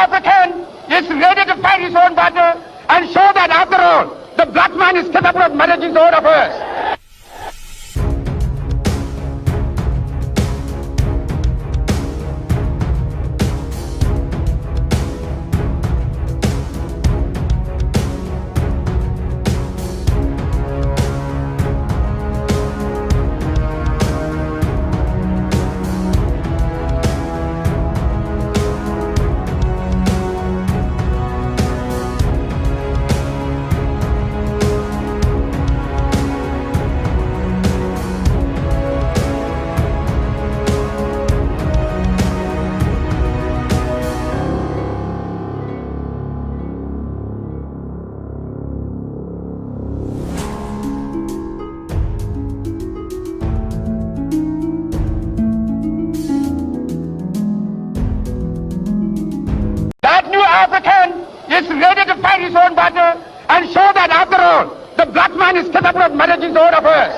African is ready to fight his own battle and show that after all, the black man is capable of managing his own affairs. That new African is ready to fight his own battle and show that after all, the black man is capable of managing his own affairs.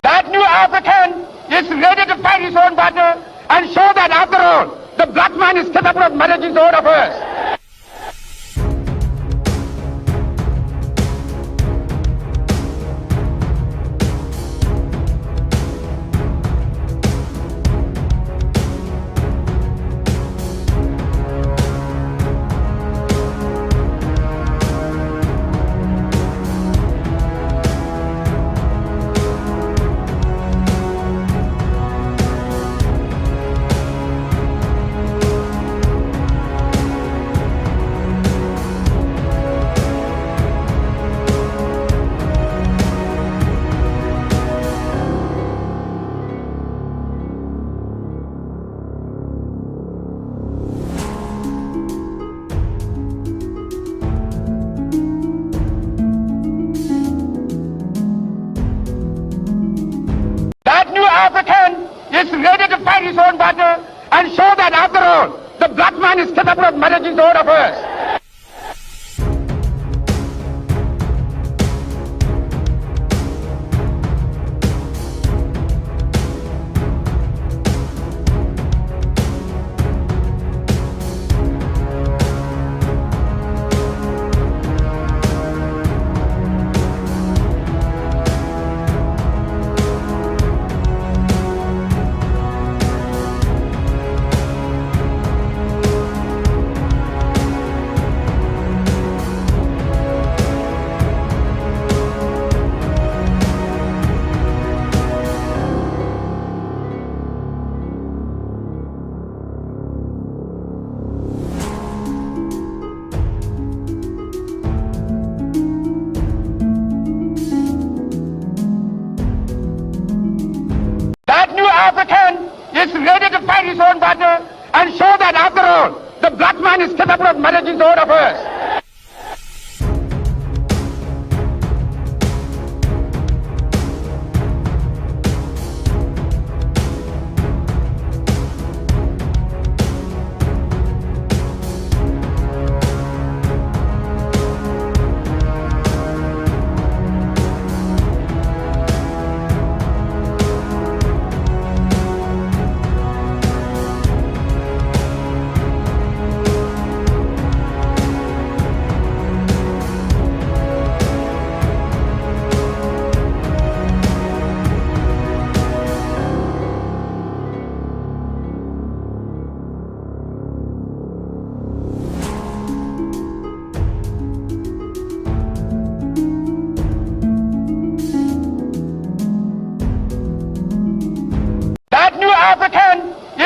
That new African is ready to fight his own battle and show that after all, the black man is capable of managing his own affairs. That new African is ready to fight his own battle and show that after all, the black man is capable of managing his own affairs. That new African is ready to fight his own battle and show that after all, the black man is capable of managing his own affairs.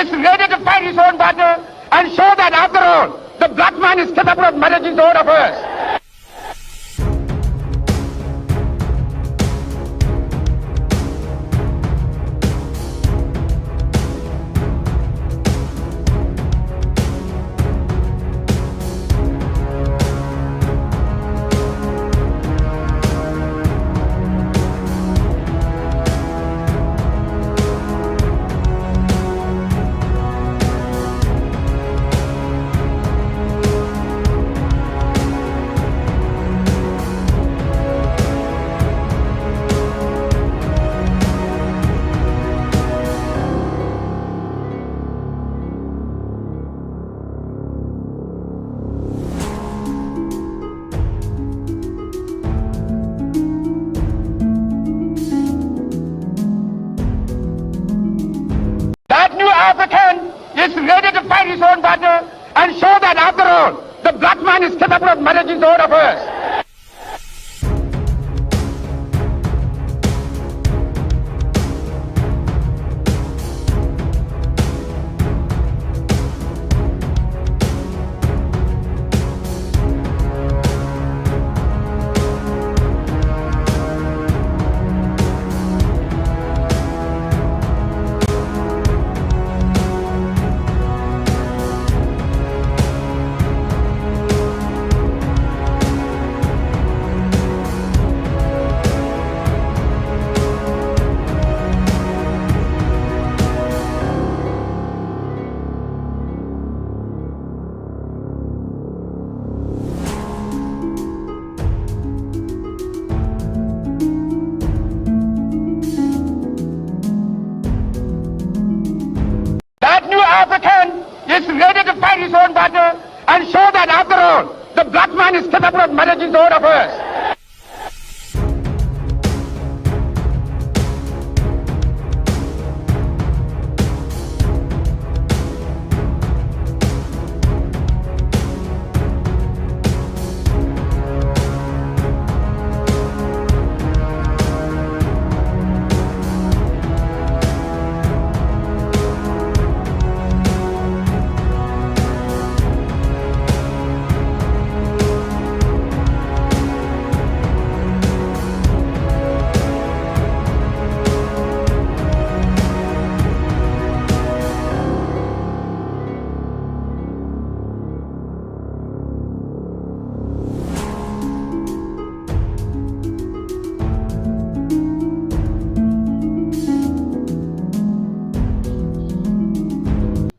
is ready to fight his own battle and show that after all, the black man is capable of managing his own affairs. That new African is ready to fight his own battle and show that after all, the black man is capable of managing his own affairs. That new African is ready to fight his own battle and show that after all, the black man is capable of managing his own affairs.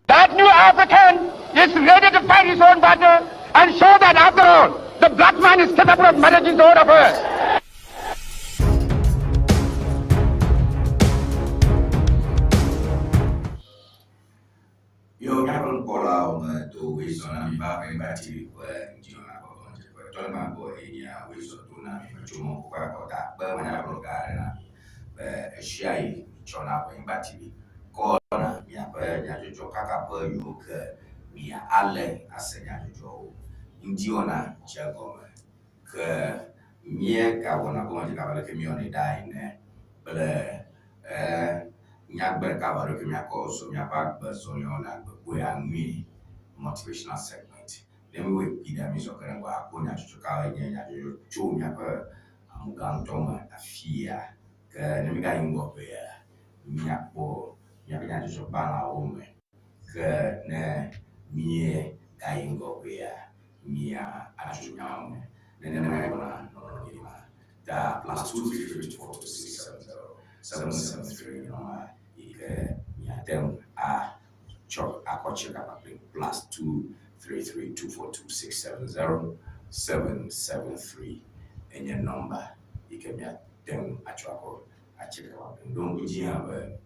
That new African is ready to fight his own battle and show that after all, the black man is capable of managing his own affairs. Yo míaƒe nukpɔlawo me do woezɔ na mi va Enyigba TV ƒe ŋdiyɔna ƒe gɔmedzeƒe. Tɔnye gbɔ enyia woezɔ do na mi metso mɔ kɔkɔe akɔta kpe manyagblɔ gã aɖe na mi be ɣesiaɣi mitsɔna Enyigba TV kɔna miaƒe nyadzɔdzɔ kaka ƒe yiwo ke mia alé ase nyadzɔdzɔwo. Ŋdiyɔna dze egɔme ke míegawɔna gɔmedze abe aleke míewɔnɛ ɖaa ene kple nyagbe ɖeka alo ɖeke míakɔ zɔ míaƒe agbe zɔliwo le agbekpoea nui motivational segment. Ne míwɔe kpui ɖe mízɔ ke ɖe ŋgɔ akpɔ nyadzɔdzɔ kawoe nye nyadzɔdzɔ tso míaƒe amugã ŋutɔ me afia. Ke ne mígayi ŋgɔgbea, míakpɔ míaƒe nyadzɔdzɔgbalẽawo me. Ke ne míegayi ŋgɔgbea, mía adzro nyawo me. Nenemae wɔna nɔnɔme ma. Ta +233 242 670 773 nɔma yi ke miate ŋu atsɔ akɔ tse kapa kple +233 242 670 773 enye nɔmba yi ke miate ŋu atsɔ akɔ atse kapa kple. Ɖo ŋku dzi hã be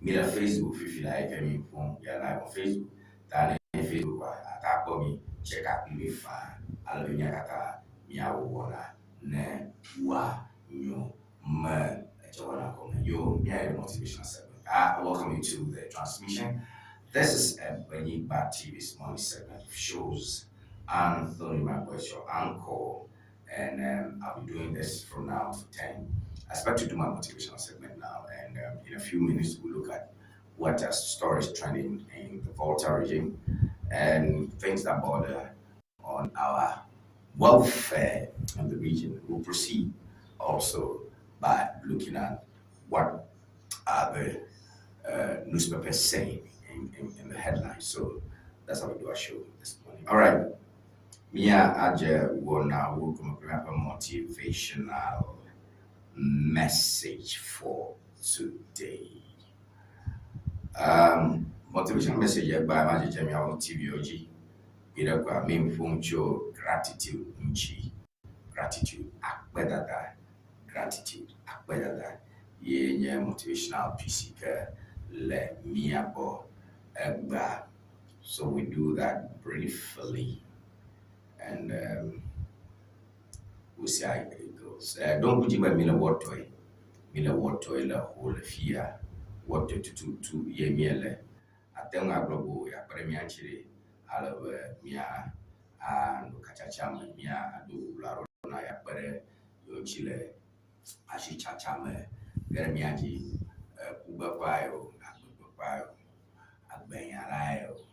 mi le Facebook fifi la yi ke mi ƒom ya live on Facebook. Ta ne Facebook ata akpɔ mi tse ka kpli mi faa ale be mía katã míawɔ wɔna ne woa nyo me edze wɔna gɔme. Yo, míayi motivational segment. I welcome you to the transmission. This is Enyigba TV's morning segment of shows. Anthony Makwe is your anchor, and I'll be doing this from now to 10. I expect to do my motivational segment now, and in a few minutes we'll look at what are stories trending in the Volta region and things that border on our welfare in the region. We'll proceed also by looking at what are the newspapers saying in the headlines. So that's how we do our show this morning. All right. Mia Aje Wona will come up a motivational message for today. Motivational message by Magic Jemmy on TVOG. Gbe mi ƒom tso gratitude ŋuti. Gratitude, akpedada. Gratitude, akpedada. Ye nye motivational piece ke le mía gbɔ egbea. So we do that briefly and we'll see how it goes. Don't put be mi le wɔtɔe. Mi le wɔtɔe le ho le fia. Wɔtɔe tututu ye míele. Ate ŋu agblɔ be yeakpe ɖe mía ŋuti ɖe ale be mía anɔ katsatsa me, mía ado bublu alo na yeakpe ɖe yewo ŋuti le asitsatsa me ge ɖe mía dzi. Kugbeƒea o, agbegbeƒea o, agbenya o,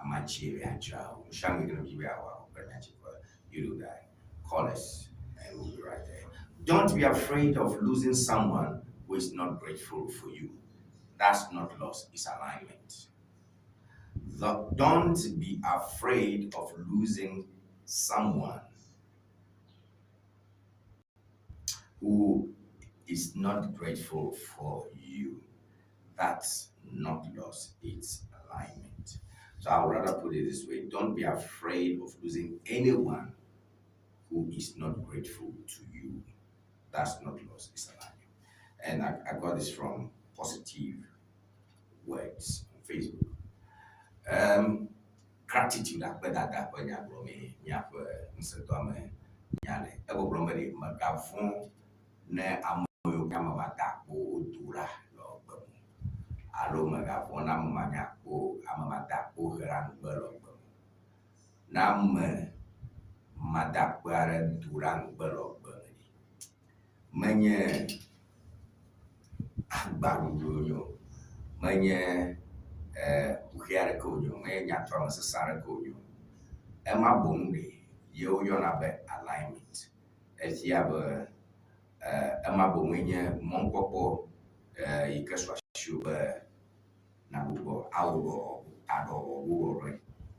amatsi be dzra o. Nu sia nu yi ke ne di be yeawɔ akpe ɖe mía ŋuti ko you do that. Call us and we'll be right there. Don't be afraid of losing someone who is not grateful for you. That's not loss, it's alignment. Don't be afraid of losing someone who is not grateful for you. That's not loss, it's alignment. So I would rather put it this way: don't be afraid of losing anyone who is not grateful to you. That's not loss, it's alignment. And I got this from Positive Words on Facebook. Gratitude akpedada ƒe nya gblɔm míaƒe ŋusẽdoame nya le. Egbɔgblɔm be ɖe mègavɔ̃ ne ame yiwo ke ame mada akpe wodo ɖa le gbe me alo mègavɔ̃ ne ame manya akpe ame mada akpe he ɖe nugbe le gbe me. Ne ame mada akpe aɖe do ɖa nugbe le gbe me ɖi, menye agbaɖuɖu wònye o, menye kuxi aɖeke wònye o, menye nyatɔame sesẽ aɖeke wònye o. Ema boŋ ɖe ye woyɔna be alignment. Efia be ema boŋue nye mɔnukpɔkpɔ yi ke su asiwò be nagbugbɔ awɔ aɖɔ wɔ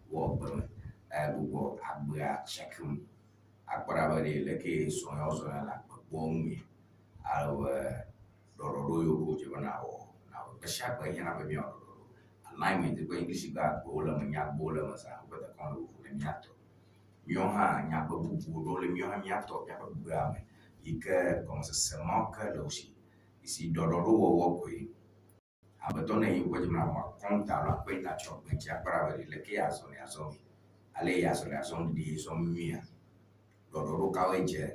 wɔ gbe me, gbugbɔ agbea check-im akpɔ ɖa be ɖe leke zɔ ya wozɔna le agbe kpɔ ŋue ale be ɖɔɖɔɖo yiwo ke wòdze be nawɔ nawɔ. Gbe sia gbe hiãna be míawɔ ɖɔɖɔɖo. Alignment kple English gbe agbewo le eme, nyagbewo le eme zã woƒe dekɔnu le vovo ne míatɔ. Míawo hã nyagbe bubuwo ɖewo le míawo hã míatɔ míaƒe gbea me yi ke gɔmesese mawo ke le wo si. Si ɖɔɖɔɖo wɔwɔ koe. Amegbetɔ ne yi woƒe dzi me awɔ akɔnta alo akpeta tsɔ gbe ŋuti akpɔ ɖa be ɖe leke yeazɔ ne azɔ mi. Ale yeazɔ le azɔm ɖi zɔm nyuia. Ɖɔɖɔɖo kawoe dze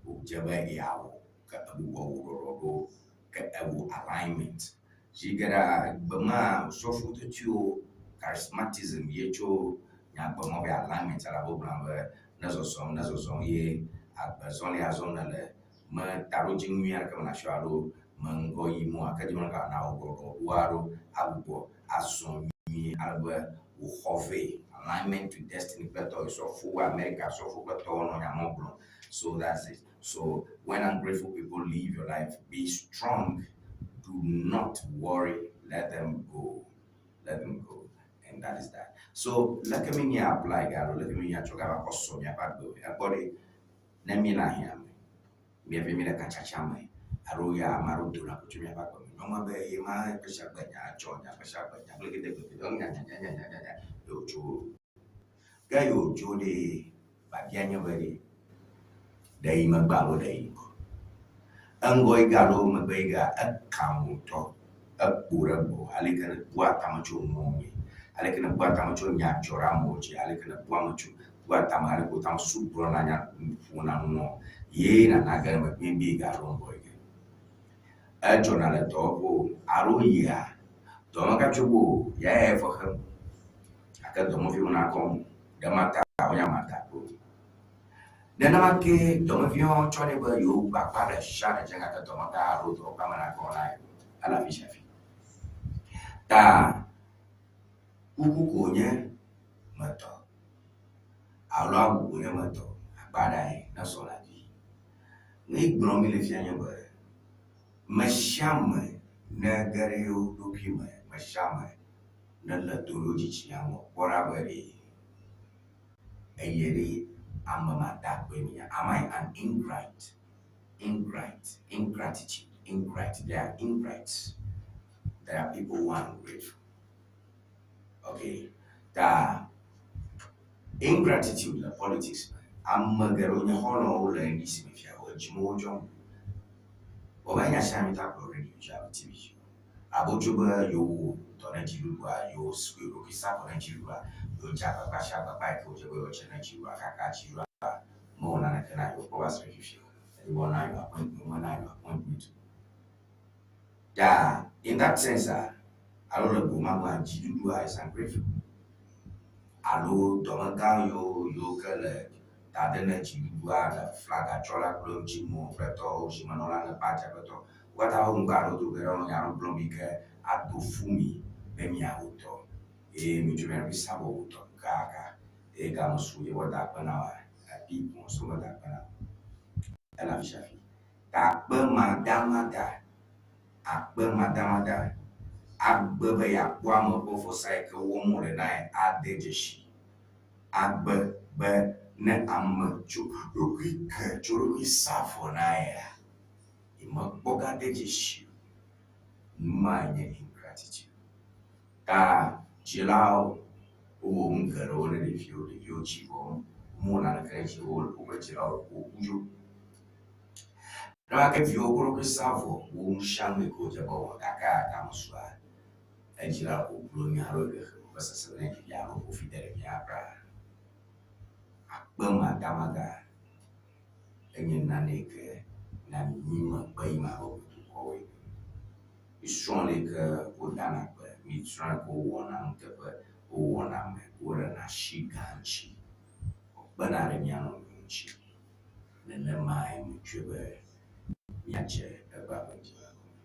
wòdze be yeawɔ ke egbugbɔ wò ɖɔɖɔɖo ke ewɔ alignment. Zi geɖea gbema osɔfo tetiwo charismatism ye tso nyagbe mɔ be alignment elabe wogblɔna be ne zɔzɔm ne zɔzɔm ye agbezɔlia zɔm nele me taɖodzinu nyui aɖeke mele asiwò alo me ŋgɔ yim oa ke dzi be nawɔ ɖɔɖɔɖo aɖewo agbugbɔ azɔ nyuie ale be wòxɔ vɛ alignment to destiny kple tɔwo sɔfo America sɔfo kple tɔwo nɔ nya mɔ gblɔm. So that's it. So when ungrateful people leave your life, be strong. Do not worry. Let them go. Let them go. And that is that. So leke mi nya apply ga alo leke mi nya tsɔ gava kɔ sɔ míaƒe agbe ekpɔ ɖe ne mi le ahiã me míaƒe mi le katsatsa me alo ya ame aɖewo dona go tso míaƒe agbe me nyɔnua be ye ma gbe sia gbe nya dzɔ nya gbe sia gbe nya kple gede gbe nya nya nya nya nya nya nya yewo tso ke yewo tso ɖe babia nye be ɖe ɖe yi megbe alo ɖe yi ŋgɔ eŋgɔ yi ga alo megbe yi ga eka ŋutɔ ekpo ɖe gbɔ ale ke ne bua tame tso nuwo ŋue ale ke ne bua tame tso nya dzɔ ɖe amewo dzi ale ke ne bua ame tso bua tame ale ke wòtame su gblɔna nya ƒona nuwo ye nana ge megbe bi ga alo ŋgɔ yi ge edzɔna le dɔwɔƒe o alo yia dɔ megatso go o ya ya fe xem gake dɔmeviwo nakɔm ɖe mata wonya mata kpo nenema ke dɔmeviwo tsɔ nɛ be yewo gbagba ɖe sia ɖe dze gake dɔmega alo dɔwɔƒea me nakɔ na yewo ele afi sia afi. Ta kuku ko wònye metɔ alo awu ko wònye metɔ akpaɖae ne sɔ le afi. Nu yi gblɔm mi le fia nye be me sia me ne ge ɖe yewo ɖokui me, me sia me nelé to ɖe wo dzitsinya ŋu kpɔ ɖa be ɖe eye ɖe ame ma da akpe mi Am I an ingrate? Ingrate, ingratitude, ingrate. There are ingrates. There are people who are ungrateful. Okay. Ta ingratitude le politics me. Ame geɖewo nye xɔlɔ̃wo le NDC me fia wo edzi wo dzɔm. Wɔbe nya sia mi ta gblɔ radio dzi alo TV dzi o. Abo tso be yewo dɔ ne dziɖuɖua, yewo su yewo ɖokui sa vɔ ne dziɖuɖua, yewo dze agbagba sia agbagba yi ke wodze be yewoadze ne dziɖuɖua kaka dziɖuɖua mewɔ naneke na yewo kpɔ va se ɖe fifia o. Eye wɔna yewo appointment, wɔna yewo appointment o. Ta in that sense ah, alo le go ma gbɔa, dziɖuɖua is ungrateful. Alo dɔmegã yiwo yiwo ke le ta de ne dziɖuɖua le flaga tsɔla kple ŋutinuwo kple tɔwo, zimenɔla ne partia ƒe tɔ. Wo katã wo ŋgɔ alo do ge ɖe wo nya ɖewo gblɔm yi ke ado fu mi be miawo tɔ eye mitsɔ mia ɖokui sa vɔ wo tɔ kaka eye game su yewoa da akpe na woa, api so meda akpe na wo. Ele afi sia afi. Ta akpe madamada, akpe madamada agbe be yeakpɔ ame ƒe vɔsa yi ke wɔm wole na ye ade dzesi. Agbe be ne ame tso ɖokui ke tso ɖokui sa vɔ na yea, yemekpɔ gade dzesi o. Nu mae nye ingratitude. Ta dzilawo wowɔ nu geɖewo ne ɖeviwo, ɖeviwo tsi vɔ womewɔ naneke ɖe dzi wo woƒe dzilawo woku dzo. Nenema ke viwo ƒe ɖokui sa vɔ wɔ nu sia nu yi ke wodze be woawɔ gake game sua edzila wògblɔ nya alo hehe ƒe sese ne ɖevia alo ƒo fi de ɖevia kura. Akpe madamada enye nane yi ke na mí megbe yim abe dukɔwoe. Misrɔ̃ le yi ke wodana akpe, misrɔ̃ le yi ke wowɔna nuteƒe, wowɔna ame, woɖena asi gã ŋuti, wokpena ɖe mía nɔnɔewo ŋuti. Nenemae metsɔe be míadze egbea ƒe ŋdi la gɔme.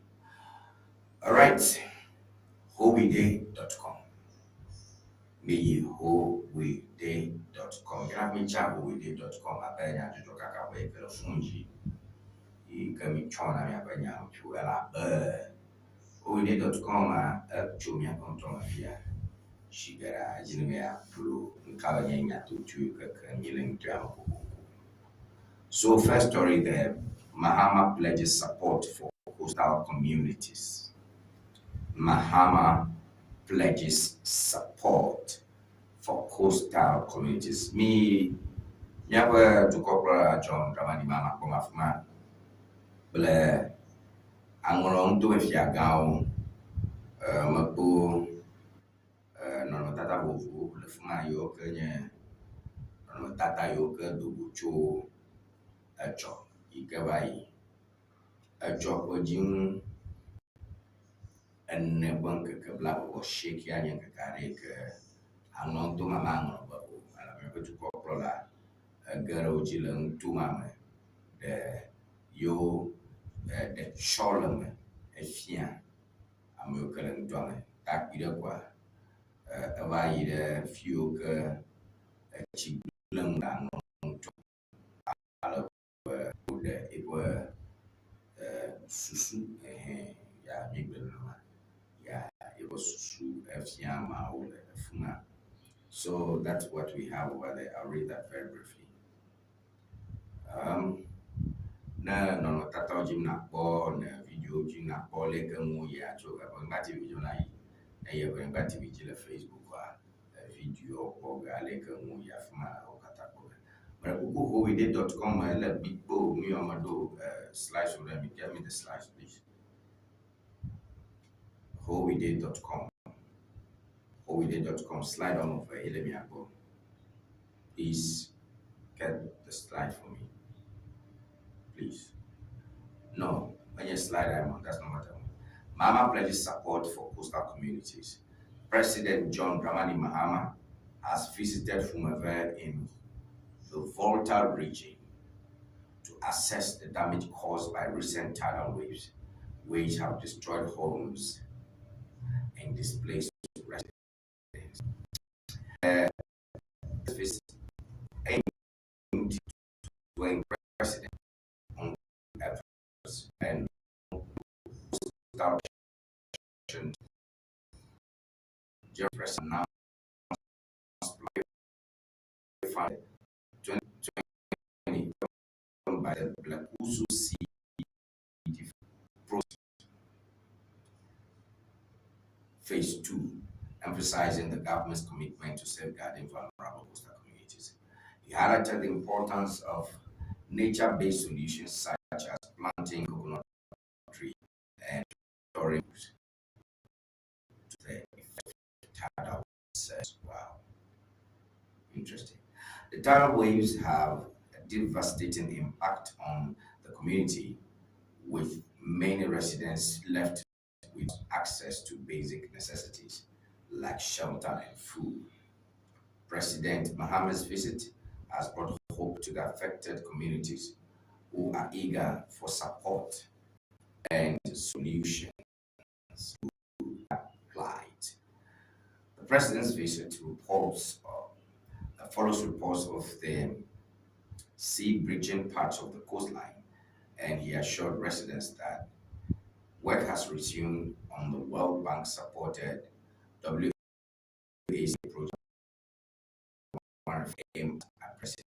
Alright, howide.com. Miyi howide.com. Míana mitsa howide.com abe nyadzɔdzɔkaka ƒe yi ke le fon dzi yi ke mitsɔna miaƒe nyawo tso elabe howide.com etso miaƒe ŋutɔ me fia. Si geɖea edzi ne miakplo nuka be nye nyatotoe keke mi le ŋutɔa me kokoko. So first story there, Mahama pledges support for coastal communities. Mahama pledges support for coastal communities. Mi míaƒe dukɔkplɔla John Dramani Mahama kpɔm afi ma kple aŋlɔ ŋutomefiagãwo mekpo nɔnɔmetata vovovowo le fi ma yiwo ke nye nɔnɔmetata yiwo ke do go tso etsɔ yi ke va yi. Etsɔ ƒe dziŋu ene ƒe ŋkeke blaeve-vɔ-asiekɛa nye ŋkeke aɖe yi ke aŋlɔ ŋutɔ ma maŋlɔ be o elabe míaƒe dukɔkplɔla ege ɖe wo dzi le nuto ma me ɖe yewo ɖetsɔleme efia ame yiwo ke le nutoa me. Ta kpui ɖe koa eva yi ɖe fi yiwo ke etsi gblẽ nu le aŋlɔ ŋutɔ ale be woɖe eƒe susu ehɛ ya míegblɔe nenema ya eƒe susu efia ameawo le afi ma. So that's what we have over there. I'll read that very briefly. Ne nɔnɔmetatawo dzim nakpɔ, ne video dzim nakpɔ leke nuwo yia tso Eʋenyigba TV dzi na yi. Ne yi Eʋenyigba TV dzi le Facebook a, video kpɔ ge aleke nuwo yi afi ma wo katã kpɔ ge. Mele kuku howide.com me ele gbigbo nu yawo me ɖo slides wo ɖe mi. Get me the slides please. howide.com howide.com slide wɔme eve ye le mia gbɔ. Please get the slide for me. Please. No, when you slide I'm on, that's not what I want. Mahama pledges support for coastal communities. President John Dramani Mahama has visited Fumeve in the Volta region to assess the damage caused by recent tidal waves, which have destroyed homes and displaced residents. This aimed to encourage residents on efforts and announced 2020 by the Blekusu Sea Phase 2, emphasizing the government's commitment to safeguarding vulnerable coastal communities. He highlighted the importance of nature-based solutions such as planting coconut trees and storing to the effect of tidal waves. Wow, interesting. The tidal waves have a devastating impact on the community, with many residents left with access to basic necessities like shelter and food. President Mahama's visit has brought hope to the affected communities who are eager for support and solutions to plight. The president's visit reports follows reports of the sea breaching parts of the coastline, and he assured residents that work has resumed on the World Bank supported WAC project aimed at addressing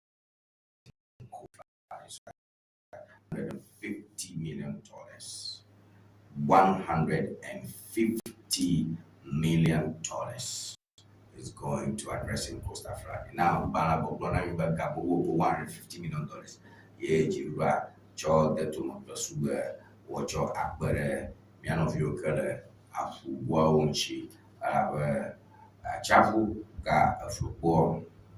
$150 million. $150 million is going to addressing coastal flooding. Now, Bana Boglona $150 million. Ye Jirua Cho de Tomo Wotsɔ akpe ɖe mía nɔviwo ke le aƒugoawo ŋuti elabe atsiaƒu ga eflukpoa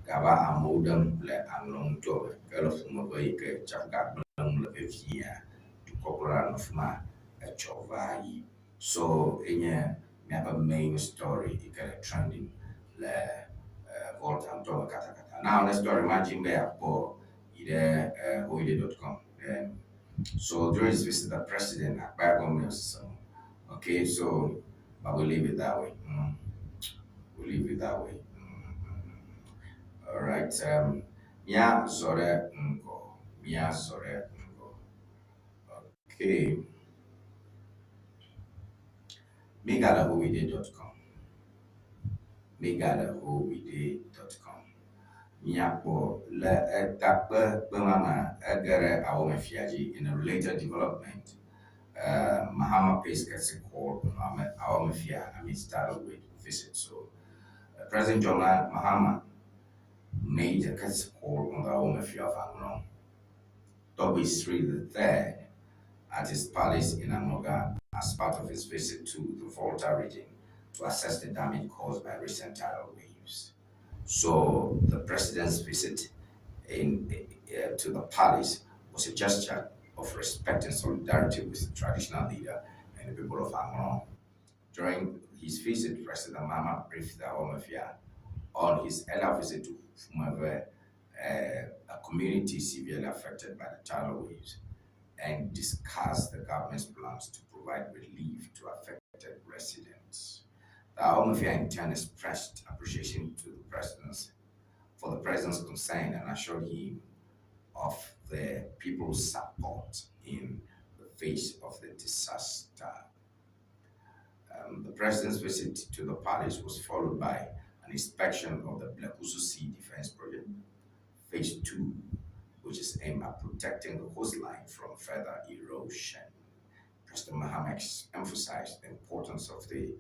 gava amewo ɖem le aŋlɔ ŋutɔ me ke le ƒume yi ke tsiaƒu gagblẽ nu le veviea, dukɔkplɔla nɔ fi ma etsɔ va yi. So enye míaƒe main story yi ke le trending le Volta ŋutɔ me katakata. Now ne story ma dzim be yeakpɔ yi ɖe hoyide.com. Then so during his visit, the president Okay, so but we'll leave it that way. We'll leave it that way. All right. Mia zore ngo. Mia zore ngo. Okay. Megalahoide.com. Megalahoide.com. Míakpɔ le etakpekpe ma ege ɖe awɔmefia dzi. In a related development, Mahama pays courtesy call on Awomefia amidst tidal wave visit. So, President John Mahama made a courtesy call on the Awomefia of Anlo, Togbe Sri III, at his palace in Anloga as part of his visit to the Volta region to assess the damage caused by recent tidal waves. So the president's visit to the palace was a gesture of respect and solidarity with the traditional leader and the people of Anlo. During his visit, President Mahama briefed the Awomefia on his earlier visit to Fumeve, a community severely affected by the tidal waves, and discussed the government's plans to provide relief to affected residents. The Awomefia in turn expressed appreciation to the president for the president's concern and assured him of the people's support in the face of the disaster. The president's visit to the palace was followed by an inspection of the Blekusu Sea Defense Project, Phase 2, which is aimed at protecting the coastline from further erosion. President Mahama emphasized the importance of the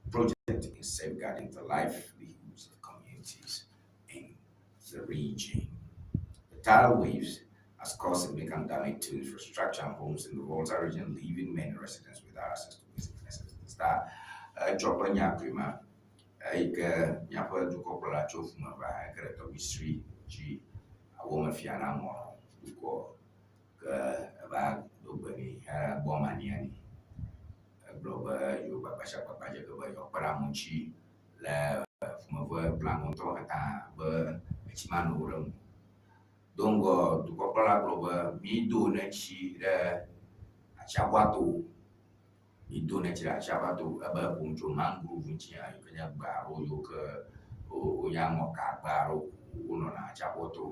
project in safeguarding the livelihoods of communities in the region. The tidal waves has caused significant damage to infrastructure and homes in the Volta region, leaving many residents without access to basic necessities. Ta etsɔ ƒe nyakui ma eyi ke míaƒe dukɔkplɔla tso ƒume va eke ɖe Togbe Sri dzi awɔmefia na ŋlɔ dukɔ ke eva do gbe nɛ hegbɔ mania nɛ. Egblɔ be yewo gbagbadza gbagbadze ge be yewoakpe ɖe amewo ŋuti le ƒumeve kple amewo katã be etsi manɔ wo ɖe ŋu. Do ŋgɔ dukɔkplɔla gblɔ be mído ne tsi ɖe atsiaƒua to. Mido ne tsi ɖe atsiaƒua to ebe eƒo nu tso mangrove ŋuti hã yi ke nye gbe aɖewo yiwo ke wonye aŋɔka gbe aɖewo wonɔna atsiaƒua to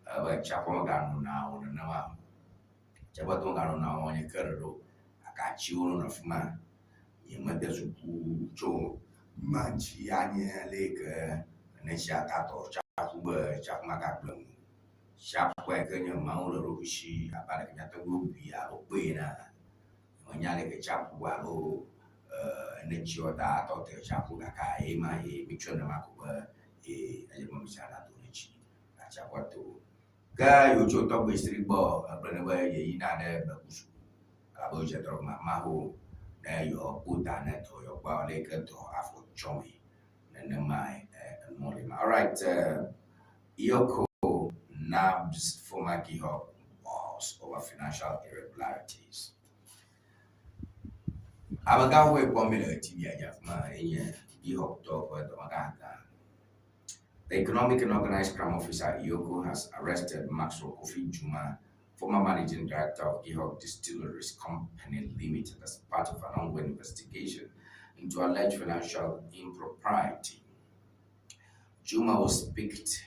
ebe atsiaƒua meganona o nenema o. Atsiaƒua to meganona o nye ke ɖeɖe o gake atsiwo nɔna afi ma. Nyemede suku tso ma ŋuti anye le yi ke ne tsia tatɔ tsiaƒu be tsiaƒu magagblẽ nu o. Tsiaƒua yi ke nye Mawu le eɖokui si abe ale ke míate ŋu abui alo kpɔe enea, menya ale ke tsiaƒu alo ne tsiɔ ta tɔ te tsiaƒu gake eye ma ye mítsɔe nenema ko be ee edze be mía nado ne tsi le atsiaƒua to. Ke yi wotso tɔgbui sri gbɔ egblɔ nɛ be yeyina ɖe Bekusu elabe wodze dɔ ɖe Maho ne yewoakpɔ ta ne dɔ yewoakpɔ ale yi ke dɔ afɔ tsɔmee. Nenemae enuɔ le ma. Alright, EOCO nabs former GIHOC boss over financial irregularities. Amegãwoe kpɔm mi le TV dzi afi ma enye GIHOC tɔwo ƒe dɔmegã gã. The Economic and Organized Crime Officer EOCO has arrested Maxwell Kofi Juma, former managing director of GIHOC Distilleries Company Limited, as part of an ongoing investigation into alleged financial impropriety. Juma was picked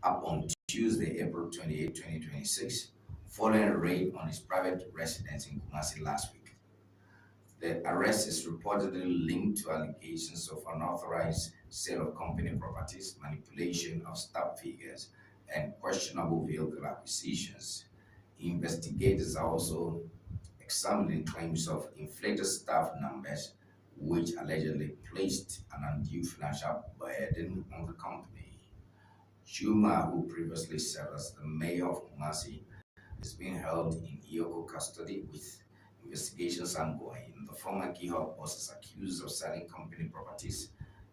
up on Tuesday, April 28, 2026, following a raid on his private residence in Kumasi last week. The arrest is reportedly linked to allegations of unauthorized sale of company properties, manipulation of staff figures, and questionable vehicle acquisitions. Investigators are also examining claims of inflated staff numbers, which allegedly placed an undue financial burden on the company. Juma, who previously served as the mayor of Kumasi, is being held in EOCO custody with investigations ongoing. The former GIHOC boss is accused of selling company properties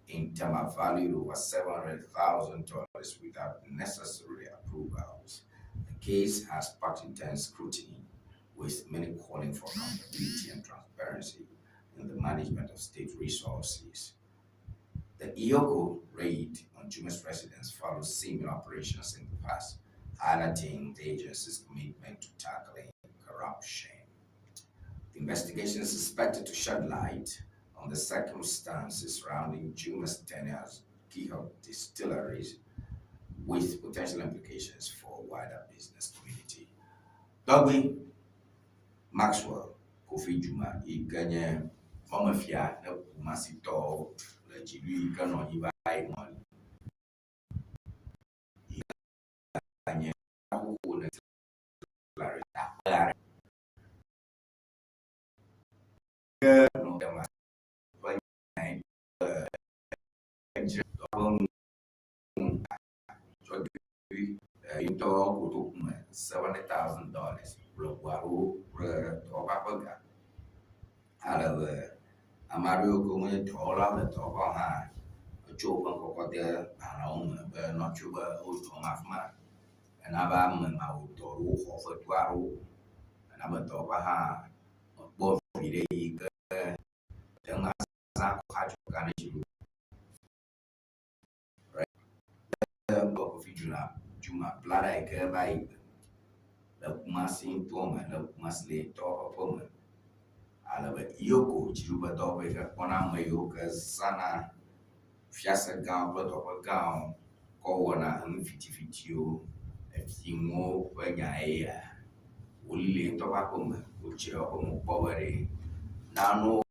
in Tema valued over $700,000 without necessary approvals. The case has sparked intense scrutiny, with many calling for accountability and transparency in the management of state resources. The EOCO raid on Juma's residence follows similar operations in the past, highlighting the agency's commitment to tackling corruption. The investigation is suspected to shed light on the circumstances surrounding Juma's tenure as GIHOC Distilleries, with potential implications for wider business community. Tɔgbui Maxwell Kofi Juma yi ke nye mɔmefia ne Kumasitɔwo le dziɖuɣi yi ke nɔ anyi va yi ŋɔli yi nye xoxo ne ke nɔ tema ƒe nyae be edzre ƒe ŋu tsɔ doe ŋutɔ kotoku me $700,000 ƒle ʋu alo ƒle dɔwɔƒea ƒe ga. Ale be ame aɖewo ke wonye dɔwɔlawo le dɔwɔƒea hã etsɔ woƒe ŋkɔ kɔ de agbalẽwo me be ne woatsɔe be wodɔ wɔm afi ma. Ena be ame mawo dɔ ɖewo xɔ fetu aɖewo. Ena be dɔwɔƒea hã mekpɔ viɖe yi ke te ŋu azã akɔ ne dziɖuɖu. Kofi Juma Juma bla ɖa yi ke va yi le Kumasi nutoa me le Kumasi le tɔ ƒe me. Ale be EOCO dziɖuƒe dɔwɔƒe yi ke kpɔna ame yiwo ke zãna fiase gãwo kple dɔwɔƒe gãwo kɔ wɔna enu fitifitiwo, efiŋuwo ƒe nya ye ya. Woli le ye ŋutɔ ƒe aƒeme, wodze eƒe me kpɔ be ɖe nanewo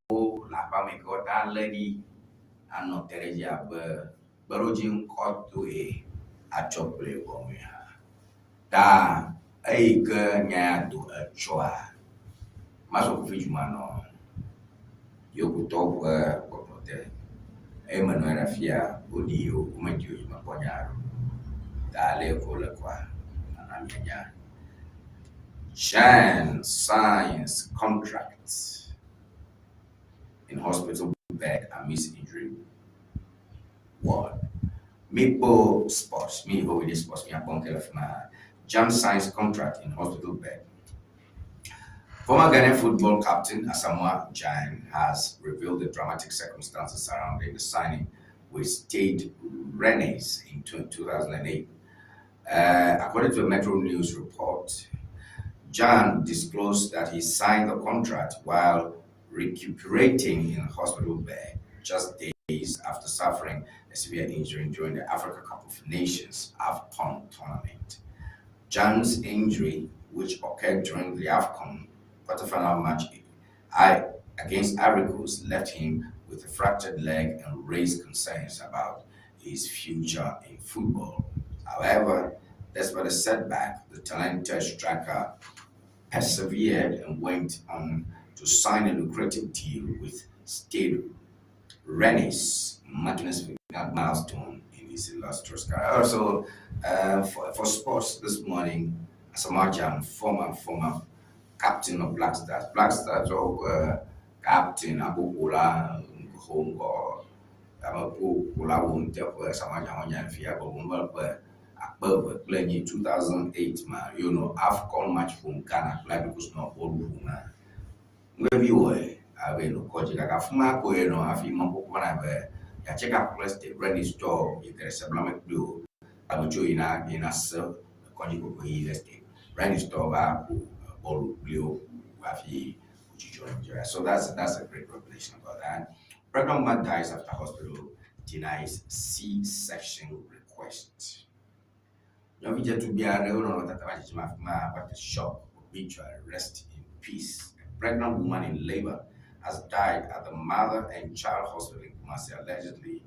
le aƒea me yi ke woate ŋu alé ɖi anɔ te ɖe edzi abe kpeɖodzi ŋkɔtɔe atsɔ kplɔe gɔme hã. Ta eyi ke nya ya do etsɔa, Maxwell Kofi Juma nɔ yewokutɔwo ƒe gbɔgbɔ te eye menɔ anyi ɖe afia woɖii o, womeɖii o, nyemekpɔ nya aɖe o. Ta ale yi ke wole kɔa, nana mianya. Chan signs contract in hospital bed amidst injury ward. Mikpo Sports, mi ho with sports, mi akpɔ le fi ma. Gyan signs contract in hospital bed. Former Ghanaian football captain Asamoah Gyan has revealed the dramatic circumstances surrounding the signing with Stade Rennes in 2008. According to a Metro News report, Gyan disclosed that he signed the contract while recuperating in a hospital bed just days after suffering a severe injury during the Africa Cup of Nations AFCON tournament. Gyan's injury, which occurred during the AFCON quarterfinal match against Ivory Coast, left him with a fractured leg and raised concerns about his future in football. However, despite the setback, the talented striker persevered and went on to sign a lucrative deal with Stade Rennes, marking a significant milestone in his illustrious career. Also, for sports this morning, Asamoah Gyan, former captain of Black Stars, Black Stars of captain Abukola Hongo, Abukola Wontepo, Asamoah Gyan Fia, akpe eve kple enyi 2008 ma AFCON match from Ghana kple Ivory Coast nɔ bɔlu ƒom ŋuevi wɔe abe no kɔdzi gake afi ma koe nɔ hafi mɔkpɔkpɔ na be yeatse ka kple Stade Rennes tɔ yi ke ɖe seblame kpli o ame tso yina se kɔdzi koko yi ɖe Stade Rennes tɔ va ƒo bɔlu kpli wo hafi wòdzudzɔ Nigeria. So that's a great revelation about that. Pregnant woman dies after hospital denies C-section request. Nyɔvi dzetugbe aɖewo nɔ tata va dzidzim afi ma. What a shock. Obituary, rest in peace. A pregnant woman in labor has died at the Mother and Child Hospital in Kumasi, allegedly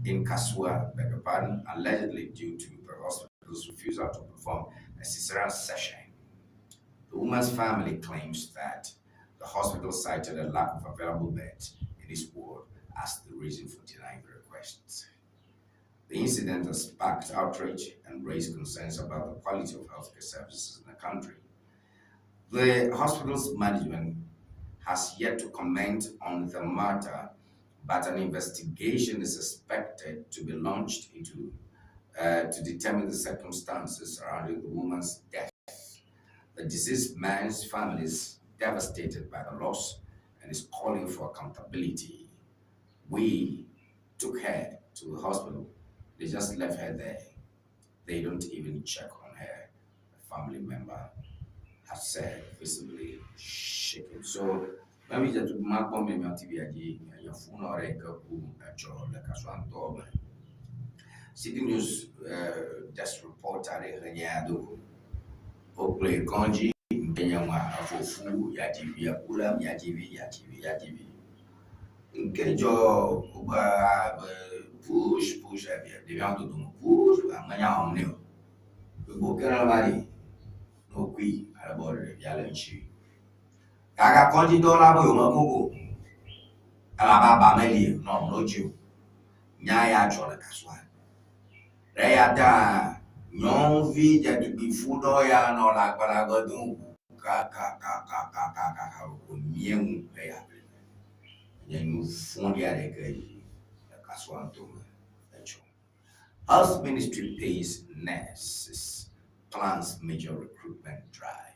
in Kasua, beg your pardon, allegedly due to the hospital's refusal to perform a cesarean section. The woman's family claims that the hospital cited a lack of available beds in its ward as the reason for denying the requests. The incident has sparked outrage and raised concerns about the quality of healthcare services in the country. The hospital's management has yet to comment on the matter, but an investigation is expected to be launched into to determine the circumstances surrounding the woman's death. The deceased man's family is devastated by the loss and is calling for accountability. "We took her to the hospital. They just left her there. They don't even check on her," a family member has said, visibly shaken. So, maybe just makpɔ me miɔ TV dzi yefunɔ ɖe yi ke ku edzɔ le Kasua ŋutɔ me. City News desk reporter ɖe he nye do wokplɔe kɔdzi nke nye ŋua efofu yadzi eku ɖe miadzi vi yadzi vi yadzi vi nke dzɔ wobe push push ɖeviawo dodome push amenya wɔm nɛ o gbogbo ke ne va ɖi ne wokui ale be ɖevia le ŋuti gake kɔdzidɔwɔla be yewo mekoko elabe aba meli nɔ no dzi o nya ya dzɔ le Kasua ɖe ya ta nyɔnuvi dzetugbi fu ɖɔ ya nɔ le agbalẽ dom kakakakakakaka wòmie ŋu eya nye nu vɔ̃ɖi aɖe yi le Kasua ŋutɔ me edzɔ. Health Ministry pays nurses, plans major recruitment drive.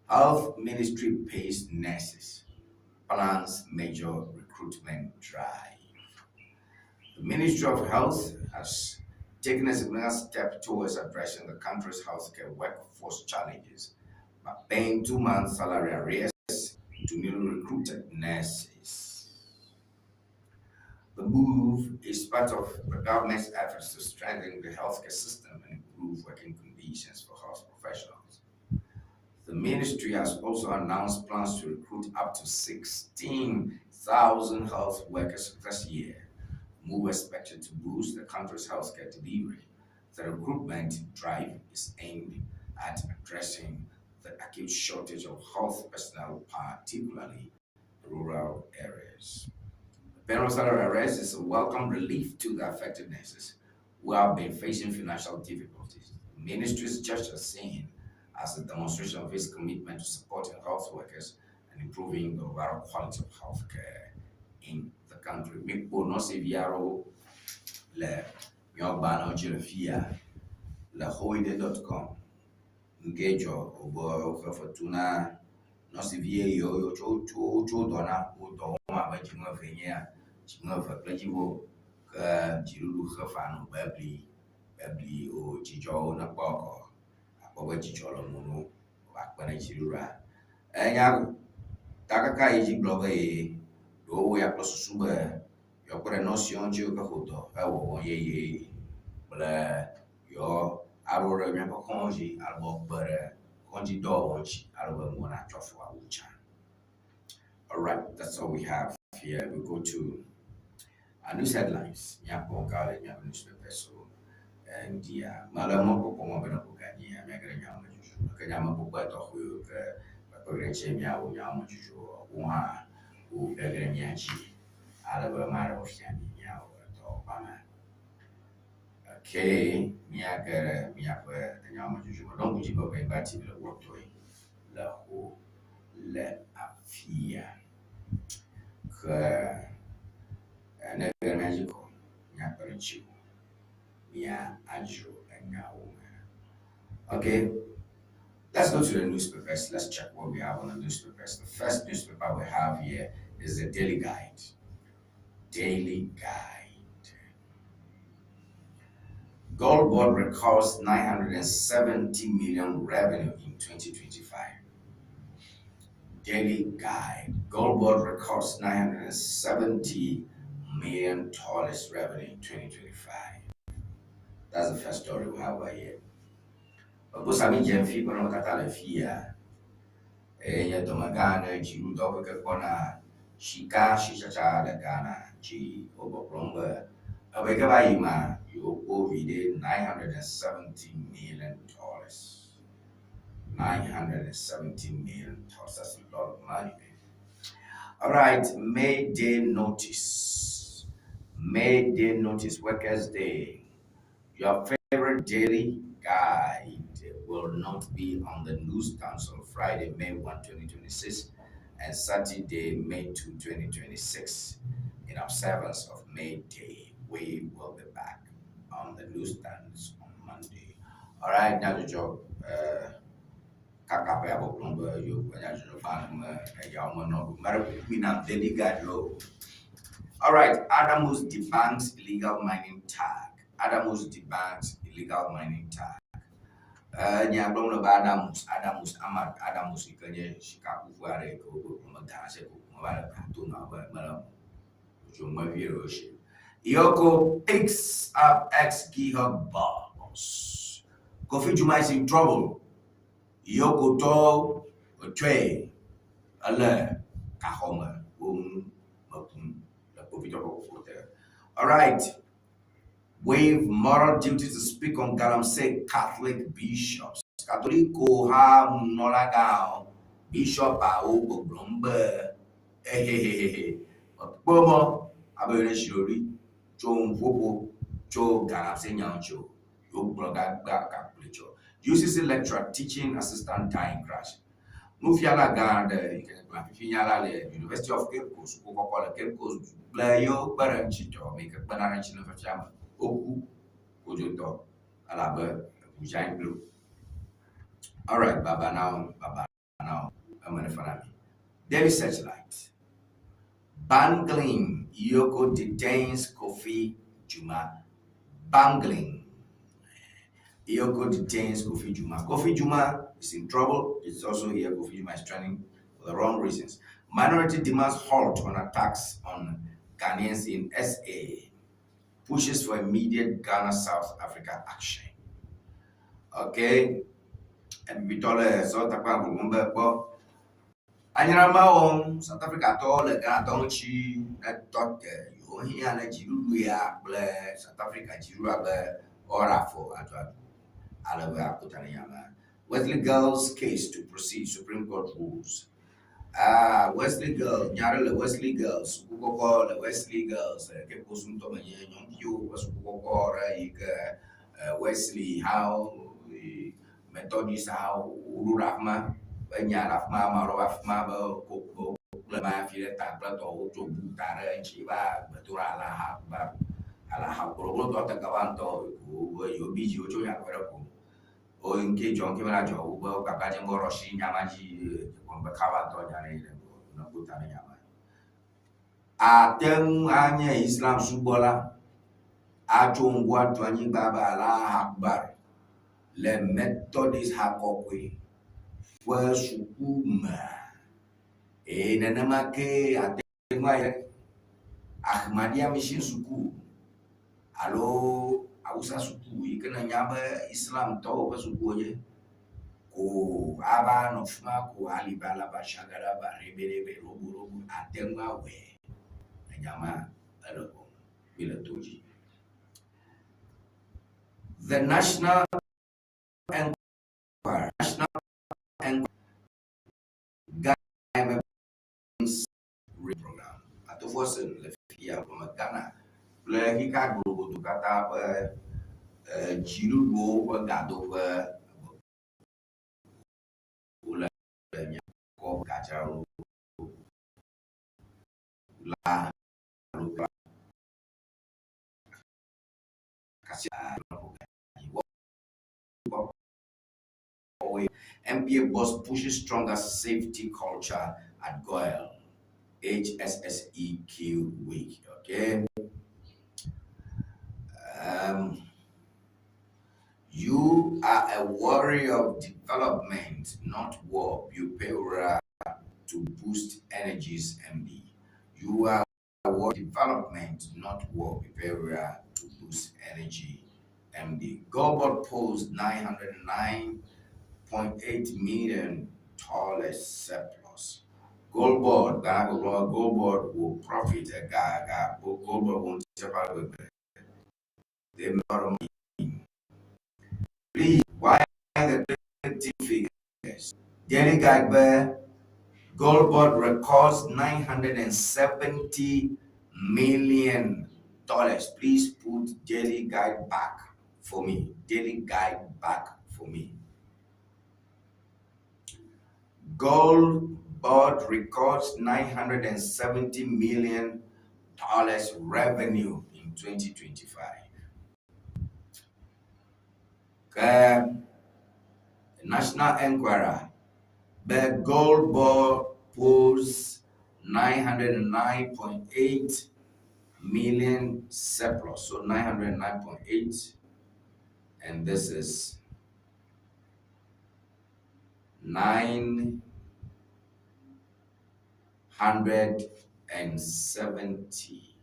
Health Ministry pays nurses, plans major recruitment drive. The Ministry of Health has taken a significant step towards addressing the country's healthcare workforce challenges by paying 2 months' salary arrears to newly recruited nurses. The move is part of the government's efforts to strengthen the healthcare system and improve working conditions for health professionals. The ministry has also announced plans to recruit up to 16,000 health workers this year, move expected to boost the country's healthcare delivery. The recruitment drive is aimed at addressing the acute shortage of health personnel, particularly in rural areas. The payment of salary arrears is a welcome relief to the affected nurses who have been facing financial difficulties. The ministry's gesture seen as a demonstration of its commitment to supporting health workers and improving the overall quality of healthcare in the country. Mikpo nɔsiviawo le miɔgbalẽwo dzi le fia le hoide.com nke dzɔ wobe woxe fetu na nɔsivi yiwo tso tso tso dɔ na wo dɔ wɔm abe dziŋu nyea dziŋu eve kple dziƒo ke dziɖuɖu xe fa no bebli bebli o dzidzɔwo ne kpɔ kɔ akpɔ be dzidzɔ le mo no akpe ne dziɖuɖua enya Takaka yi dzi gblɔ be ye ɖewo wɔ ya kple susu be yewoakpe ɖe nɔsiwo ŋuti yiwo ke xo dɔ hewɔwɔ yeye kple yewoa aɖo ɖe míaƒe kɔdzi alo woakpe ɖe kɔdzidɔwɔwɔ ŋuti ale be nuwo natsɔ afɔ awu tsã. Alright, that's all we have here. We go to our news headlines. Míakpɔ ka le míaƒe newspapers so ŋdia. Mele mɔkpɔkpɔ me be ne ƒo ga nyia míage ɖe nyawo me dzodzro. Ke nyamekpɔkpɔ etɔxɛwo ke kpekpe ɖe ŋuti míawo nyawo me dzodzro wo hã wo ge ɖe mía dzi ale be maɖewo fia mí míawo edɔwɔƒea me. Okay, míage ɖe míaƒe nyawo me dzodzro me. Ɖo ŋku dzi be Ʋenyigba TV le wɔtɔe le ho le afia. Ke ne ege ɖe mía dzi ko míakpe ɖe ŋutiwò míadzro enyawo me. Okay, let's go to the newspapers. Let's check what we have on the newspapers. The first newspaper we have here is the Daily Guide. Daily Guide. Gold Board records 970 million revenue in 2025. Daily Guide. Gold Board records 970 million dollars revenue in 2025. That's the first story we have right here. Ebosami dze fi ƒe nɔnɔmetata le fia. Eye nye dɔmegã aɖe dziɖuɖudɔ ƒe ke kpɔna sika sitsatsa le Ghana dzi. Wogbɔgblɔm be ebe yi ke va yi ma yewokpɔ viɖe 970 million dollars. 970 million dollars. That's a lot of money, man. All right, May Day notice. May Day notice, Workers' Day. Your favorite daily guide will not be on the newsstands on Friday, May 1, 2026, and Saturday, May 2, 2026. In observance of May Day, we will be back on the newsstands on Monday. All right, now the job. Kaka ƒe abɔgblɔm be yewo ƒe nyadzɔdzɔgbalẽ me eyawo menɔ ɖo. Mare kuku nam Daily Guide lo. All right, Adamus debunks illegal mining tag. Adamus debunks illegal mining tag. Nya gblɔm le be Adamus, Adamus, Ahmad Adamus yi ke nye sikakuƒe aɖe yi ke wogblɔ me gã se ko me va le plateau nɔ abe mele dzomegbe ɖewo si. EOCO picks up ex-GIHOC boss. Kofi Jumah is in trouble. EOCO tɔwo tsɔe ele gaxɔme wo ŋu mekum le kpovitɔ ƒe ƒoƒo te. All right. Waive moral duty to speak on Galamsey Catholic bishops. Katoliko ha nunɔlagãwo, bishɔpawo gbɔgblɔm be ehehehe mekpɔ mɔ abe ɖe tsi tso nuƒoƒo tso Galamsey nyawo ŋuti o. Wogblɔ gagba gakplɔe tsɔ. UCC lecturer teaching assistant die in crash. Nufiala gã aɖe yi ke gblɔ fifinyala le University of Cape Coast, suku kɔkɔ le Cape Coast kple yewo kpe ɖe eŋuti me yi ke kpena ɖe eŋuti le nufiafia me. Woku kodzotɔ elabe eʋu dze anyi kpli wo. Alright, baba na wo, baba na wo. Eme ne fa na mi. Daily Searchlight. Bangling EOCO detains Kofi Jumah. Bangling. EOCO detains Kofi Jumah. Kofi Jumah is in trouble. It's also here. Kofi Jumah is trending for the wrong reasons. Minority demands halt on attacks on Ghanaians in SA. Pushes for immediate Ghana South Africa action. Okay. Ebitɔ South Africa gbɔgbɔm be kpɔ anyinama wɔm South Africa tɔwo le Ghana tɔwo ŋuti etɔ te yewo hiã ne dziɖuɖu ya kple South Africa dziɖuɖua be woaɖe afɔ aduadu ale be akota ne nyama. Wesley Girls case to proceed Supreme Court rules. Ah, Wesley Girls, nya ɖe le Wesley Girls, suku kɔkɔ le Wesley Girls, Cape Coast ŋutɔ me nye nyɔnuviwo ƒe suku kɔkɔ ɖe yi ke Wesley hawo, Methodist hawo woɖo ɖe afi ma be nya le afi ma, ame aɖewo va afi ma be wo kple ma fi ɖe ta kple tɔwo tso bu ta ɖe eŋuti va gbedoɖa alaha ba alaha kplɔkplɔtɔ te kaba ŋutɔ wo yewo bi dzi wotso nya kpe ɖe ko. Wo ŋke dzɔ ŋke mela dzɔ wo be wo gbagba dze ŋgɔ ɖe asi nya ma dzi be kaba ŋutɔ nya ɖe yi le ne kpo ta ɖe nya ma. Ate ŋu anye Islam subɔla atso ŋku atu anyigba be Allah Akbar le Methodist ha kɔkɔe ƒe suku me. Eye nenema kee ate ŋu ayi Ahmadiyya Mission Suku alo Awusa suku yi ke nènya be Islamtɔwo ƒe suku wonye ko ava nɔ fi ma ko alibalaba, shagalaba, reberebe, roborobo ate ŋu awɔe. Enya ma ele gɔme. Míle to dzi. The National Enquirer, National Enquirer, program. Atofoɔ se le fia gɔme Ghana kple xixea globodo katã ƒe eh, dziɖuɖuwo ƒe gadoƒe wole míakɔ gadzraɖo la alo kasia NBA boss pushes stronger safety culture at Goel. HSSEQ week. Okay. You are a warrior of development, not war. Bupeura to boost energies, MD. You are a warrior of development, not war. Bupeura to boost energy, MD. GoldBod posts $909.8 million surplus. GoldBod, GoldBod will profit. GoldBod won't. They Please, why the figures? Daily Guide GoldBod records $970 million. Please put Daily Guide back for me. Daily Guide back for me. GoldBod records $970 million revenue in 2025. Ke National Enquirer be GoldBod posts 909.8 million surplus. So 909.8, and this is 970,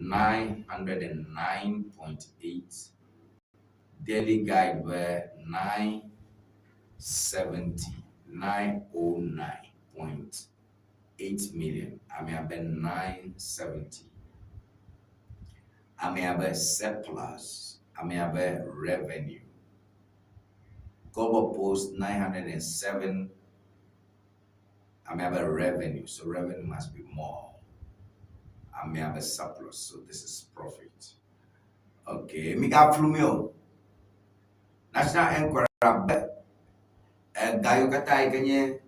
909.8. Daily Guide were 970, 909.8 million. I mean, I've been 970. I may have a surplus. I may have a revenue. GoldBod post 907. I may have a revenue, so revenue must be more. I may have a surplus, so this is profit. Okay, Mika Flumio. National Enquirer be ega yiwo katã yi ke nye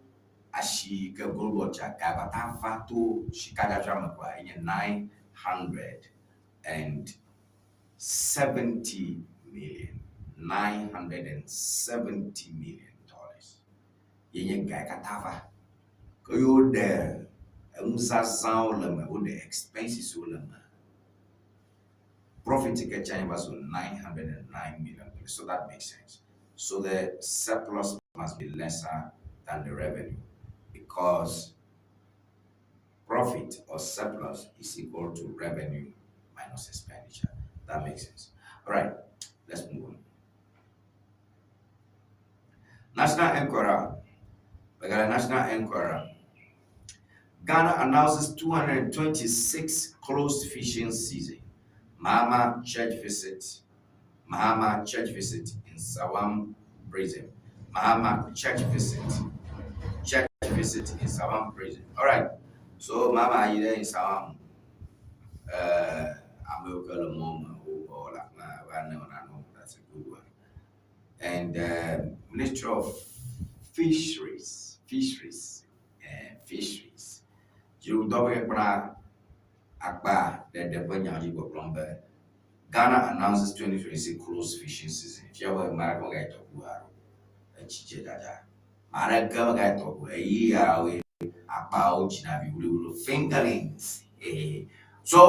asi yi ke GoldBod tsa ga katã va to sikadzadzra me koa enye 970 million. 970 million dollars. Ye nye ga yi katã va. Ke ye woɖe enuzazãwo le eme, woɖe expenses wo le eme. Profit ke tsa va zu 909 million dollars. So that makes sense. So the surplus must be lesser than the revenue because profit or surplus is equal to revenue minus expenditure. That makes sense. All right, let's move on. National Enquirer. We got a National Enquirer. Ghana announces 226 closed fishing season. Mahama church visit. Mahama church visit in Nsawam prison. Mahama church visit. Church visit in Nsawam prison. All right. So Mahama yi ɖe Nsawam. Amewo ke le mɔ me wowɔ le afi ma va ne wɔna no. That's a good one. And Ministry of Fisheries, Fisheries, Fisheries. Dziɖuɖudɔ ƒe kpla akpa ɖeɖe ƒe nya dzi gbɔgblɔm be Ghana announces 2026 closed fishing season. Fia be ame aɖeke megayi tɔƒo alo etsi dze dzadza. Ame aɖeke megayi tɔƒo eyi yawoe akpawo dzina vi wluwlu fingerlings. So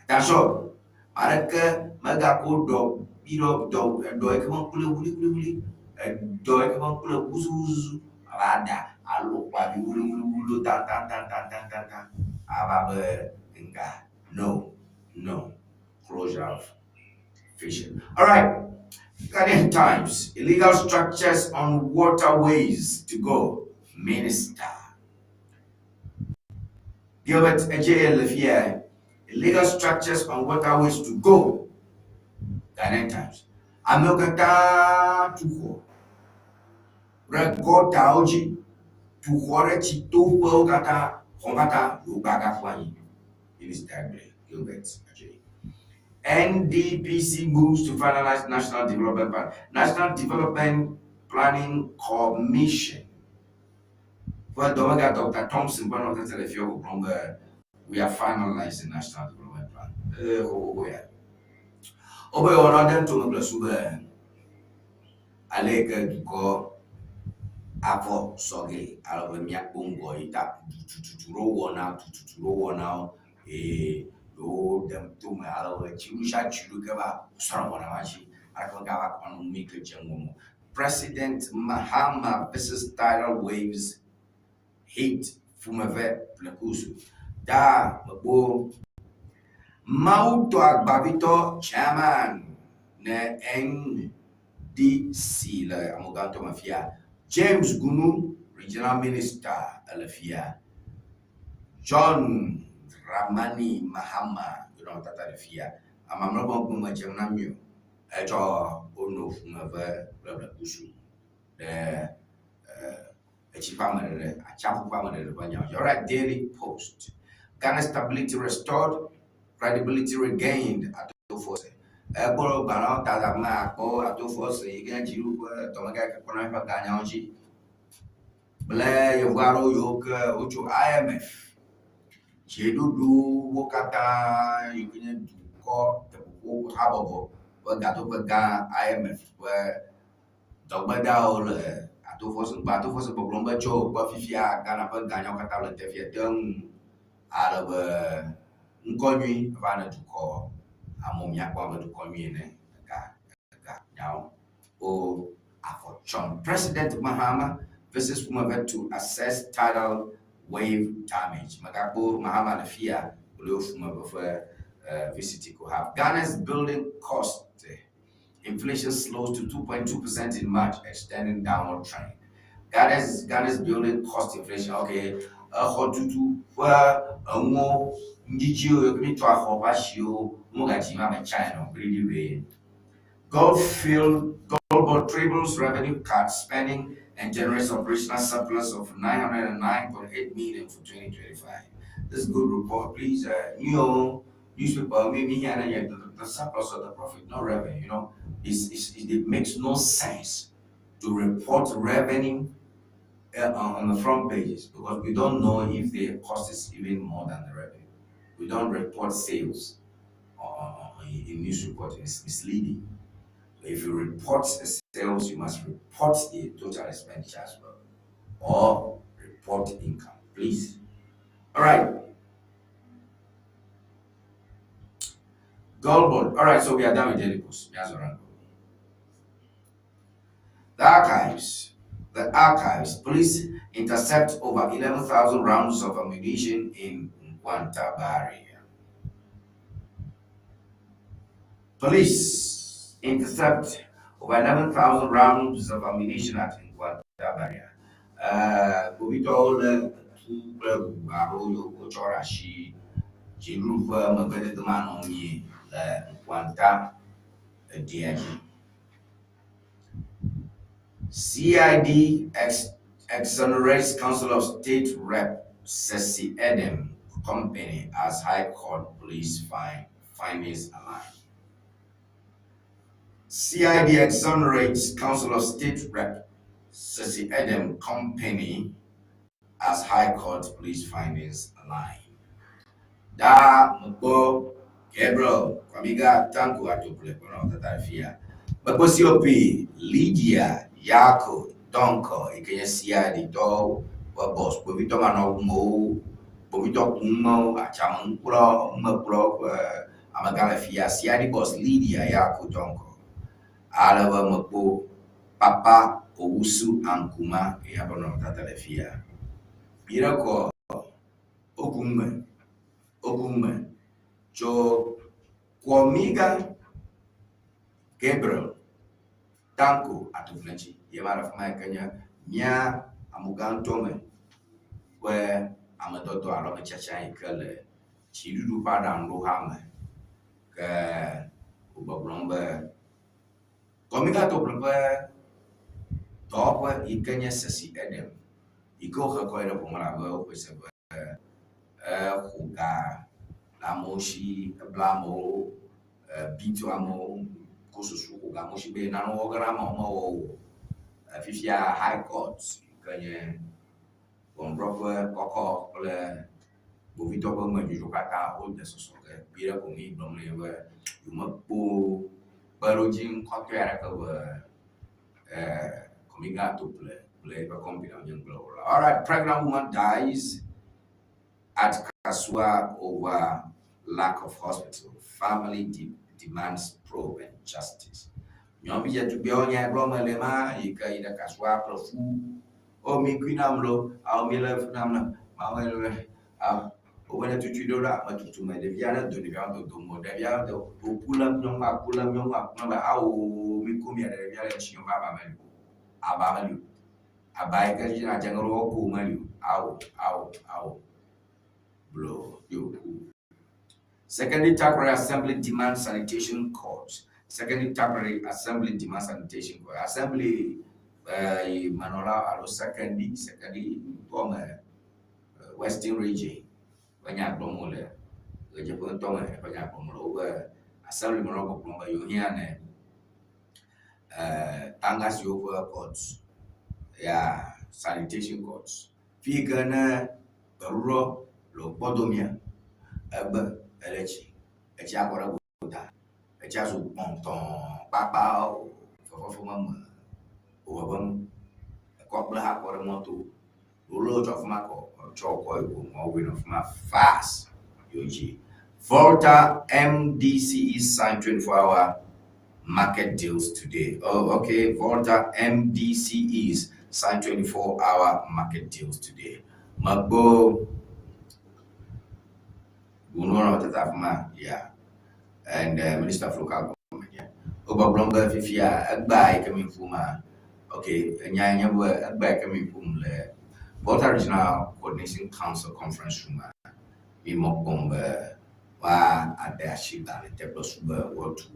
attention, ame aɖeke megako ɖɔ bi ɖɔ dɔ eɖɔ yi ke mekple wluiwluiwlui eɖɔ yi ke mekple wuzuwuzu ava da alo kpavi wluiwluiwlui. ɖo taŋtaŋtaŋtaŋtaŋ ava be nga no no closure of fishing. All right. Ghanaian Times, illegal structures on waterways to go. Minister. Gilbert Ejeye Lefia, illegal structures on waterways to go. Ghanaian Times. Amewo katã tu xɔ ɖe gɔtawo dzi, tu xɔ ɖe tsitoƒewo katã, xɔ katã yewogbã gaƒu anyi. Minister gblɔe, Gilbert Ejeye. NDPC moves to finalize National Development Plan. National Development Planning Commission. Ƒe dɔmega Dr. Thompson ƒe nɔtete le fia gbɔgblɔm be we are finalizing National Development Plan. Ee, xoxoxo ya. Wobe wɔna ɖe ŋutome kple su be ale yi ke dukɔ afɔ sɔ ge ale be míakpɔ ŋgɔ yi ta tututu ɖo wɔna tututu ɖo wɔnawo eye yewo ɖem tome ale be dziɖu sia dziɖu ke va srɔ̃ wɔna ma dzi aleke megava kpɔ nu mi ke dze ŋgɔ mo. President Mahama versus tidal waves hit Fumeve Plekusu. Da mekpo Mawu tɔ agbavitɔ chairman ne NDC le amegãtɔ me fia. James Gunu, regional minister ele fia. John Dramani Mahama yɔnɔ tata le fia. Amamlɛ ƒe ŋkume dzem na mi o. Etsɔ wono Fumeve kple Plekusu ɖe etsi ƒe ameɖeɖe, atsiaƒu ƒe ameɖeɖe ƒe nyawo dzi. Alright, Daily Post. Ghana stability restored, credibility regained. Ato Forson. Ekpɔ gbalẽwo ta da me akpɔ Ato Forson yi ke nye dziɖuɖu ƒe dɔmegã yi ke kpɔna eƒe ganyawo dzi kple yevu aɖewo yiwo ke wotso IMF dziɖuɖu wo katã yi ke nye dukɔ teƒoƒo habɔbɔ ƒe gatoƒe gã IMF ƒe dɔgbedawo le Ato Forson gbɔ. Ato Forson gbɔgblɔm be tso kpɔ fifia Ghana ƒe ganyawo katã le te fia te ŋu ale be ŋkɔ nyui va ne dukɔ amewo miakpɔ abe dukɔ nyui ene ega ega nyawo wo afɔ tsɔm. President Mahama visits Fumeve to assess tidal wave damage. Megakpɔ Mahama le fia kple Fumeve ƒe visit ko have. Ghana's building cost inflation slows to 2.2% in March, extending downward trend. Ghana's building cost inflation. Okay, exɔtutu ƒe enuwo ŋdzidziwo yi ke mi tɔ axɔ ƒe asiwo womegadzi ma me China o really be. Goldfield Goldboard triples revenue cut spending and generates operational surplus of 909.8 million for 2025. This is good report. Please, new newspaper, maybe here and there, the surplus of the profit, not revenue. It makes no sense to report revenue on the front pages because we don't know if the cost is even more than the revenue. We don't report sales in news reporting. It's misleading. If you report the sales, you must report the total expenditure as well, or report income, please. All right. Goldboard. All right, so we are done with Daily Post. The archives. The archives. Police intercept over 11,000 rounds of ammunition in Nkwanta Police intercept over 11,000 rounds of ammunition at Nkwanta Barrier. Kpovitɔwo le tu kple ʋu alo yiwo wotsɔ ɖe asi dziɖuɖu ƒe megbedede manɔmee le Nkwanta edia dzi. CID exonerates Council of State Rep Sesi Edem Company as High Court Police findings align. CID exonerates Council of State Rep Sesi Edem Company as High Court Police findings align. Da mekpɔ Gabriel Kwamiga Tanko Atople kpɔnɔ tata fia. Mekpɔ COP Lydia Yako Donko yi ke nye CID tɔwo ƒe boss kpovitɔ manɔ ŋumewo kpovitɔ kuŋumewo atsame ŋukplɔ ŋumekplɔ ƒe amegã le fia CID boss Lydia Yako Donko. Ale be mekpɔ Papa Owusu Ankuma eya ƒe nɔnɔmetata le fia. Kpi ɖe kɔ Ogunme, Ogunme tso Kɔmiga Gabriel Tanko Atoflɛtsi ye va le afi ma yi ke nye mía amugãtɔ me ƒe amedɔdɔ alo ametsatsa yi ke le dziɖuɖu ƒe aɖaŋuɖoha me. Ke wogbɔgblɔm be Kɔmiga Tɔƒle ƒe dɔwɔƒe yi ke nye Sesi Edem yi ke wohe kɔ yi ɖe ƒome elabe woxɔe se be exo ga le amewo si, ebla amewo, ebi tso amewo, ko susu xo ga amewo si be nane wɔ ge ɖe amewo mewɔ o. Fifia High Court yi ke nye ʋɔnudrɔ̃ƒe kɔkɔ kple kpovitɔ ƒe ŋɛdzodzo katã wode sɔsɔ ge kpi ɖe ko mi gblɔm ne be yewomekpɔ kpeɖodzi ŋkɔtɔe aɖeke be Kɔmiga Tople kple eƒe kɔmpita nye ŋgblɔ o. Alright, pregnant woman dies at Kasua over lack of hospital. Family demands probe and justice. Nyɔnuvi dzetugbeawo nya gblɔ me le ma yi ke yi ɖe Kasua kple fu. O mi kui nam lo, awo mi le fu nam na. Mawo le a wo ne tutui ɖo ɖa me tutu me ɖevia ne do ɖevia do do mo ɖevia do ku lem nyɔnua ku lem nyɔnua ku lem awo mi ku mia ɖevia le tsi ba ba meli o. Aba meli o. Aba yi ke dzi na dze ŋgɔ ko meli o. Awo awo awo. Blo yo ku. Secondary Takoradi Assembly demands sanitation court. Secondary Takoradi Assembly demands sanitation court. Assembly yi menɔla alo secondary secondary ŋutɔ me Western Region ƒe nya gblɔm wole. Ɣedzeƒe ŋutɔ me ƒe nya gblɔm wole. Wobe assembly menɔlawo gbɔgblɔm be yewo hiã ne tanga siwo ƒe court ya sanitation court. Fi yi ke ne gbeɖuɖɔ le wò kpɔdomea, egbe ele tsi, etsia kɔ ɖe gota, etsia zu kpɔntɔn kpakpa fefefe me me wòʋeʋem. Ekɔ kple ha kɔ ɖe mɔto. Wòlé tsɔ afi ma kɔ tsɔ kɔ yi wò wɔe nɔ afi ma fast yewo dzi. Volta MDCE signed 24-hour market deals today. Oh, okay. Volta MDCEs signed 24-hour market deals today. Magbo Gunora tata afi ma, yeah. And Minister of Local Government, yeah. Wogbɔgblɔm be fifia egbea yi ke mi ƒom ma, okay, enya nye be egbea yi ke mi ƒom le Volta Regional Coordination Council conference room a, mi mɔ kpɔm be woa ade asi gbalẽ te kple su be woatu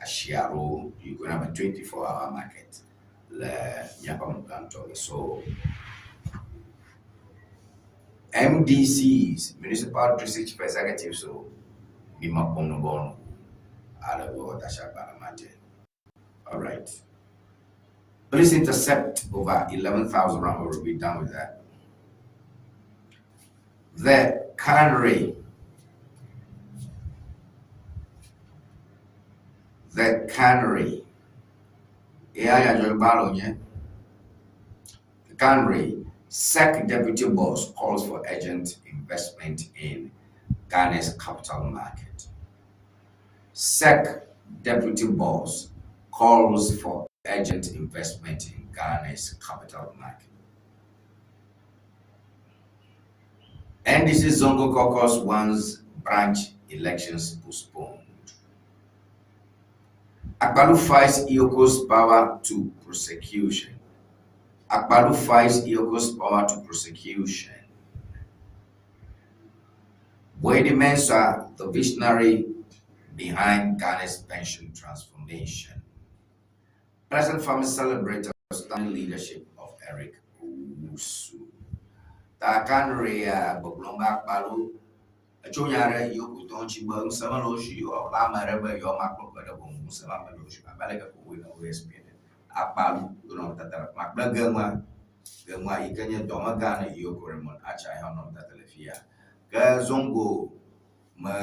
asi alo you gonna have a 24-hour market le míaƒe amegãtɔ me. So MDCs, Municipal District Chief Executives, so mi mɔ kpɔm no bɔ no ale be woade asi agbalẽ ma te. All right. Police intercept over 11,000 round. We'll be done with that. The Canary. The Canary. The Canary. SEC deputy boss calls for urgent investment in Ghana's capital market. SEC deputy boss calls for urgent investment in Ghana's capital market. NDC Zongo Caucus wants branch elections postponed. Akpaloo fights EOCO's power to prosecution. Akpaloo fights EOCO's power to prosecution. Boadi Mensah, the visionary behind Ghana's pension transformation. Present farmers celebrate outstanding leadership of Eric Owusu. Ta kanria gbɔgblɔm be Akpaloo etso nya ɖe yiwo kutɔ ŋuti be ŋusẽ mele wo si o ame aɖe be yewomakplɔ kpe ɖe boŋ ŋusẽ ma mele wo si o abe aleke ko woe ne wo explain ene. Akpaloo wonɔ tata le afi ma kple Geŋua Geŋua yi ke nye dɔmegã ne EOCO Raymond Archer hã nɔ tata le fi ya. Ke Zongo me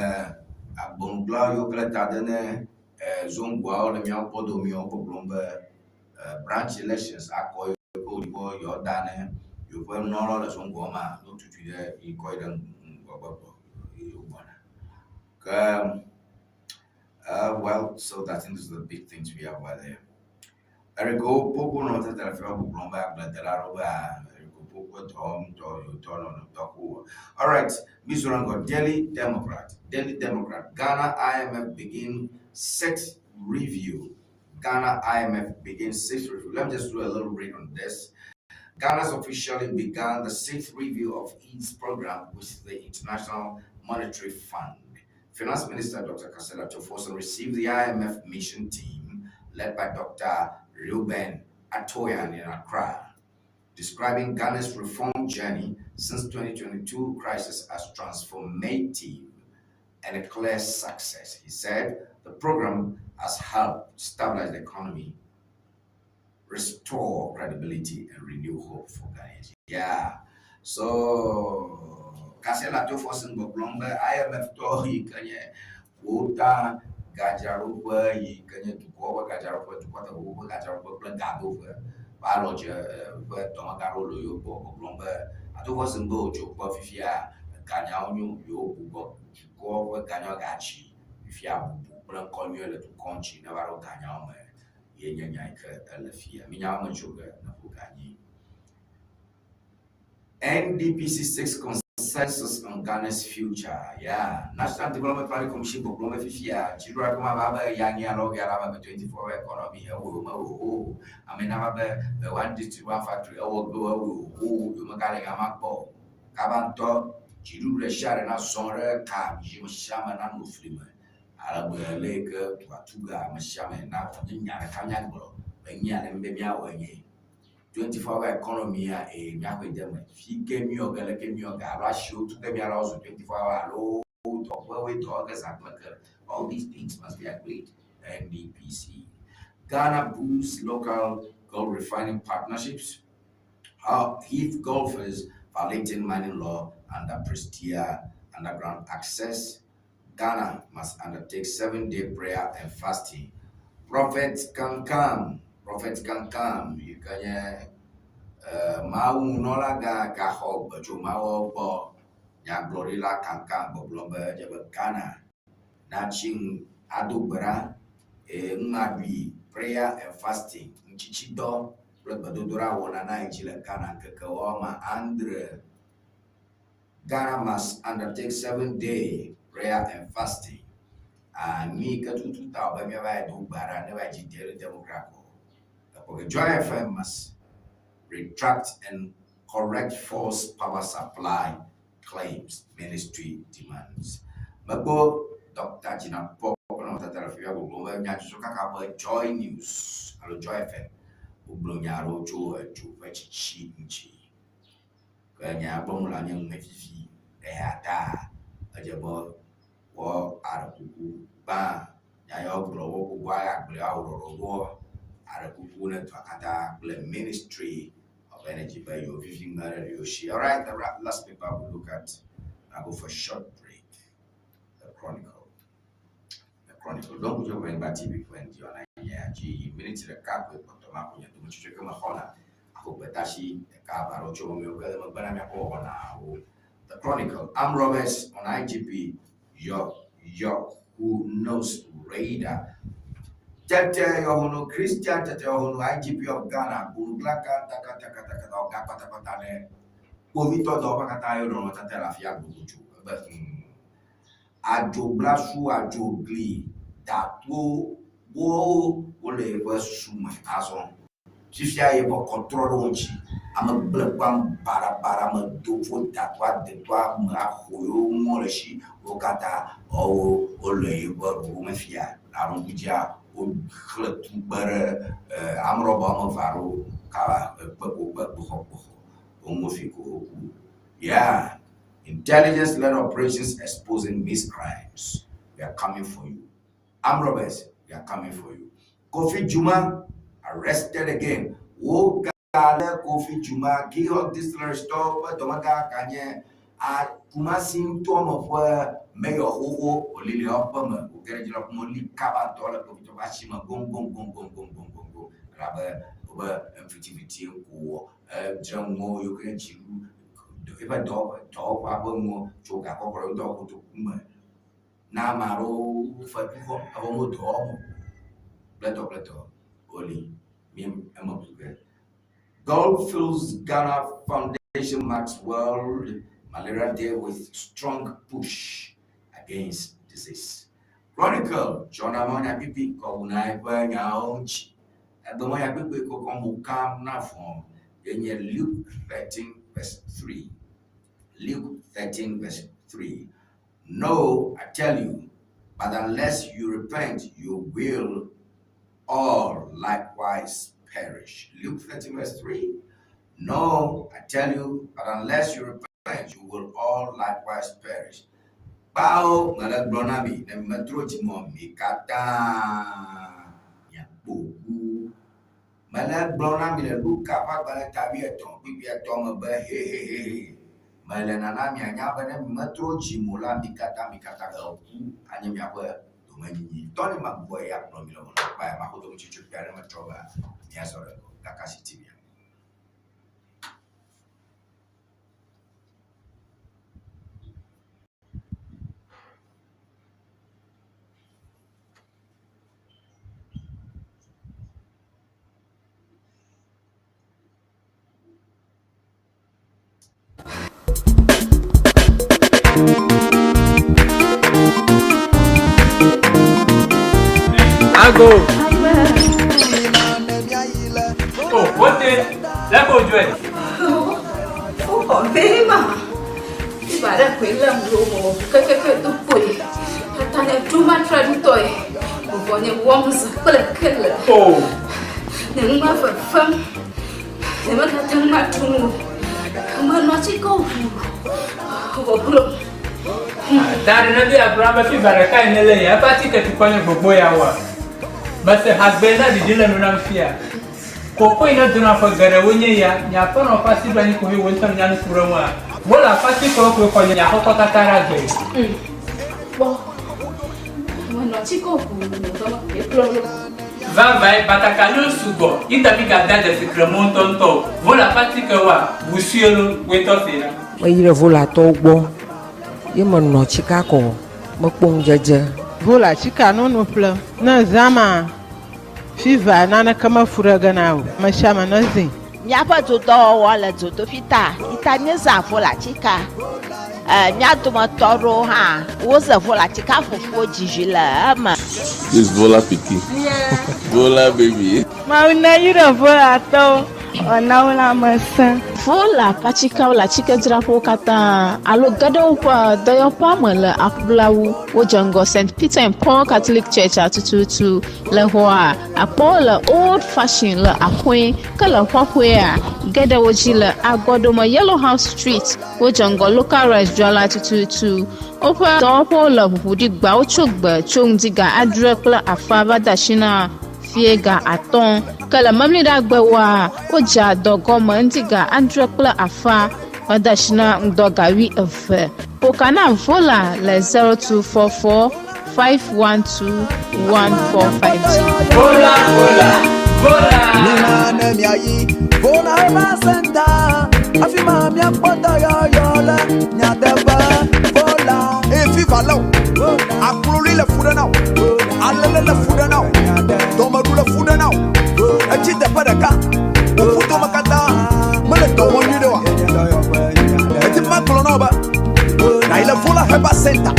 agbɔnugblɔa yiwo ke le ta de ne Zongoawo le míawo kpɔdomewo gbɔgblɔm be branch elections akɔ yi ke wòdi be yewoada ne yewoƒe nunɔlawo le Zongoa mea, ne wotutui ɖe yi kɔ yi ɖe ŋgɔgbe gbɔ ye wogbɔna. Ke well, so that is the big things we have over there. Eric Opoku nɔ tata le fi ma gbɔgblɔm be agbledela aɖewo be Eric Woƒe dɔ wɔm ŋutɔ yewo tɔ nɔ dɔ ko wɔ. Alright, Missouri ŋgɔ Daily Democrat. Daily Democrat. Ghana IMF begin sixth review. Ghana IMF begins sixth review. Let me just do a little read on this. Ghana's officially began the sixth review of its program with the International Monetary Fund. Finance Minister Dr. Cassiel Ato Forson received the IMF mission team led by Dr. Ruben Atoyan in Accra, describing Ghana's reform journey since 2022 crisis as transformative and a clear success. He said the program has helped stabilize the economy, restore credibility, and renew hope for Ghanaians. Yeah. So, Cassiel Ato Forson gbɔgblɔm be IMF tɔ yi ke nye wota gadzraɖoƒe yi ke nye dukɔ ƒe gadzraɖoƒe, dukɔ teƒe ƒe gadzraɖoƒe kple gadoƒe ƒe alɔdze ƒe dɔmegã ɖewo le yewo gbɔ gbɔgblɔm be Ato Forson be wòtso kpɔ fifia ganyawo nyo yewo gbugbɔ dukɔ ƒe ganyawo gatsi fifia bubu kple ŋkɔ nyuie le dukɔ ŋuti ne va ɖo ganyawo me ye nye nya yi ke ele fia. Minyawo me tso ge ne ƒo ganyi. NDPC 6 consensus on Ghana's future. Yeah. National Development Planning Commission gbɔgblɔ be fifia dziɖuɖua gɔme va be ya nye alo ya la be 24 hour economy ewo me o. Ame na va be one district one factory ewo go ewo o yo me ga le gama kpɔ. Kaba ŋutɔ dziɖuɖu ɖe sia ɖe na zɔ ɖe ka dzi me sia ame na nɔ fli me. Ale be le yi ke dua tu ga ame sia ame na nye nya ɖeka míagblɔ be nya ɖe be míawɔe nye 24 hour economy ya eye míaxɔe de me. Fi ke míwɔ ge leke míwɔ ge alo asiwo tu ge míalo zu 24 hour alo dɔƒewoe dɔ ge zã kple ke. All these things must be agreed. NDPC. Ghana boosts local gold refining partnerships. Heath golfers violating mining law under Prestea underground access. Ghana must undertake 7-day prayer and fasting. Prophet can come. Prophet can come. You can Mawu nunɔla gã gaxɔ gbe tso Mawu gbɔ. Nyagblɔɖila Kankam gbɔgblɔ be edze be Ghana natsi nu ado gbe ɖa eye numaɖui prayer and fasting ŋutsitsidɔ kple gbedodoɖa wɔna na yi dzi le Ghana ŋkeke woame 7. Ghana must undertake 7-day prayer and fasting. Anyi ke tutu ta be míava yi do gbe ɖa ne va dzi Daily Democrat ko. Okay, Joy FM must retract and correct false power supply claims, ministry demands. Megbo Dr. Gina Pop na tata le fia gbogbo be nyadzɔdzɔ kaka ƒe Joy News alo Joy FM wogblɔ nya aɖewo tso edzo ƒe tsitsi ŋuti. Ke nya gblɔm wole nye nume vivi eya ta edze be wɔ aɖe kuku gbã nya yawo gblɔ wo gbogbo agblẽ awɔ ɖɔɖɔɖoa aɖe kuku ne dua katã kple Ministry of Energy be yewo vivi ŋme ɖe yewo si. Alright, the last paper we look at. I go for a short break. The Chronicle. The Chronicle. Don't put your brain back TV when you are dzi miniti ɖeka koe kpɔtɔ ma ko nye dometsotso ke mexɔna ako gbetasi ɖeka alo tso mewo ke le megbe na míaƒe wɔnawo. The Chronicle. Armed robbers on IGP Yo who knows radar. Tetteh Yohuno Christian Tetteh Yohuno IGP of Ghana Guluglaka taka taka taka ọ̀gá pátápátá ne kpovitɔ dɔwɔƒe katã yɔ nɔnɔmetata le afia gbogbo tso ebe adzoblasu adzogli datuwo wo wole yeƒe susu me azɔ fifia yeƒe kɔ trɔ ɖe wo ŋuti ame gblẽ kpam baɖabaɖa me dofo datoa detoa me axo yewo ŋuwo le si wo katã wo wole yeƒe ɖoɖo me fia le aɖoŋkudzia woxlẽ tu kpe ɖe amrɔba woame eve aɖewo kaba ekpe ko kpe kpoxɔ kpoxɔ woŋu fi ko woku. Yeah, intelligence-led operations exposing miscrimes. We are coming for you. Armed robbers, we are coming for you. Kofi Juma arrested again. Wo gale Kofi Juma Gihok Distillery Store ƒe dɔmegã ganye a Kumasi ŋutɔ me ƒe mayor xoxo wòli le eƒe me wòge ɖe dzi le ƒe li kaba ŋutɔ le kpovitɔ ƒe asi me goŋgoŋgoŋgoŋgoŋgoŋgoŋ elabe wobe ŋfitifiti ko wɔ edzre nuwo yiwo ke dziɖu eƒe dɔwɔƒea ƒe nuwo tso gakɔkɔ ɖe dɔ kotoku me na ame aɖewo fetu xɔm evɔ wo dɔ wɔm o kple tɔ kple tɔ woli mi eme ku ge. Goldfields Ghana Foundation. Nation marks World Malaria Day with strong push against disease. Chronicle tsɔna mɔnyakpikpi kɔwuna eƒe nyawo ŋuti. Egbe mɔnyakpikpi kɔkɔ mo kam na vɔ ye nye Luke 13 verse 3. Luke 13 verse 3. No, I tell you, but unless you repent, you will all likewise perish. Luke 13 verse 3. No, I tell you, but unless you repent, you will all likewise perish. Kpao mele gblɔ na mi ne metrɔ dzime mi katã miakpo ku. Mele gblɔ na mi le Luka ƒe agbalẽ ta wuietɔ̃ kpukpui etɔ̃ me be hehehehe mele nana mianya be ne metrɔ dzime o la mi katã mi katã eku anye miaƒe domenyinyi. Tɔni magbugbɔ ya kplɔ mi le wɔna kpa ya maxɔ dometsotsotso kpui aɖe metrɔ va miazɔ ɖe Kakasi TV. Ago. Oh, wote. Lẹ́kọ̀ọ́ ojú ẹ̀. Ó bema. Ibara kwela mlomo kekeke tupoe. Atane duma tradutoe. Ubonye womza kule kele. Oh. Ne ngma fefem. Ne ma katang ma tunu. Ma no chiko. Bo kulo. Tari na bí Abraham fi baraka yi nílẹ̀ yẹn, eƒe atike tukɔ nye gbogbo ya wa. Mese hagbe na ɖiɖi le nu nam fia. Koko yi ne dona ƒe geɖewo nye ya, nye aƒenɔ ƒe asi ɖo anyi ko he wo ŋutɔ nya nu ku ɖe ŋua. Wole aƒe atikewo koe xɔ nye aƒekɔ katã ɖe agbe. Bo. Ma no chiko. Bo kulo. Vavae batakaliwo sugbɔ, ita mi gada dzesi kremo ŋutɔŋutɔ o. Wole aƒe atike wa, wusue lo, woetɔ se la. Meyi ɖe volatɔwo gbɔ ye menɔ tsika kɔ mekpɔ ŋudzedze. Vola tsika nono ƒle ne zãma fiva naneke mefu ɖe ge na o. Ame sia ame ne zĩ. Míaƒe dodɔwɔwɔ le dzodoƒi ta ita míezã volatsika. Mía dometɔ aɖewo hã woze volatsika fufuwo dzidzi le eme. This Vola pikin. Vola baby. Mawu ne yi ɖe volatɔwo ɔna wo lãmesẽ. Vola ƒe le atsikedzraƒewo katã alo ge ɖe woƒe dɔyɔƒea me le aƒlawu. Wodze ŋgɔ St. Peter and Paul Catholic Church atututu le xɔa akpɔwo le old fashion le aƒe ke le xɔƒea ge ɖe wo dzi le agɔdome Yellow House Street. Wodze ŋgɔ local rice dzrala tututu. Woƒe dɔwɔƒewo le ʋuʋu ɖi gbawo tso gbe tso ŋdi ga adre kple afa va de asi na fie ga atɔ̃. Ke le memleɖagbewoa, wodzea dɔ gɔme ŋdi ga adre kple afa va de asi na ŋdɔ ga wuieve. Ƒoka na Vola le 0244 512 1452. Vola, vola, vola. Mina ne miayi Vola Herbal Center. Afi ma miakpɔ dɔyɔyɔ le nyateƒe. Vola. Eye fifa lé o. Akloli le fu ɖe na o. Alele le fu ɖe na o. Dɔmeɖu le fu ɖe na o. Etsi teƒe ɖeka. Wò ƒutome katã mele dɔ wɔm nyuie ɖe oa. Eti ma gblɔ na wo be na yi le Vola Herbal Center.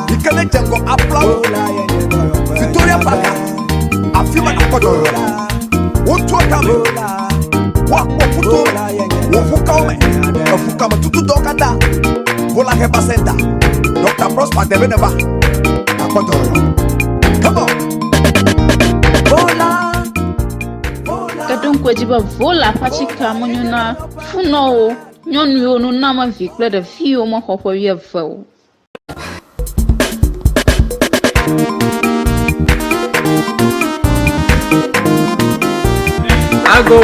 Yi ke ne dze ŋgɔ aplawo. Victoria Park. Afi ma nakpɔ dɔyɔyɔ le. Wotu kame. Woakpɔ ƒuto me. Wò ƒukawo me. Eƒukame tututɔwo katã. Vola Herbal Center. Dr. Prosper Debe ne va. Nakpɔ dɔyɔyɔ. Come on. Vola. Ke ɖo ŋku edzi be Vola ƒe atsike menyo na funɔwo, nyɔnuwo, nunamevi kple ɖeviwo mexɔ ƒe wuieve o. Ago.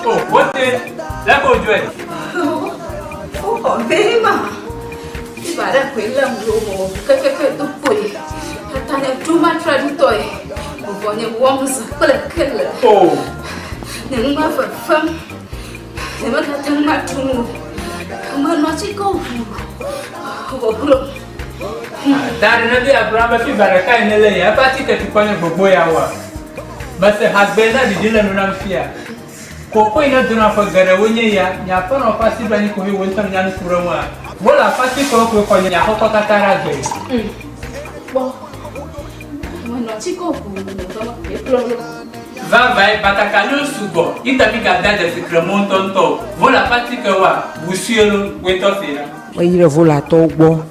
Oh, wote. Lẹ́kọ̀ọ́ ojú ẹ̀. Ó bema. Ibara kwela mlomo kekeke tupoe. Atane duma tradutoe. Ubonye womza kule kele. Oh. Ne ngma fefem. Ne ma katang ma tunu. Ma no chiko. Bo kulo. Tari na bí Abraham fi baraka yi nílẹ̀ yẹn, eƒe atike tukɔ nye gbogbo ya wa. Mese hagbe na ɖiɖi le nu nam fia. Koko yi ne dona ƒe geɖewoe nye ya, nye aƒenɔ ƒe asi ɖo anyi koe wò ŋutɔ nènya nu ku ɖe eŋua? Wole aƒe atikewo koe xɔ nye aƒekɔ katã ɖe agbe. Kpɔ, menɔ atike ʋuu le dɔ me kplɔ ɖo. Vavãe, batakaliwo sugbɔ, yi ta migade dzesi kremɔ ŋutɔŋutɔ o. Vole aƒe atikewoa, ʋu sue lo, wòe tɔ see ɖa. Meyi ɖe Volatɔwo gbɔ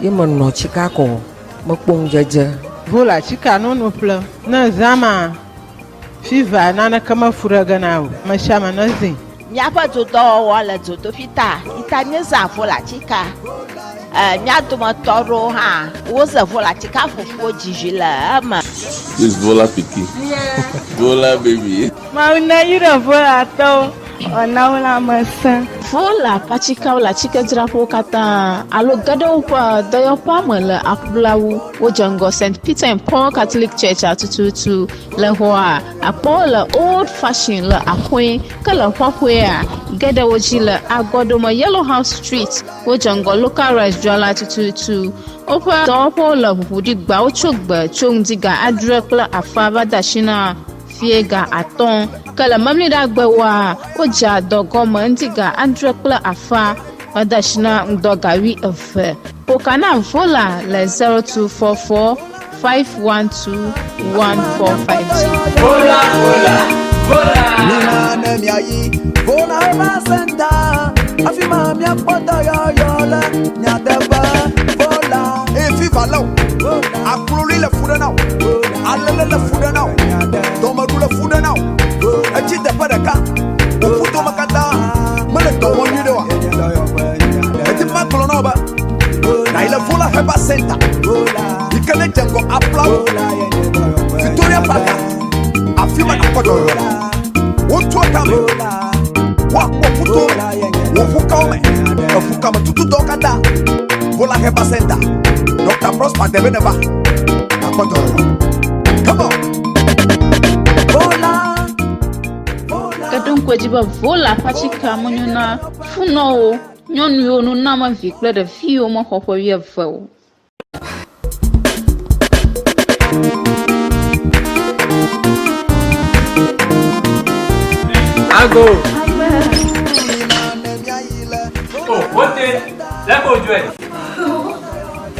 ye menɔ tsika kɔ mekpɔ ŋudzedze. Vola tsika nono ƒlem. Ne zã ma Fever naneke mefu ɖe ge na o. Amesiame nezĩ. Míaƒe dodɔwɔwɔ le dzodoƒi ta yi ta míezã volatika. E, mía dometɔ aɖewo hã woze volatika fufuwo dzizi le eme. This Vola pikin. Vola baby. Mawu neyra Volatɔwo wòana wo lãmesẽ. Vola ƒe atikeawo le atsikedzraƒewo katã alo ge ɖe woƒe dɔyɔƒea me le aƒlawu. Wodze ŋgɔ St. Peter and Paul Catholic Church-a tututu. Le xɔa, akpɔwo le Old Fashion le axɔe, ke le xɔxɔea, ge ɖe wo dzi le agɔɖome Yellow House Street. Wodze ŋgɔ Local Rice dzrala tututu. Woƒe dɔwɔƒewo le ʋuʋu ɖi gbeawo tso gbe tso ŋdi ga adre kple afã va de asi na fiẽ ga atɔ̃. Ke le Memleɖagbewoa, wodzea dɔ gɔme ŋdi ga adre kple afã va de asi na ŋdɔ ga wuieve. Ƒo ka na Vola le 0244 512 145 dzi. Vola, vola, vola. Mina ne miayi Vola Herbal Center, afi ma miakpɔ dɔyɔyɔ le nyateƒe. Vola. Eye fifa lé wò, akloli le fu ɖe na wò, alele le fu ɖe na wò, dɔmeɖu le fu ɖe na wò, etsi teƒe ɖeka, wò ƒudome katã mele dɔ wɔm nyuiɖe oa? Medi be magblɔ na wò be nàyi le Vola Herbal Center yi ke nedze ŋgɔ Aflawo, Victoria Park, afi ma nàkpɔ dɔyɔyɔ le. Wotua tame, woakpɔ ƒuto me, wò ƒukawo me, eƒukame tututɔwo katã. Vola Herbal Center, Dr. Prosper Debe neva, nàkpɔ dɔyɔyɔ. Come on! Vola. Ke ɖo ŋku edzi be Vola ƒe atikea menyo na funɔwo, nyɔnuwo, nunamevi kple ɖeviwo mexɔ ƒe wuieve o. Ago. Oh, wote, lɛ ko dzɔe.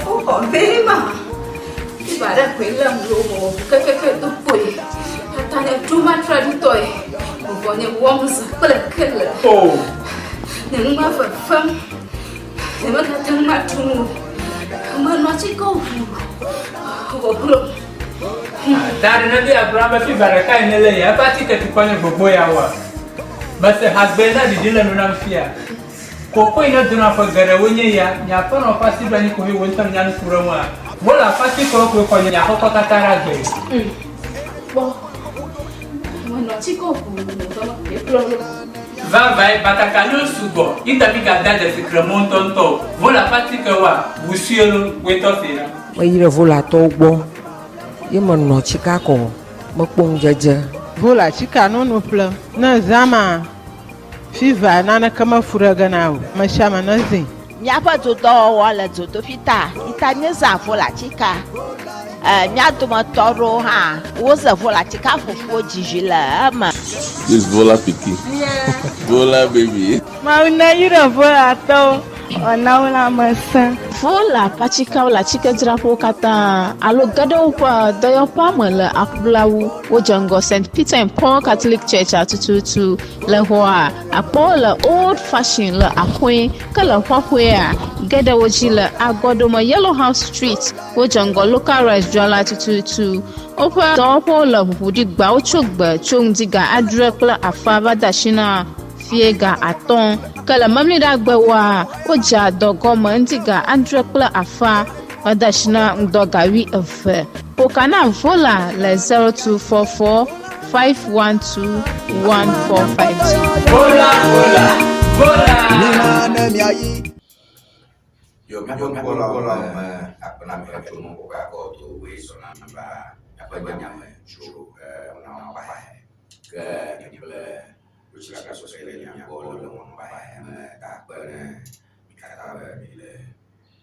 Woxɔ bee ma. Fiva ɖe koe lém ɖo mewɔ ʋu kekeke do kpoe. Tata nye ɖo matraɖitɔe. Vɔvɔ nye wɔm zã kple kele. Oh. Nye nu ma fefem. Nye megate ŋu aɖu nu o. Menɔ atikewo ʋu vɔvɔ. Ta ɖe ne bia gblɔ be fiva ɖekae nèle ya eƒe atike tukɔ nye gbogbo ya woa? Mese hagbe na ɖiɖi le nu nam fia. Koko yi nedona ƒe geɖewoe nye ya, nye aƒenɔ ƒe asi ɖo anyi koe wò ŋutɔ nènya nu ku ɖe eŋua? Wole aƒe atikewo koe xɔ nye aƒekɔ katã ɖe agbe. Kpɔ, menɔ atikewo ʋuu dɔ me kplɔ ɖo. Vavãe, batakaliwo sugbɔ, yi ta migade dzesi kremɔ ŋutɔŋutɔ o. Vole aƒe atikewoa, ʋu sue lo, wòe tɔ see ɖa. Meyi ɖe Volatɔwo gbɔ ye menɔ tsika kɔ mekpɔ ŋudzedze. Vola tsika nono ƒlem. Ne zã ma, Fever naneke mefu ɖe ge na o. Amesiame nezĩ. Míaƒe dodɔwɔwɔ le dzodoƒi ta yi ta míezã volatika. E, mía dometɔ aɖewo hã woze volatika fufuwo dzizi le eme. This Vola pikin. Vola baby. Mawu neyra Volatɔwo wòana wo lãmesẽ. Vola ƒe atikeawo le atsikedzraƒewo katã alo ge ɖe woƒe dɔyɔƒea me le aƒlawu. Wodze ŋgɔ St. Peter and Paul Catholic Church-a tututu. Le xɔa, akpɔwo le Old Fashion le axɔe, ke le xɔxɔea, ge ɖe wo dzi le agɔɖome Yellow House Street. Wodze ŋgɔ Local Rice dzrala tututu. Woƒe dɔwɔƒewo le ʋuʋu ɖi gbeawo tso gbe tso ŋdi ga adre kple afã va de asi na fiẽ ga atɔ̃. Ke le Memleɖagbewoa, wodzea dɔ gɔme ŋdi ga adre kple afã va de asi na ŋdɔ ga wuieve. Ƒo ka na Vola le 0244 512 145 dzi. Vola, vola, vola. Mina ne miayi. Yo, míaƒe nukpɔlawo me akpe na mi tso mɔkpɔkpɔ akɔ to woe zɔna va míaƒe nya me tso ŋɔŋlɔawo ke kple wotsila sɔsɔe le mía gbɔ le ŋɔŋlɔawo me ta akpe ne mi katã be mi le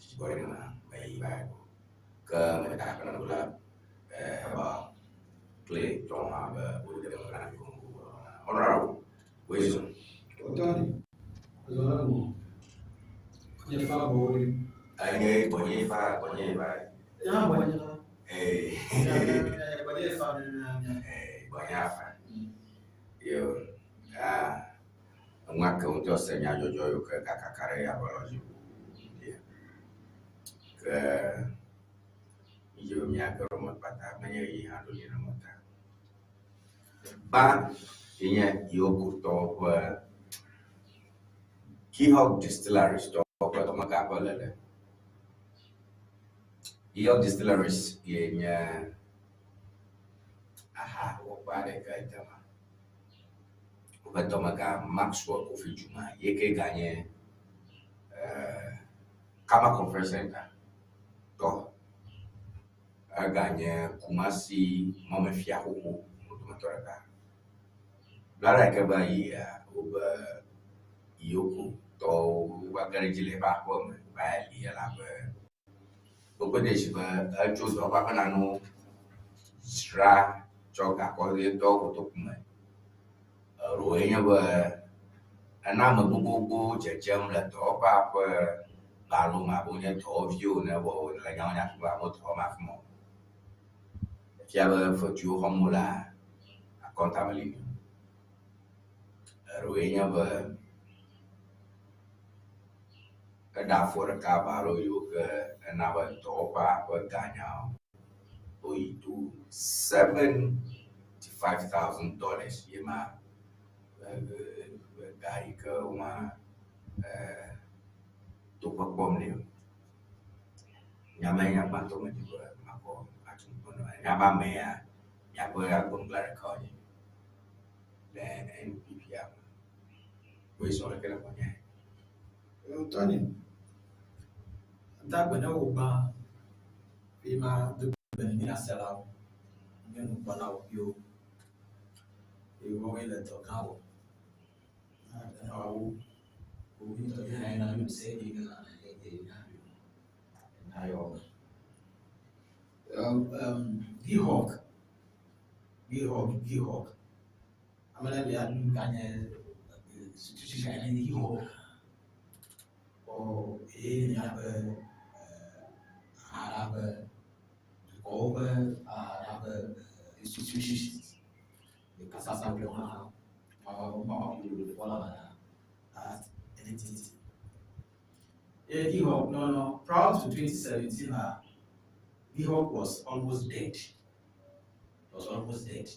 dzigbɔ ɖe me be yi va ko. Ke me ta akpe na la heba kple tɔ hã be wo de me na mi ko. Honorable. Azɔ ɖe ŋu. Nye fa bɔ wo. Enye gbɔnye fa gbɔnye va. Ya gbɔnye fa. Ee. Gbɔnye fa Ee gbɔnye afa. Yo ah enua ke ŋutɔ se nyadzɔdzɔ yiwo ke gakaka ɖe ablɔ dzi ʋuu. Ke mídze be míage ɖe eme kpata menye ɣeyiɣi hã ɖo li ɖe eme ta. Gbã ye nye Yokotɔwo ƒe Kihawk Distilleries tɔwo ƒe dɔmegã ƒe lele. Kihawk Distilleries ye nye aha wɔƒe aɖe yi ke dema. Woƒe dɔmegã Maxwell Kofi Juma ye ke ganye eh, Kama Conference Center tɔ. Eganye Kumasi mɔmefia xoxo dometɔ ɖeka. Bla yi ke va yia wobe Yoko tɔwo wova ge ɖe edzi le eƒe aƒe me va li elabe wokpɔe de dzi be etso dɔwɔƒea ƒe nanewo dzra tsɔ ga kɔ ye ŋutɔ kotoku me. Eɖewoe nye be ena ame gbogbowo dzedzem le dɔwɔƒea ƒe gbalẽwo me abe wonye dɔwɔviwo ene vɔ le nyawo nya afi ma amewo dɔ wɔm afi ma o. Efia be fetu yiwo xɔm wolea akɔnta meli nɛ o. Eɖewoe nye be eɖe afɔ ɖeka eve alo yiwo ke ena be dɔwɔƒea ƒe ganyawo woyi to $75,000 ye ma ga yi ke woma toƒe kpɔm nɛ o. Nya mae nye gbãtɔ medi be makɔ atu ŋgɔ na. Nya be ame ya miaƒe agbɔnugla ɖeka wònye le NPP me. Woe zɔ ɖeke le gbɔnye. Tɔnye, da gbe ne wò gbã eye mado gbe ne míaselawo, nye nukpɔlawo ƒio eye woawoe le dɔ gã wɔm. Gihawk, Gihawk, Gihawk. Ame ɖe lia nu ka nye institution ya nye Gihawk. Ɔ eye míaƒe aha ƒe dukɔwo ƒe aha ƒe institutions. Yeah, no, no. Prior to 2017, GIHOC was almost dead. It was almost dead.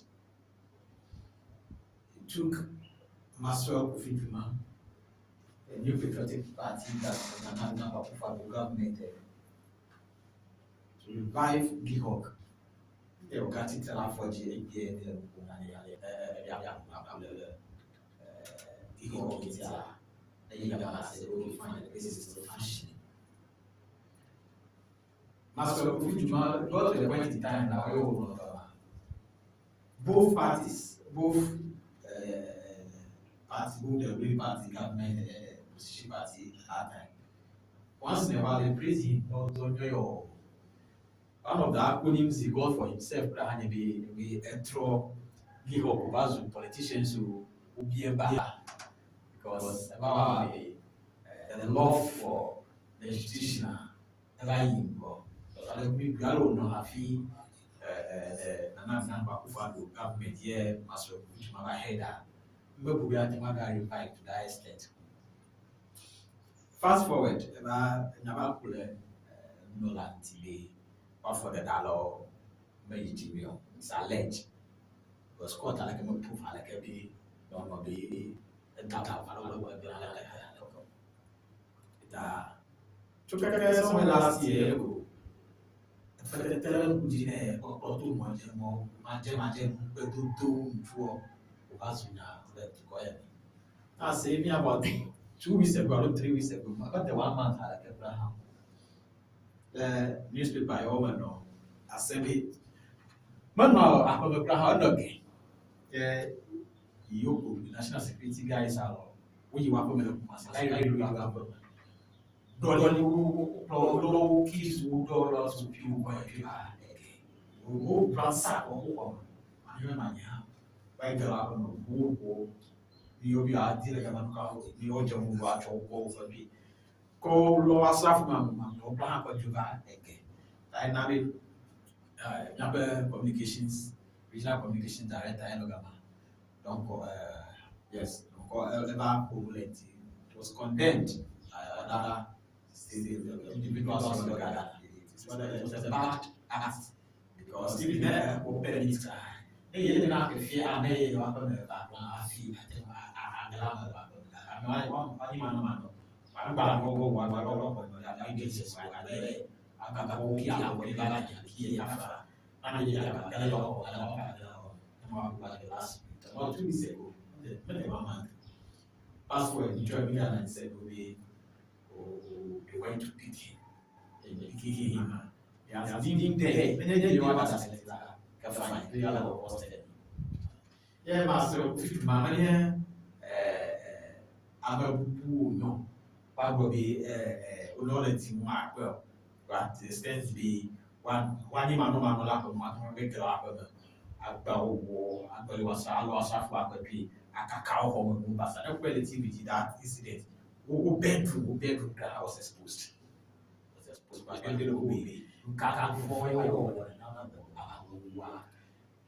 It took Maxwell Kofi Juma, the New Patriotic Party that Nana Akufo-Addo government, to revive GIHOC. Maxwell Kofi Juma got to the point in time now, both parties, both party, both the ruling party, government, opposition party at that time. Once in a while, they praise him, one of the acronyms he got for himself, be etro GIHOC obazu politicians who be because about the love for the institution ever yin go. Because Nana Akufo-Addo government here, Maxwell Kofi Juma head revive to that extent. Fast forward, eba nyaba kule Nolan TV for the dollar may it's alleged. Because court like a proof like a be no no be somewhere last year ago. I say me about 2 weeks ago or 3 weeks ago, about the 1 month like Abraham. The newspaper I open no assembly. Mano Abraham no ke EOCO, the national security guys are we were from the dɔdɔ wo keys wo dɔ so fi wo kɔ fi ha wo ransack wo kɔ ma anya ba gala no wo wo Mi wo bi adi le gama nuka mi wo dze ŋu va tsɔ wokɔ woƒe vi. Kɔ lɔ asrafo ma ma wo kple hã kɔ dzo va ege. Ta ena be míaƒe communications regional communication director ye nɔ gama. Donc yes, donc eva ƒo nu le ŋuti. It was condemned by other individuals in Ghana. It was a bad act because even ne ekpɔ permit a, ne ye na ke fia ne ye yewoaƒe me va kplɔ hafi ate ŋu age la ame va ƒe me. Gake ame wa anyi manɔ manɔ. Agbalẽ gbɔgbɔ wɔ agbalẽ gbɔgbɔ xɔ me gake ye dze si wɔ abe agakɔ ki awɔ ne va la nya ki ye afa. Ana ye agbalẽ le xɔ ale wɔ ale wɔ. Ne ma gba le last week. About 2 weeks ago. Mene one month. Passport enjoy me and said be oh, they went to pick him. They pick him. He has been there. Many you want to say that. Fine. They are posted. Yeah, master, fit mama eh ame bubu no. Wa be eh ono le ti mu akpe. But the extent be one one ma no ma no la ko ma to be kela akpe me. Agba wo agba le wasa alo asafo akpe bi akaka wo me mu basa. Na kpe le TV ti that incident. Wo bedroom that was exposed. Was exposed. But then they go be kaka fo yo wo na na wa.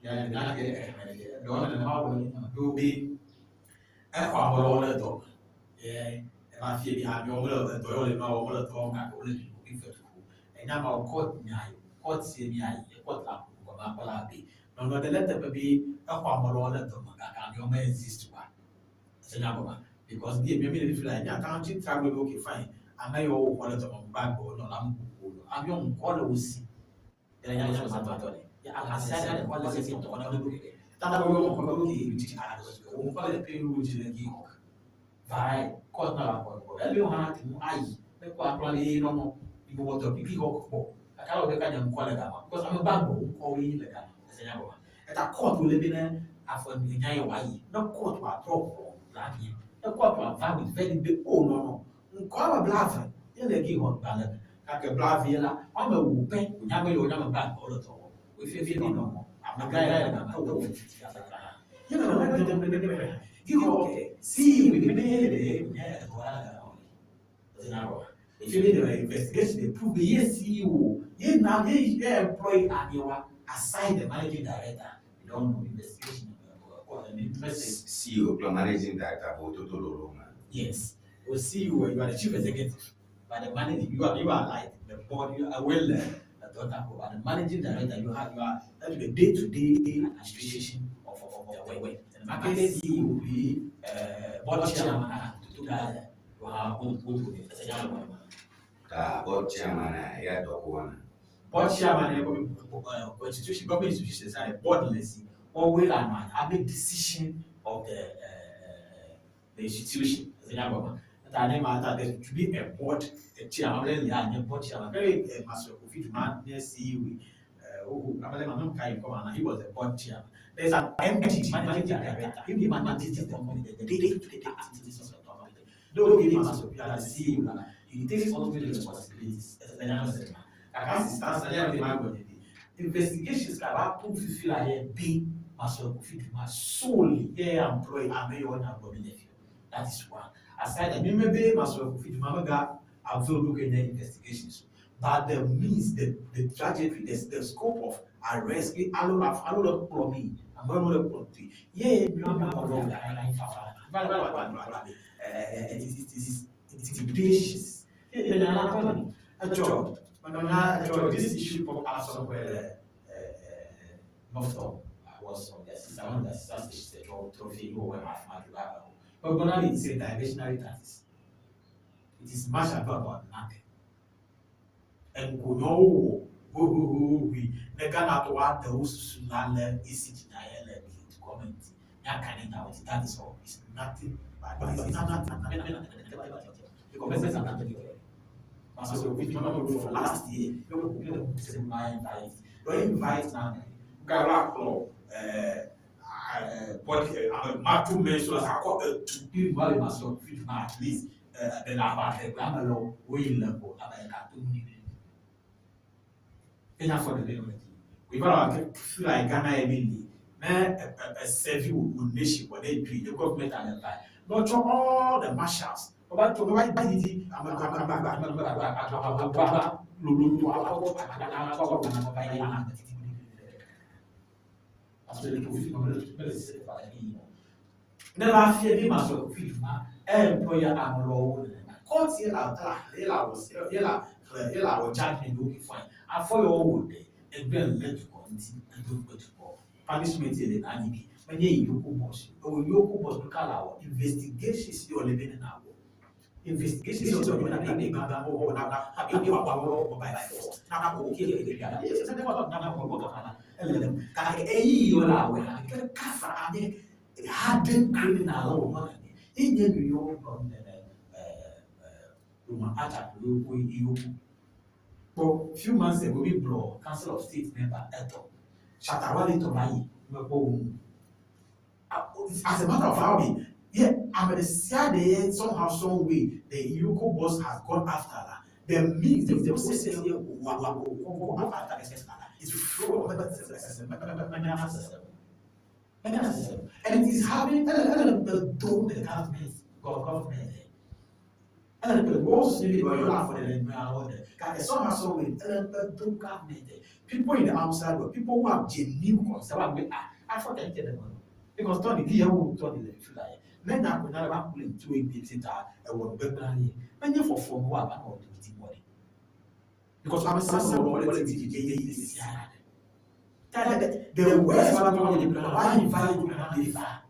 Ya na ke eh do na ma wo do be exɔ amewo le dɔ me ye eva fie bi amewo mele edɔ yewo le nua wɔm le dɔ wɔm gake wole ɖiɖi woƒe fetuƒo enya ma wo court nya yi court sie mia yi court la ƒo gɔme akpɔ la be nɔnɔ ɖe le teƒe be exɔ amewo le dɔ me gake amewo me exist wa ese nya gɔme because die mi mi le fi la nya kan tsi tra gbe be okay, fine, ame yiwo wòxɔ le dɔ me gba gbɔ nɔ la mu bubu lo amewo ŋkɔ le wo si nya nya nya ma tɔ le ya asia ɖe kɔ le sese tɔ ne ɖo tata wo ŋkɔ be okay dzi wo ŋkɔ le payroll dzi le gi vai court na la kɔ kɔ ele hã te ŋu ayi ne kɔ akplɔ le ye nɔnɔ ibɔbɔtɔ pipi kɔ kpɔ kaka la wo ɖeka nye ŋkɔ le gama because ame gbagbo ŋkɔ yi le gama ese nya gɔme eta court wo le be ne afɔ nya ye wòayi ne court wa drɔ ʋɔ la mia ne court wa va with verdict be o nɔnɔ ŋkɔ ame 20 ye le gi xɔ gbalẽ me gake 20 la woame wò pɛ wònya be yewo nya ame gbagbo le dɔ wɔm wòfiefie be nɔnɔ amegã ya le gama ewɔ fifiti ye nɔ ne de de de de gi xɔ ke si we be ne le nye edɔ la le gama ese nya gɔme if you need an investigation they prove ye CEO ye na ye ye employ amewa aside the managing director. You don't know investigation or an interest. CEO kple managing director ƒe wototo lolo me. Yes, o CEO, you are the chief executive, but the managing, you are like the board, you are well the daughter, but the managing director, you are that the day to day administration of the work. And the market CEO will be board chairman to that you are on. Ta board chairman a ya dɔ ko wɔna. Board chairman constitution, government institution say board lesi wɔn will and have a decision of the institution. Ɛsɛ nyɛ ta ne ma ta there should be a board, a chairman abɛlɛ le anye board chairman very Master Kofi Juma ne CEO oh abɛlɛ ma no kai come and he was the board chairman. There is an MD, managing director. He manages the company, the day to day activities of the company. Though he Master Kofi the CEO, he takes ultimate responsibilities. Ɛsɛ nyɛ sɛ kaka assistance na yɛ de ma gbɔ investigations ka ba prove fifi la yɛ be Master Kofi Juma solely yɛ employ ame yɛ ɔnya gbɔ mi lɛ fi. That is one. Aside that, maybe Master Kofi Juma mega observe look at investigations, but the means, the trajectory, the scope of arrest, alo alo le kplɔ mi ame no le kplɔ ti ye mi wa mi kplɔ mi la fa fa va va va it is intimidations. Ɛtsɔ na ɛtsɔ this issue pop up somewhere north of was on the assistant, one of the assistant stations ɛtsɔ trophy wo wɛ afuma do ba but Ghana is a diversionary tactics. It is much ado about nothing. Nkonyo wo hohohohi ne Ghana to wa da wo susu la le ECG na yɛ le government ya ka ne na what that is all. It's nothing but it's nothing because it's nothing. Pastor, we remember for last year, invite. Don't invite now. Gala kplɔ body matu me so la akɔ etu bi wa le ma sɔ fi ma at least ɛɛ na aba ɛ ame lɔ wo yi le ko ame ka to ni enya fɔ de le yɔ di o yi ba la ke fi la Ghana yɛ mi li Ne e serve wo nation wɔ ne dui ne government ale va. Ne wotsɔ all the marshals wova tso wova yi dzi ame gba gba gba gba gba gba gba gba gba gba lolo to akɔ va yi ame titi. Parce que le profil ne va fie bi ma sɔ kofi duma employer amewo nenema court ye la la ye la wɔ ye la xlẽ ye la wɔ judgement wo ke fine afɔ yɔ wɔ ɖe egbe le dukɔ ŋuti edo ŋukpe dukɔ punishment ye le na anyi bi menye EOCO boss o EOCO boss nu ka la wɔ investigations ye wòle be ne na wɔ investigation ye wòle be na ne gba wɔ wɔ na na ebi wɔ wɔ wɔ by force na ko ke le ɖe ya ye sɛ ne wɔ na wɔ wɔ kaka na ele le gake eyi yɔ la wɔ ya ke kafa anye hardened criminal wɔ mɔ na inye nu yɔ gblɔ nene Roma Acha yoko yoko but few months ago we gblɔ council of state member etɔ Shatta Wale tɔ va yi mekpɔ wo ŋu as a matter of fact yeah ame ɖe sia ɖe ye somehow some way the EOCO boss has gone after la the means the process ye wa wa go after the person la is fraud and it is having ele ele do the government government ele pe wo si bi wa yola for the gake somehow some way ele pe do government people in the outside world people who have genuine concern wa gbe ah afɔ tɛ tɛ dɛ because tɔni ki yɛ wo tɔni le fi la yɛ ne nya ko nya le ba kple tu egbe ti ta ewɔ gbegblẽ ye menye fɔfɔ mo wa ba nɔ ti bɔ de because ame sase wɔ le ti dzi ye yi sia ɖe the worst one to the why invite you na le fa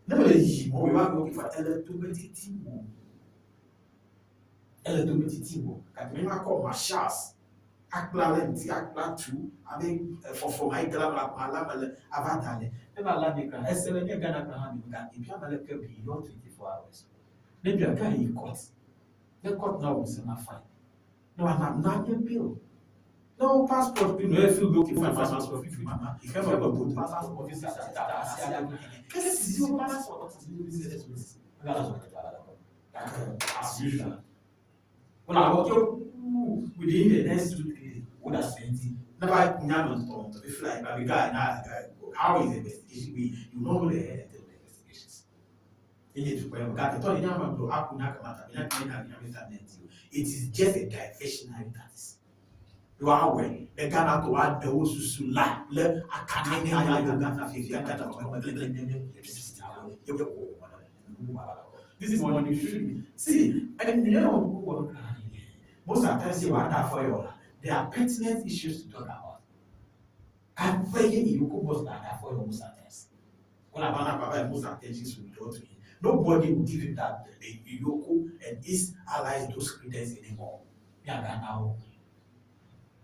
ne me le yi mo wa ko fa ele to be titi wo ele to be titi wo kati me ma kɔ marshals akpla le ŋuti akpla tu abe fɔfɔ ma yi gla la ma la me le ava da le ne ma la mi kra ese le nye Ghana kra hã mi ga ebi ame le ke beyond 24 hours ne bia ka yi court ne court na wo se ma fine ne wa na na nye bill no passport bi no efi bi okay fine passport fi fi mama ihe ma bo passport fi sa ta asi ala kesi si o passport as usual Well, I work within the next 2, 3 would have spent it. Never nya no to be fly, but the guy now, how is the investigation? We you know the head of the investigations. It is just a diversionary tactics. You are aware. The Ghana to add the Osusu la le akanene This is what you should be. See, and you know, most of the times you are for you. There are pertinent issues to talk about. And where you could most that for your most times. Most attention should be drawn to him. Nobody will give him that the EOCO and his allies those credence anymore. We are now.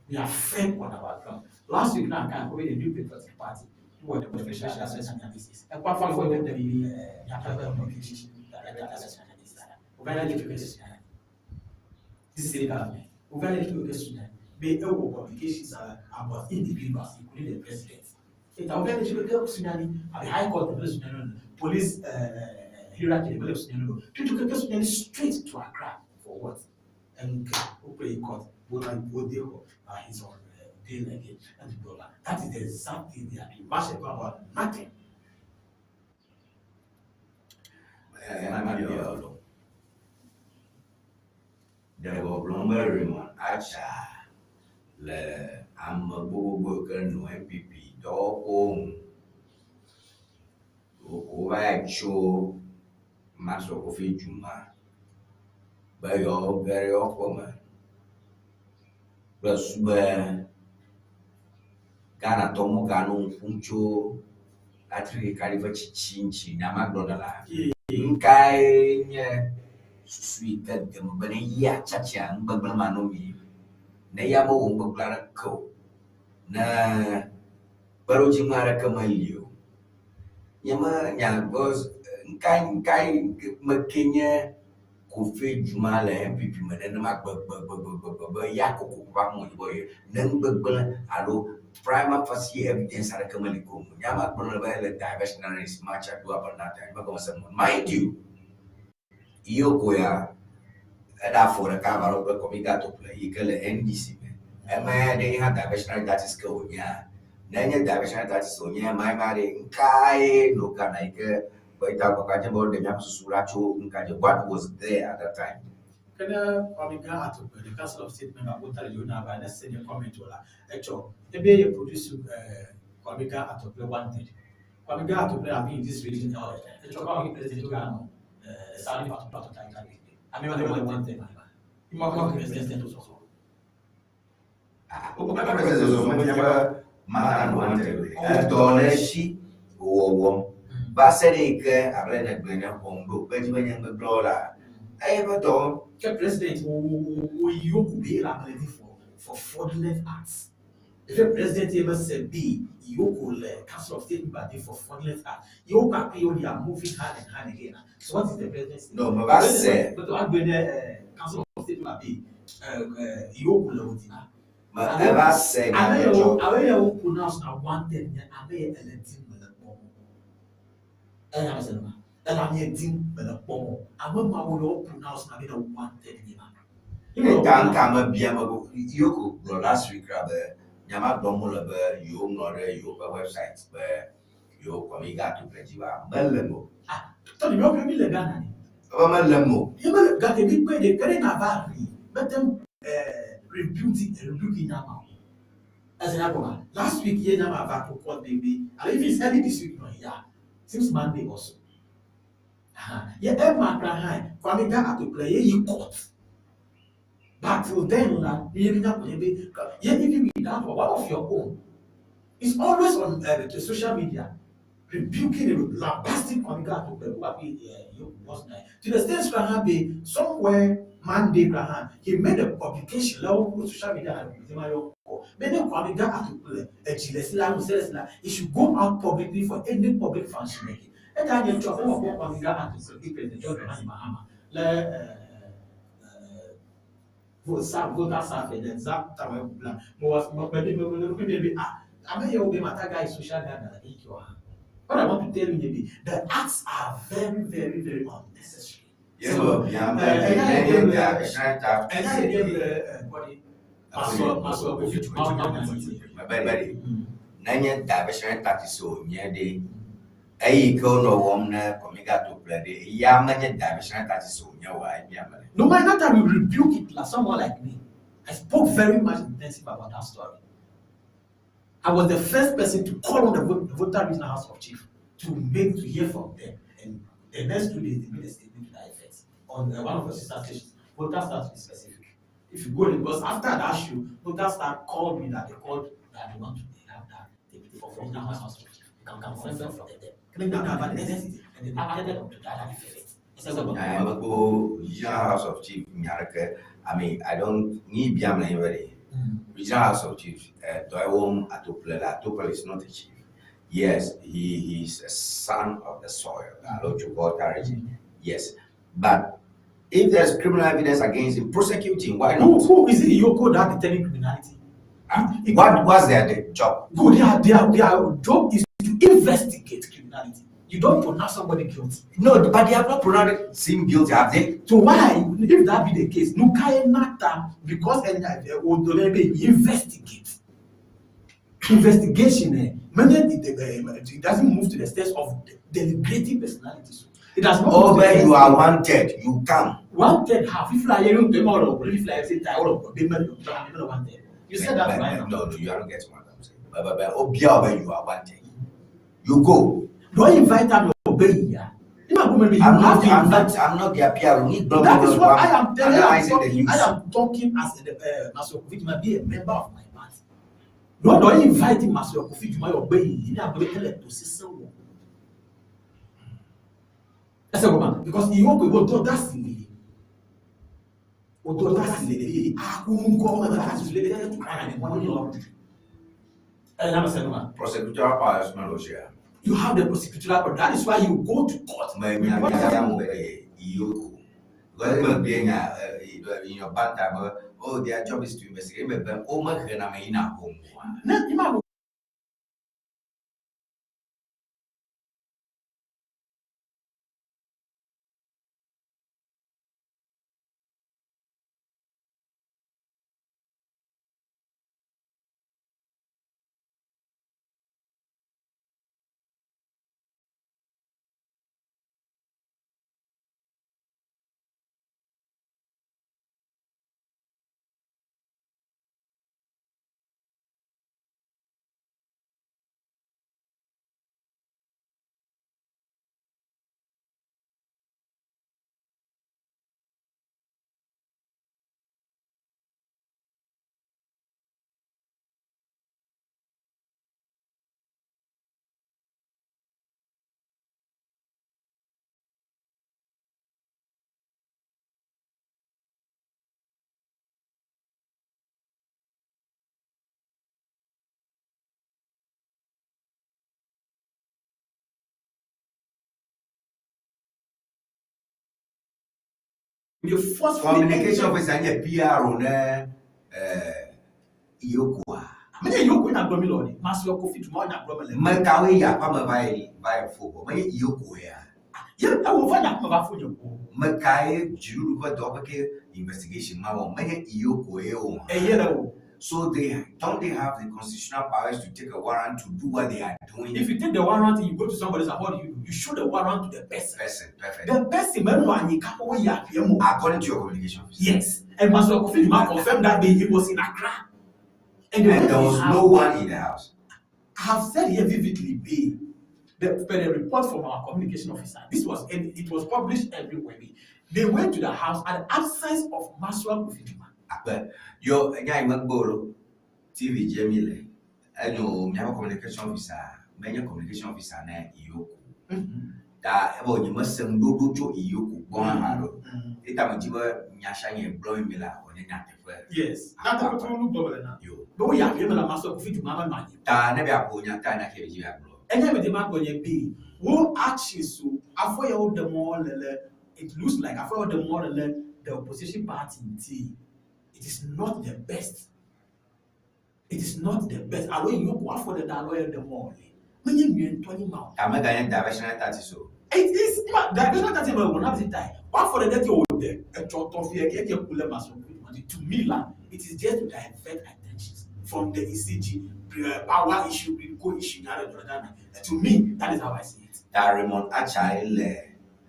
We are firm on our ground. Last week, now, I can't go in the New Patriotic Party. Who were the special assessment analysis? And quite for them, the This is government. Be publications about individuals, including the president. It the High Court, the police hierarchy, the straight to Accra for what? And open court, he's on bail again. And that is the exact thing they are doing. Mash about nothing. Ɖe gbɔgblɔm be Raymond Archer le ame gbogbo ke nɔ NPP dɔwɔƒewo ŋu. Wova yi tso Maxwell Kofi Jumah be yewoage ɖe yewo ƒeme kple susu be Ghanatɔ mo ganɔ nu ƒom tso Patrick ƒe tsitsi ŋuti nya ma gblɔ ne la. Nukae nye susu yi ke de megbe ne ya tsatsia nugbegblẽ ma no mi ne ya mewɔ nugbegblẽ aɖeke o ne kpeɖodzinu aɖeke meli o nye me nya nka nka me ke nye Kofi Jumah le NPP me nenema gbegbegbegbe be ya koko va mo yibɔ ye ne nugbegblẽ alo prima facie evidence aɖeke meli ko nya ma gblɔ be le diversionary match do about nothing megɔme se mind you EOCO ya eɖe afɔ ɖeka ava ɖo kple Kɔmita Tople yi ke le NDC me. Eme ɖe hã diversionary tactics ke wònyea Nenye diversionary tactics wònye ma ɖe nkae no Ghana yi ke be ta gbagba dze be woɖe míaƒe susu ɖa tso nka dze. What was there at that time? Kene Kwame Gah Atokple, the Council of State member, Volta Region na ne senior comment wala etsɔ ebe ye produce Kwame Gah Atokple wanted. Kwame Gah Atokple have been in this region all the time. Etsɔ Kwame President Ghana Sani Fatu Fatu Taita. I mean, what wanted. Ima President also. Woƒe president zɔzɔ mefia be mana wanted. Edɔ le esi wòwɔwɔm va se ɖe yi ke abe ne gblɔe ne xɔm ɖo kpe dzi be nye ŋgbegblɔ la eye ƒe dɔ wɔm. Ke president wo yoko be la ready for fraudulent acts. If a president ever said be yoko le Council of State member for fraudulent acts, yoko akpe they are moving hand in hand again. So what is the president saying? No, but that's it. But I be the Council of State member be yoko le odina. But ever said Ame yo ame yo pronounce na wanted nye ame ye eledim me le kpɔm. Eya me se ma. Ela nye dim me le kpɔm. Ame ma wo le pronounce na be na wanted nye ma. Eta nka me bia me go yoko gblɔ last week ra be nyama gblɔm wole be yewo ŋlɔ ɖe yewo ƒe website be yewo Kwame Gah Atokple dzi va mele me o. Tɔni mi wo mi le Ghana ni. Ebe mele me o. Ye me gake mi kpe de kere na va ri. Mete rebuke nyama. As in last week ye nyama va to court baby. And if it's early this week no yeah. Since Monday also. Ye Emma Graham Kwame Gah Atokple ye yi court. But till then la ye mi nya be ye even without one of your own. It's always on the social media rebuking the lambasting Kwame Gah Atokple who be boss night. To the extent Graham be somewhere Monday Graham he made a publication on social media and many Kwame Gah Atokple he should go out publicly for any public function. And then you talk about Kwame Gah Atokple President John Dramani Mahama le voter survey then zap tawe bla mo maybe maybe ah I mean you be mata guy social Ghana like you are. What I want to tell you maybe the acts are very very very unnecessary. Ye me bia be nenye diversionary tactics. And I give body maso kofi Mebe ɖe nenye diversionary tactics wònye ɖe eyi ke wonɔ wɔm ne Kwame Gah Atokple ɖe ya menye diversionary tactics wònye oa ebia me le. No matter that we rebuke it like someone like me. I spoke very much intensive about that story. I was the first person to call on the Volta Regional House of Chief to hear from them. And the next 2 days, they made a statement to that effect on one of the sister stations. Volta Star to be specific. If you go there, because after that show, Volta Star called me that they called that they want to have that for Regional House of Chief. You can confirm from them. And they added up to that effect. I go Regional House of Chief. I mean, I don't need be anybody. Regional House of Chiefs, Doiwom Atokple. Atokple is not a chief. Yes, he is a son of the soil. Yes, but if there's criminal evidence against him, prosecute him. Why not? Who is it? Yoko that detailing criminality? What was their job? Good, their job is to investigate criminality. You don't pronounce somebody guilty. No, but they have not pronounced him guilty, have they? So why, if that be the case, no nata because investigate. Investigation, it doesn't move to the stage of denigrating personalities. It does not. Oh, but you are wanted, you come. Wanted how? If you tomorrow, if I say wanted. You said that right? No, you don't get what I'm saying. But you are wanted. You go. Don't invite them to obey. I'm not their PR. That is what I am telling you. I am talking as the Master Kofi Juma, be a member of my party. No, don't invite him, Master Kofi Juma, obey. You are going to tell to see someone. That's a woman because you won't go to that silly. Prosecutorial powers, Malaysia. You have the prosecutorial power. That is why you go to court. Oh, their job is to investigate. But They forcefully Communication officer nye PRO ne eh, EOCO a. Menye EOCO nya gblɔm mi le o ɖe. Maxwell Kofi Jumah nya gblɔm mele. Me kawoe yi aƒea me va yi va yi fo gbɔ? Menye EOCO ya. Ye ewo va nye aƒeme va fo nye o. Me kae dziɖuɖu ƒe dɔwɔƒe ke investigation ma wɔm? Menye EOCO ye o hã. Eye ɖe o. So they don't they have the constitutional powers to take a warrant to do what they are doing? If you take the warrant, you go to somebody's house, what do you do? You show the warrant to the person. Person, perfect. The person menɔ anyi kaƒo woyi aƒea me o. According to your communication officer. Yes. And Maxwell Kofi Jumah confirmed that day he was in Accra. And, And there was no one in the house. I have said here vividly, be the, per the report from our communication officer. This was and it was published everywhere. They went to the house at the absence of Maxwell Kofi Jumah. Akpe, yo, enya yi megbe o lo, TV dze mi le. Enyo miaƒe communication officer, menye communication officer ne EOCO. Ta ebe nye mese ŋuɖoɖo tso EOCO gbɔ hã ɖo. Eta me dzi be nya sia nya gblɔm mi la wònye nyateƒe. Yes. Nyateƒe to nu gblɔm le na. Yo. Be woyi aƒea me la Maxwell Kofi Jumah menɔ anyi. Ta ne be aƒo nya ta nya ke dzi be agblɔ. Enye me de ma gblɔ nye be wo actions o afɔ ya wo ɖe mɔ le le it looks like afɔ ya wo ɖe mɔ le le the opposition party ŋuti it is not the best. It is not the best. Alo yi ko afɔ ɖe alo ye ɖe mɔ le. Menye nyuie ŋutɔ nyi ma o. Ta meganye diversional tactics o. It is ma diversional tactics me wɔna bi ta. Wafɔ ɖe ɖe ti o de etsɔ tɔ fi eke eke ku le Maxwell Kofi Jumah to me la it is just to divert attention from the ECG power issue, co issue, Ghana. To me, that is how I see it. Ta Raymond Archer le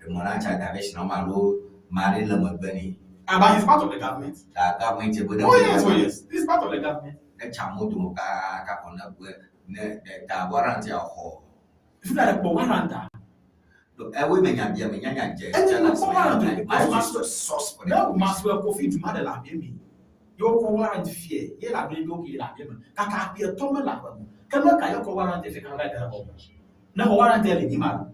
Raymond Archer diversion ma alo ma ɖe le megbe ni. Ah, but he's part of the government. Ta government be ne. Oh yes, oh yes, he's part of the government. Ne tsa mo dome kaka kɔ ne gbe ne ne ta warrant ya xɔ. If you like warrant ah. Ewoe me nya bia me nya nya dze. Enye me kpɔ warrant o. Because Maxwell source for the Ne Maxwell Kofi Jumah de le aƒea me. Ye wokɔ warrant fie ye le aƒea me okay le aƒea me. Kaka aƒea tɔ me le aƒe me. Ke me ka ye kɔ warrant fie kaka va yi de xɔ me. Ne xɔ warrant le nyi ma ɖo.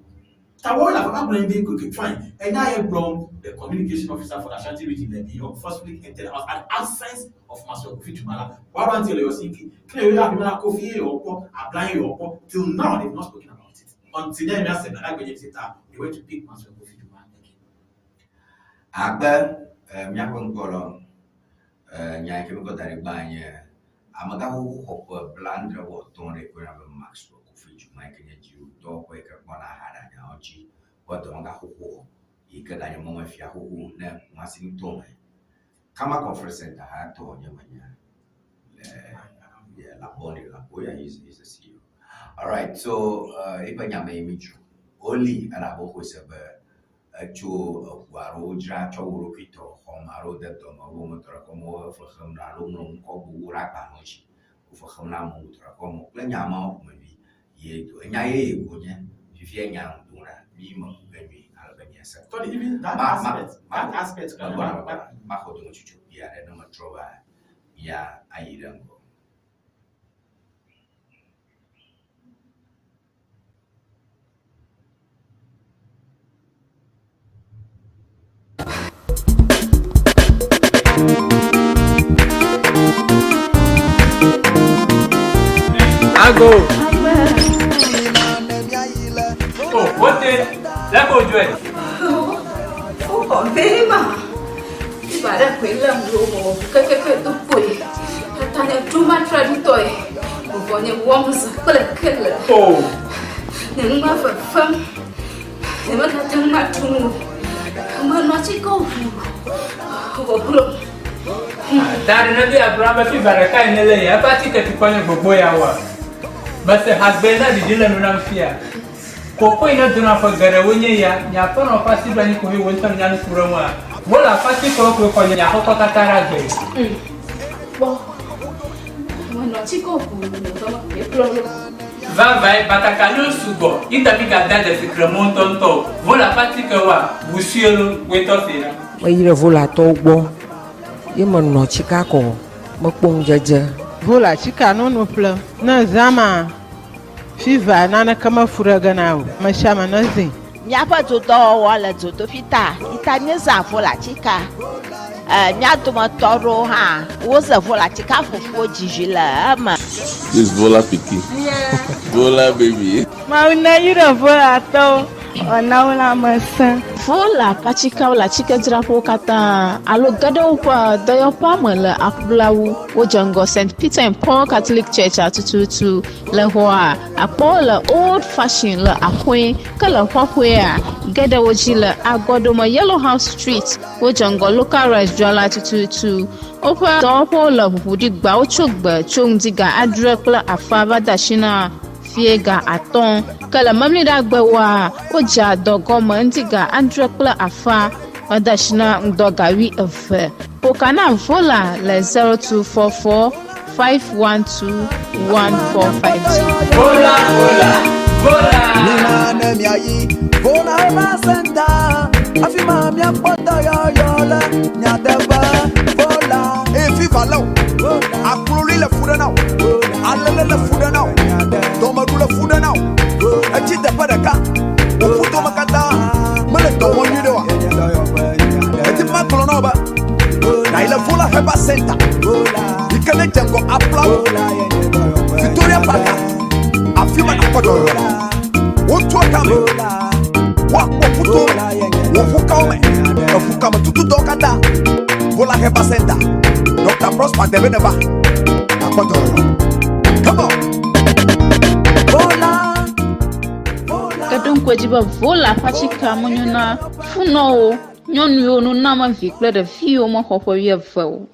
Ta wo le aƒe ma gblɔ be okay fine. Enya ye gblɔm the communication officer for the Ashanti region le bi forcefully entered the house at absence of Maxwell Kofi Jumah la warrant le yɔ si ke. Ke ye aƒea me la Kofi ye yɔ kpɔ Ablan ye yɔ kpɔ till now they have not spoken about it. Until then, we said that they went to pick Maxwell Kofi Jumah again. Akpe miaƒe ŋkɔ lɔ nya yi ke mekɔ da ɖi gbã nye amegã xoxo xɔ ƒe 75 ɖe koe be Maxwell Kofi Jumah yi ke nye dziɖuɖudɔwɔƒe yi ke kpɔna aha ɖe anyawo dzi ƒe dɔmegã xoxo yi ke ganye mɔmefia xoxo ne Kumasi nutome. Kama Conference Center hã tɔ nye menya le yeah, Labone, Laboya is the CEO. All right, so eƒe nya me yi mi dzro. Woli elabe woxɔe se be etso eʋu alo dzra tsɔ wo ɖokui tɔ xɔme alo de dɔme wo me tɔ ɖe kɔme wo fe xem na alo ŋlɔ ŋkɔ gbogbo ɖe agbalẽwo dzi. Wo fe xem na amewo tɔ ɖe kɔme kple nya mawo ƒomevi ye do. Enya yeye ko nye fifia nya ŋu ɖa mi me ku ge nyuie ale be miase. Tony, even that aspect, that aspect, Maxɔ dometsotso kpui aɖe ne metrɔ va mía ayi ɖe ŋgɔ. Ago. Oh, wote. Lẹ́kọ̀ọ́ ojú ẹ̀. Wokɔ be ma. Fiva ɖe koe lém ɖo mewɔ kekeke do kpoe. Tata nye traumatradutɔe. Vuvɔ nye wɔm zã kple kele. Oh. Nye nu ma fefem. Nye megate ŋu aɖu nu o. Menɔ atike ʋu. Vɔvlom. Ta ɖe ne bi agblɔ be fiva ɖeka yi ne le ya eƒe atike tukɔ nye gbogbo ya wɔa. Mese hagbe na ɖiɖi le nu nam fia. Koko yi ne dona ƒe geɖewo nye ya nye aƒenɔ ƒe asi ɖo anyi ko he wo ŋutɔ nya nu ku ɖe ŋua. Wole aƒe atikewo koe xɔ nye aƒetɔ katã ɖe agbe. Kpɔ. Menɔ atike ʋu nye dɔme koe kplɔ ɖo. Vavae batakaliwo sugbɔ ita mi gada dzesi kremɔ ŋutɔŋutɔ o. Wole aƒe atikewoa wusue lo woetɔ se la. Meyi ɖe volatɔwo gbɔ ye menɔ tsika kɔ mekpɔ ŋudzedze. Vola tsika nunu ƒlem. Ne zã ma fiva naneke mefu ɖe ge na o. Ame sia ame ne zĩ. Míaƒe dodɔwɔwɔ le dzodoƒi ta ita míezã volatika. Mía dometɔ aɖewo hã woze volatika fufuwo dzizi le eme. This Vola pikin. Vola baby. Mawu ne yi ɖe volatɔwo wòna wo lãmesẽ. Vola ƒe atikewo le atikedzraƒewo katã alo ge ɖe woƒe dɔyɔƒea me le Aƒulawu. Wodze ŋgɔ St. Peter and Paul Catholic Church tututu. Le xɔa, akpɔ wo le Old Fashion le Axoe ke le xɔxɔea, ge ɖe wo dzi le Agɔɖome Yellow House Street. Wodze ŋgɔ Local Rice dzrala tututu. Woƒe dɔwɔƒewo le ʋuʋu ɖi gbawo tso gbe tso ŋdi ga adre kple afã va de asi na fie ga atɔ̃. Ke le Memleɖagbewoa, wodzea dɔ gɔme ŋdi ga adre kple afã va de asi na ŋdɔ ga wuieve. Ƒo ka na Vola le 0244 512 145 dzi. Vola, vola, vola. Mina ne miayi Vola Herbal Center, afi ma miakpɔ dɔyɔyɔ le nyateƒe. Vola. Eye fifa lé wò, akloli le fu ɖe na wò, alele le fu ɖe na wò, dɔmeɖu le fu ɖe na wò, etsi teƒe ɖeka, wò ƒudome katã mele dɔ wɔm nyuiɖe oa? Edi be magblɔ na wò be nàyi le Vola Herbal Center yi ke ne dze ŋgɔ Aplawo, Victoria Park, afi ma nàkpɔ dɔyɔyɔ le. Wotua kame, woakpɔ ƒuto me, wò ʋukawo me, eʋukame tutudɔwo katã. Vola Herbal Center, Dr. Prosper Debe neva, nàkpɔ dɔyɔyɔ. Come on! Vola. Ke ɖo ŋku edzi be Vola ƒe atikea menyo na funɔwo, nyɔnu yiwo noname vi kple ɖevi yiwo mexɔ ƒe wuieve o.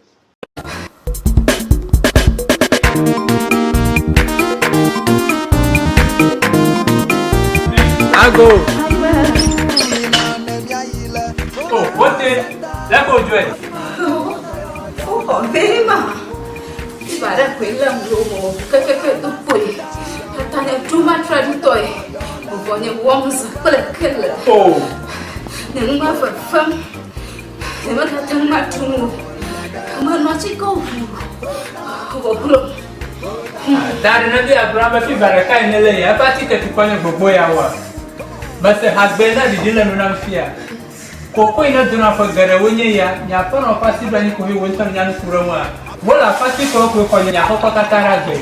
Ago. Oh, wote, lɛ ko dzɔe. Woxɔ bee ma. Fiva ɖe koe lém ɖo mewɔ ʋu kekeke do kpoe. Tata nye ɖo matraɖitɔe. Vɔvɔ nye wɔm zã kple kele. Oh. Nye nu ma fefem. Nyemegate ŋu aɖu nu o. Menɔ atikewo ʋu vɔ glo. Da ɖe ne be agblɔ be fiva ɖeka yi ne le ya eƒe atike tukɔ nye gbogbo ya woa. Mese hagbe na ɖiɖi le nu nam fia. Koko yi ne dona ƒe geɖewo nye ya, nye aƒenɔ ƒe asi ɖo anyi koe wò ŋutɔ nya nu ku ɖe ŋua. Wole aƒe atikewo koe xɔ nye aƒekɔ katã ɖe agbe.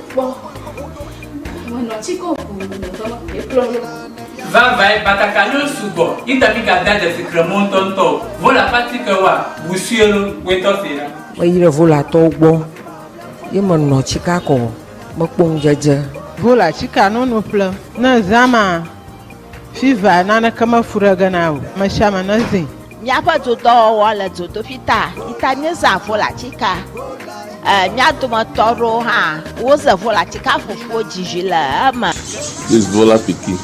Kpɔ. Menɔ atikewo ʋu nye dɔme koe kplɔ ɖo. Vavae, batakaliwo sugbɔ, yi ta mi gada dzesi kremɔ ŋutɔŋutɔ o. Vole aƒe atikewoa, ʋu sue lo, woe tɔ se ɖa. Meyi ɖe Volatɔwo gbɔ ye menɔ tsika kɔ mekpɔ ŋudzedze. Vola tsika nono ƒlem. Ne zã ma, fiva naneke mefu ɖe ge na o. Ame sia ame nezĩ. Míaƒe dodɔwɔwɔ le dzodoƒi ta yi ta míezã volatika. E, mía dometɔ aɖewo hã woze volatika fufuwo dzizi le eme. This Vola pikin.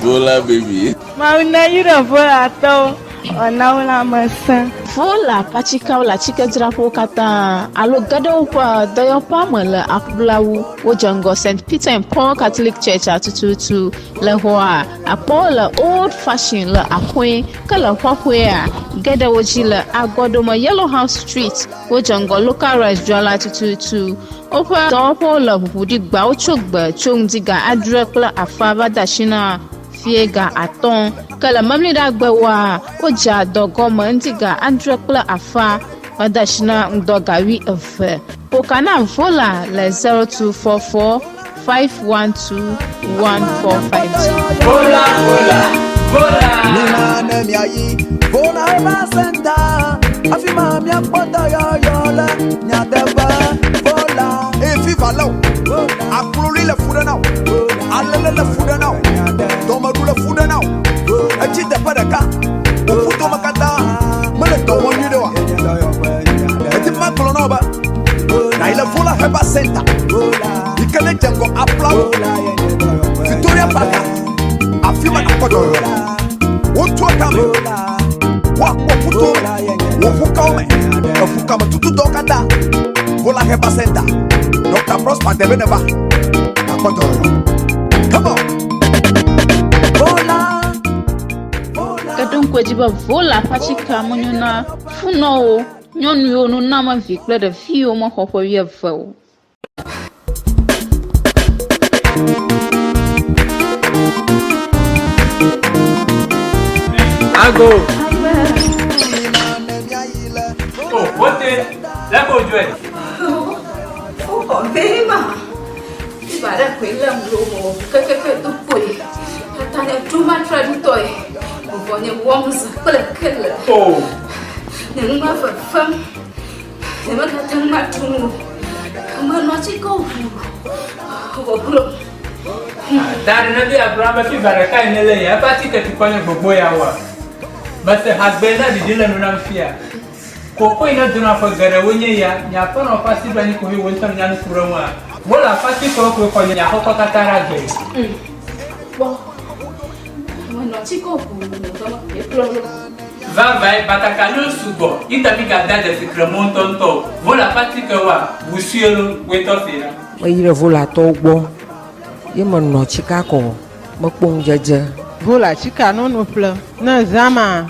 Vola baby. Mawu neyra Volatɔwo wòana wo lãmesẽ. Vola ƒe atikewo le atikedzraƒewo katã alo ge ɖe woƒe dɔyɔƒea me le Aƒulawu. Wodze ŋgɔ St. Peter and Paul Catholic Church tututu. Le xɔa, akpɔ wo le Old Fashion le Axoe ke le xɔxɔea, ge ɖe wo dzi le Agɔɖome Yellow House Street. Wodze ŋgɔ Local Rice dzrala tututu. Woƒe dɔwɔƒewo le ʋuʋu ɖi gbawo tso gbe tso ŋdi ga adre kple afã va de asi na fie ga atɔ̃. Ke le Memleɖagbewoa, wodzea dɔ gɔme ŋdi ga adre kple afã va de asi na ŋdɔ ga wuieve. Ƒo ka na Vola le 0244 512 145 dzi. Vola, vola, vola. Mina ne miayi Vola Herbal Center, afi ma miakpɔ dɔyɔyɔ le nyateƒe. Vola. Eye fifa lé wò, akloli le fu ɖe na wò, alele le fu ɖe na wò, dɔmeɖu le fu ɖe na wò, etsi teƒe ɖeka, wò ƒudome katã mele dɔ wɔm nyuiɖe oa? Edi be magblɔ na wò be nàyi le Vola Herbal Center yi ke ne dze ŋgɔ Aplawo, Victoria Park, afi ma nàkpɔ dɔyɔyɔ le. Wotua kame, woakpɔ ƒuto me, wò ʋukawo me, eʋukame tutudɔwo katã. Vola Herbal Center, Dr. Prosper Debe neva, nàkpɔ dɔyɔyɔ. Come on! Vola. Ke ɖo ŋku edzi be Vola ƒe atikea menyo na funɔwo, nyɔnu yiwo noname vi kple ɖevi yiwo mexɔ ƒe wuieve o. Ago. Oh, wote, lɛ ko dzɔe. Woxɔ bee ma. Fiva ɖe koe lém ɖo mewɔ ʋu kekeke do kpoe. Eya ta nye dzo matraɖitɔe. Vɔvɔ nye wɔm zã kple kele. O! Nye nu va fefem. Nyemegate ŋu aɖu nu o. Menɔ atikewo ʋuu vɔ glo. Da ɖe ne be Abraham be fiva ɖekae nèle ya, eƒe atike tukɔ nye gbogbo ya woa? Mese hagbe na ɖiɖi le nu nam fia. Koko yi nedona ƒe geɖewo nye ya, nye aƒenɔ ƒe asi ɖo anyi koe wò ŋutɔ nènya nu ku ɖe eŋua? Wole aƒe-atikewo koe xɔ nye aƒekɔ katã ɖe agbe. Kpɔ, menɔ atikewo ʋuu vɔ mekplɔ ɖo. Vavãe, batakaliwo sugbɔ, yi ta mígadea dzesi kremɔ ŋutɔŋutɔ o. Vole aƒe-atikewoa, ʋu sue lo, wòe tɔ see ɖa. Meyi ɖe Volatɔwo gbɔ ye menɔ tsika kɔ mekpɔ ŋudzedze. Vola tsika nono ƒlem. Ne zã ma,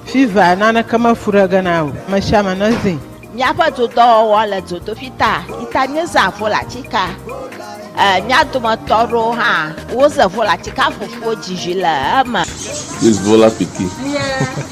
Fiva naneke mefu ɖe ge na o. Amesiame nezĩ. Míaƒe dodɔwɔwɔ le dzodoƒi ta yi ta míezã volatika. E, mía dometɔ aɖewo hã woze volatika fufuwo dzizi le eme. This Vola pikin.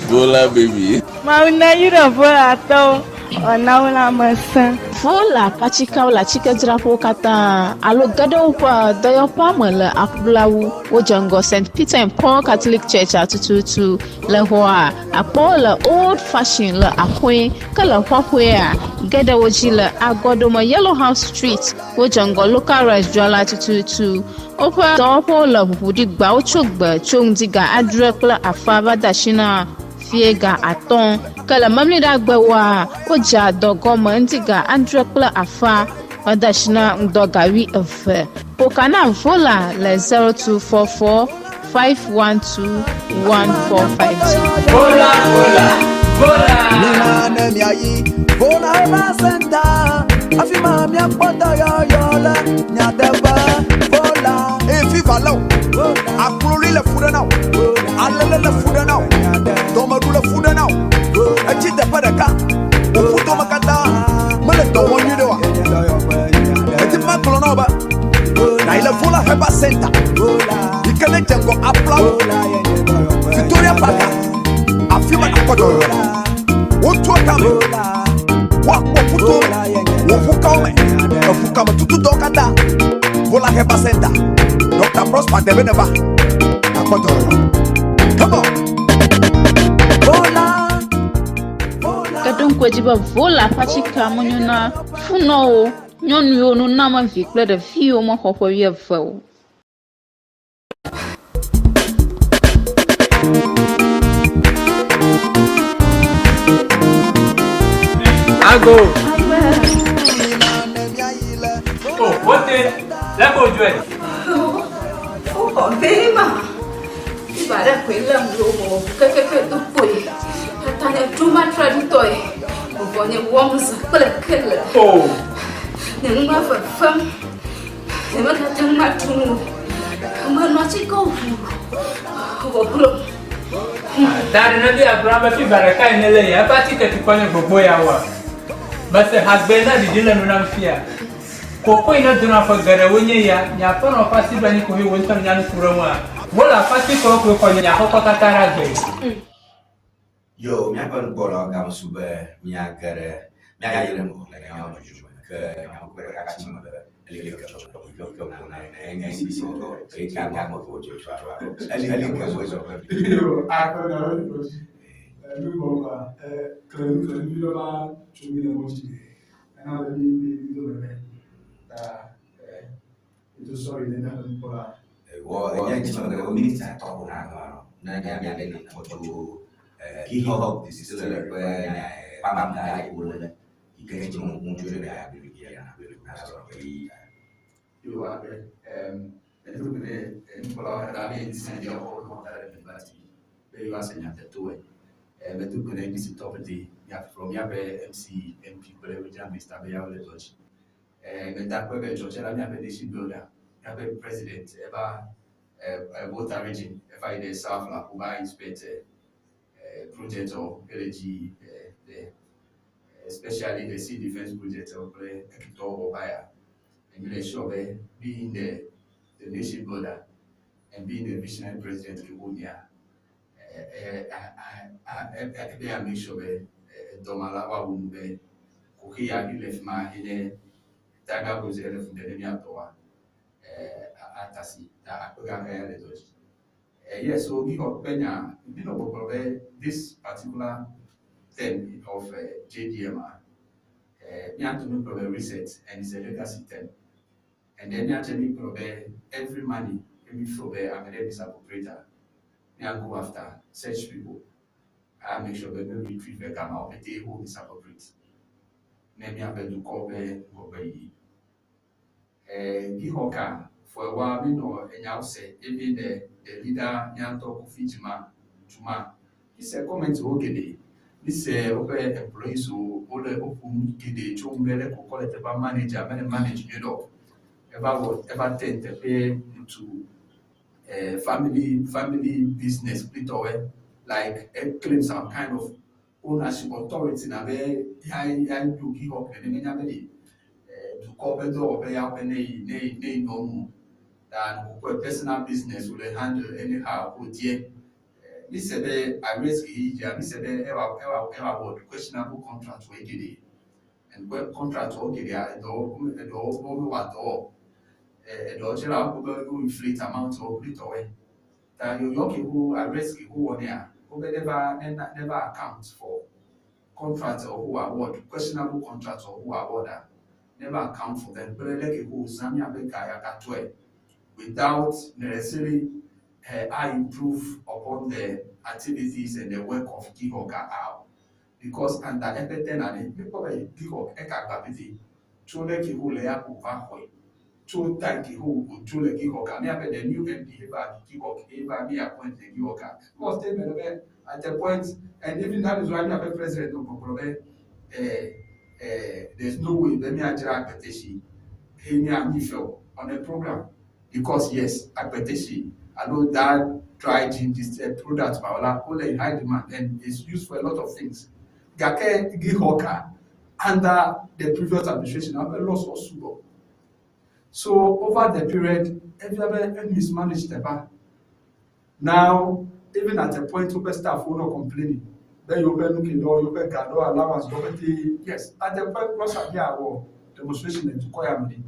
Vola baby. Mawu neyra Volatɔwo wòana wo lãmesẽ. Vola ƒe atikeawo le atikedzraƒewo katã alo ge ɖe woƒe dɔyɔƒea me le aƒlawu. Wodze ŋgɔ St. Peter and Paul Catholic Church-a tututu. Le xɔa, akpɔwo le Old Fashion le axɔe, ke le xɔxɔea, ge ɖe wo dzi le agɔɖome Yellow House Street. Wodze ŋgɔ Local Rice dzrala tututu. Woƒe dɔwɔƒewo le ʋuʋu ɖi gbawo tso gbe tso ŋdi ga adre kple afã va de asi na fiẽ ga atɔ̃. Ke le Memleɖagbewoa, wodzea dɔ gɔme ŋdi ga adre kple afã va de asi na ŋdɔ ga wuieve. Ƒo ka na Vola le 0244 512 145 dzi. Vola, vola, vola. Mina ne miayi Vola Herbal Center, afi ma miakpɔ dɔyɔyɔ le nyateƒe. Vola. Eye fiva lé wò, akloli le fu ɖe na wò, alele le fu ɖe na wò, dɔmeɖu le fu ɖe na wò, etsi teƒe ɖeka, wò ƒudome katã mele dɔ wɔm nyuiɖe oa? Medi be magblɔ na wò be nàyi le Vola Herbal Center yi ke nedze ŋgɔ aƒlawo Victoria Park, afi ma nàkpɔ dɔyɔyɔ le. Wotua kame, woakpɔ ƒuto me, wò ƒukawo me, eƒukame tutudɔwo katã. Vola Herbal Center, Dr. Prosper Debe neva, nàkpɔ dɔyɔyɔ. Come on! Vola. Eɖo ŋku edzi be Vola ƒe atikea menyo na funɔwo, nyɔnuwo, nunamevi kple ɖeviwo mexɔ ƒe wuieve o. Ago. Oh, wote, leko dzɔe. Woxɔ be ma. Fiva ɖe koe lém ɖo mewɔ ʋu kekeke do kpoe. Eya ta nye dzo matraɖitɔe. Vɔvɔ nye wɔm zã kple kele. O! Nye nu va fefem. Nyemegate ŋu aɖu nu o. Menɔ atikewo ʋuu vɔ glo. Da ɖe ne be Abraham be fiva ɖekae nèle ya, eƒe atike tukɔ nye gbogbo ya woa? Mese hagbe na ɖiɖi le nu nam fia. Koko yi nedona ƒe geɖewo nye ya, nye aƒenɔ ƒe asi ɖo anyi koe wò ŋutɔ nènya nu ku ɖe eŋua? Wole aƒe-atikewo koe xɔ nye aƒekɔ katã ɖe agbe. Yo, míaƒe nukpɔlawo gamesu be míage ɖe míayi ɖe ŋgɔ le míaƒe dzodzro me ke míaƒe kpe ɖeka tsi me be eli ke tsɔ yi ke ke ƒo na enye si si eye ke ame ƒo dzodzroa eli eli ke ƒo zɔ. Yo, akpe na wo nukpɔ dzi. Nu gbɔgba, klenu klenu vi ɖe va tso mi le mɔ dzi. Ena be mi mi mi do meme. Ta mi do sorry ne míaƒe nukpɔla. Wɔ enye dzi me be miniti atɔ̃ ko na nɔ ne nya nya ɖe li kpɔ tso Kihawk distillery ƒe nya kpam da yi wole yi ke dzi me ŋu tso ɖe agbe ya na gbe na sɔ ƒe yi. Yo akpe edo gbe ɖe nukpɔlawo katã be ŋusẽ dzi xɔ woƒe da ɖe Bigba TV be yewoase nyateƒe. Medo gbe ɖe MC Tɔpete, míaƒe míaƒe MC MP kple regional minister be yawo le dɔ dzi. Meda akpe be dzɔtse la míaƒe nation builder, míaƒe president eva Volta region eva yi ɖe South la ƒo va inspect project wo ke le dzi le especially the sea defense project wo kple ekitɔwo wɔ va ya. And mi le sure be being the nation builder and being the visionary president ke wo nyia, ebe ya make sure be edɔ ma la woawu nu be kuxi ya mi le fi ma enye Tiger Rose ele fu ɖe ne míatɔ wa atasi ta akpe gã ya le dɔ dzi. Yes, so GIHOC be nya, mi nɔ gbɔgblɔ be this particular term of JDM a, míato mi gblɔ be reset and it's a legacy term. And then míatse mi gblɔ be every money ke mi feel be ame ɖe misappropriate a, mía go after such people. A make sure be mi retrieve gamawo pete wo misappropriate. Ne míaƒe dukɔ be ŋgɔgbe yiyi. GIHOC for a while mi nɔ enyawo se even the leader míatɔ Kofi Jumah mi se comment wo geɖe mi se woƒe employees wo wole woƒo nu geɖe tso ŋu be le kɔkɔ le teƒea manager mele manage nyuie ɖe o eva wɔ eva turn teƒe into family business kplitɔwoe like e claim some kind of ownership authority na be ya ɖo GIHOC nene menya be ɖe dukɔ ƒe dɔwɔƒe ya be ne yi nɔ nu than wòkɔe personal business wòle handle anyhow ko die mi se be arrest ke yi dzia mi se be ewa award questionable contract wɔ geɖe and contract wɔ geɖea eɖɔwo wo mewɔ dɔ o eɖɔwo tse la wokpɔ be wo inflate amount wɔ kplitɔwoe ta yɔyɔ ke wo arrest ke wo wɔ nea wo be never account for contract or who award questionable contract or who award a never account for them kple leke wo zã miaƒe ga ya gatɔe without necessarily I improve upon the activities and the work of GIHOC out. Because under eƒe tenure ne mikpɔ be GIHOC eka gba pete tso leke wo le ya ko va xɔe tso time ke wo wòtso le GIHOC miaƒe the new MD eva GIHOC eva mi appoint le GIHOC because statement be at the point and even that is why miaƒe president no gbɔgblɔ be there's no way be miadzra akpetesi he mia mi fɛ on a program because yes akpetesi alo that dry gin this product ma wole in high demand and it's used for a lot of things gake GIHOC under the previous administration abe loss also so over the period every mismanaged teƒea now even at a point woƒe staff wo nɔ complaining be yewoƒe nu ke dɔ yewoƒe ga dɔ allowance dɔ pete yes at the point rosa bi awɔ demonstration le dukɔ ya me ɖi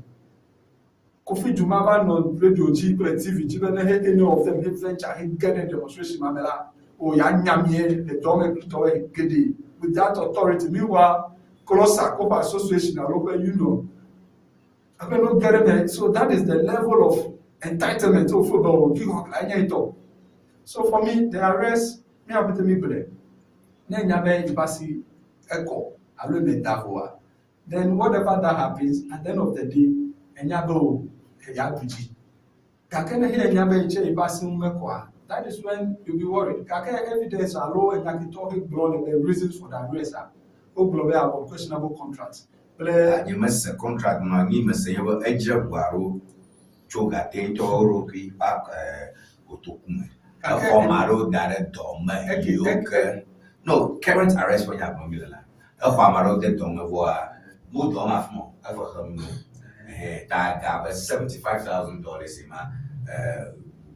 Kofi Jumah va nɔ radio dzi kple TV dzi be ne he any of them he venture he get a demonstration ma me la o ya nyamie le dɔ me kplitɔwoe geɖe with that authority meanwhile CLOSSAG woƒe association alo woƒe union eƒe no get me so that is the level of entitlement wo feel be o GIHOC la nye etɔ so for me the arrest me apete mi gblẽ ne nya be yiƒe asi ekɔ alo eme da voa then whatever that happens at the end of the day enya be o eya ɖu dzi gake ne he enya be tse yiƒe asi ŋu mekɔa that is when you be worried gake evidence alo enyakitɔ he gblɔ le the reasons for the arrest a wogblɔ be awɔ questionable contract kple. Nye mese contract ma mi mese nye be edze ʋu alo tso gatɛntɔwo ɖokui ƒe kotoku me. Exɔ ma aɖewo da ɖe dɔ me yiwo ke no current arrest ƒe nya gblɔm mi le la. Exɔ ame aɖewo de dɔ me vɔa mo dɔ ma afi ma o efe xem no. Ta ga be $75,000 ma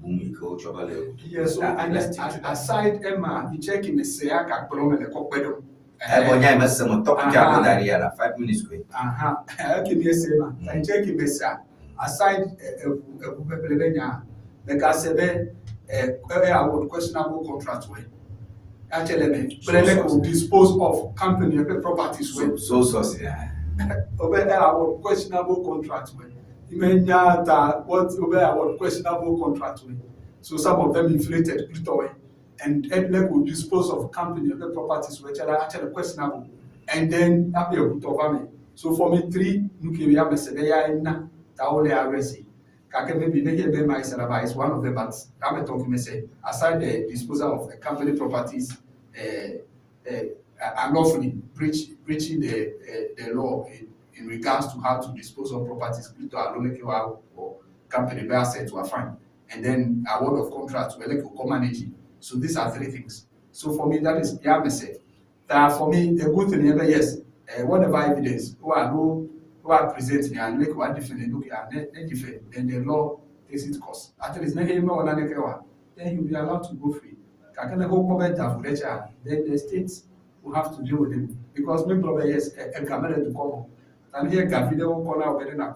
bum yi ke wotsɔ be le. Yes, so and aside Emma, i check me se aka gblɔ me le kɔkpe ɖo. Ɛbɔ nya yi mese me topic a da ɖi ya la 5 minutes koe. Aha, okay mi ese ma. I check me se aside eʋu eʋu ƒeƒle be nya ɖeka se be ɛ ɛ award questionable contract wɛ. Actually me kple like o dispose of company eƒe properties wɛ. So source ya. Obe ɛ award questionable contract wɛ. Ime nya ta what obe award questionable contract wɛ. So some of them inflated plutɔ wɛ. And like will dispose of company eƒe properties which are actually questionable and then happy eʋutɔ va me so for me three nuke ya me se be ya ena ta wole arrest gake maybe ne here be my salaba is one of them but ame tɔ me say aside the disposal of a company properties unlawfully breaching the law in regards to how to dispose of properties plutôt alo leke wa or company be asset were fine and then award of contract where like co manage. So these are three things. So for me, that is yeah, me say. That for me, the good thing is yes, whatever evidence who are no who are presenting and make one different look at different, then the law takes its course. At least then he'll be allowed to go free. Then the states will have to deal with him because maybe yes, a camera to come. And here, Gavide will call out better than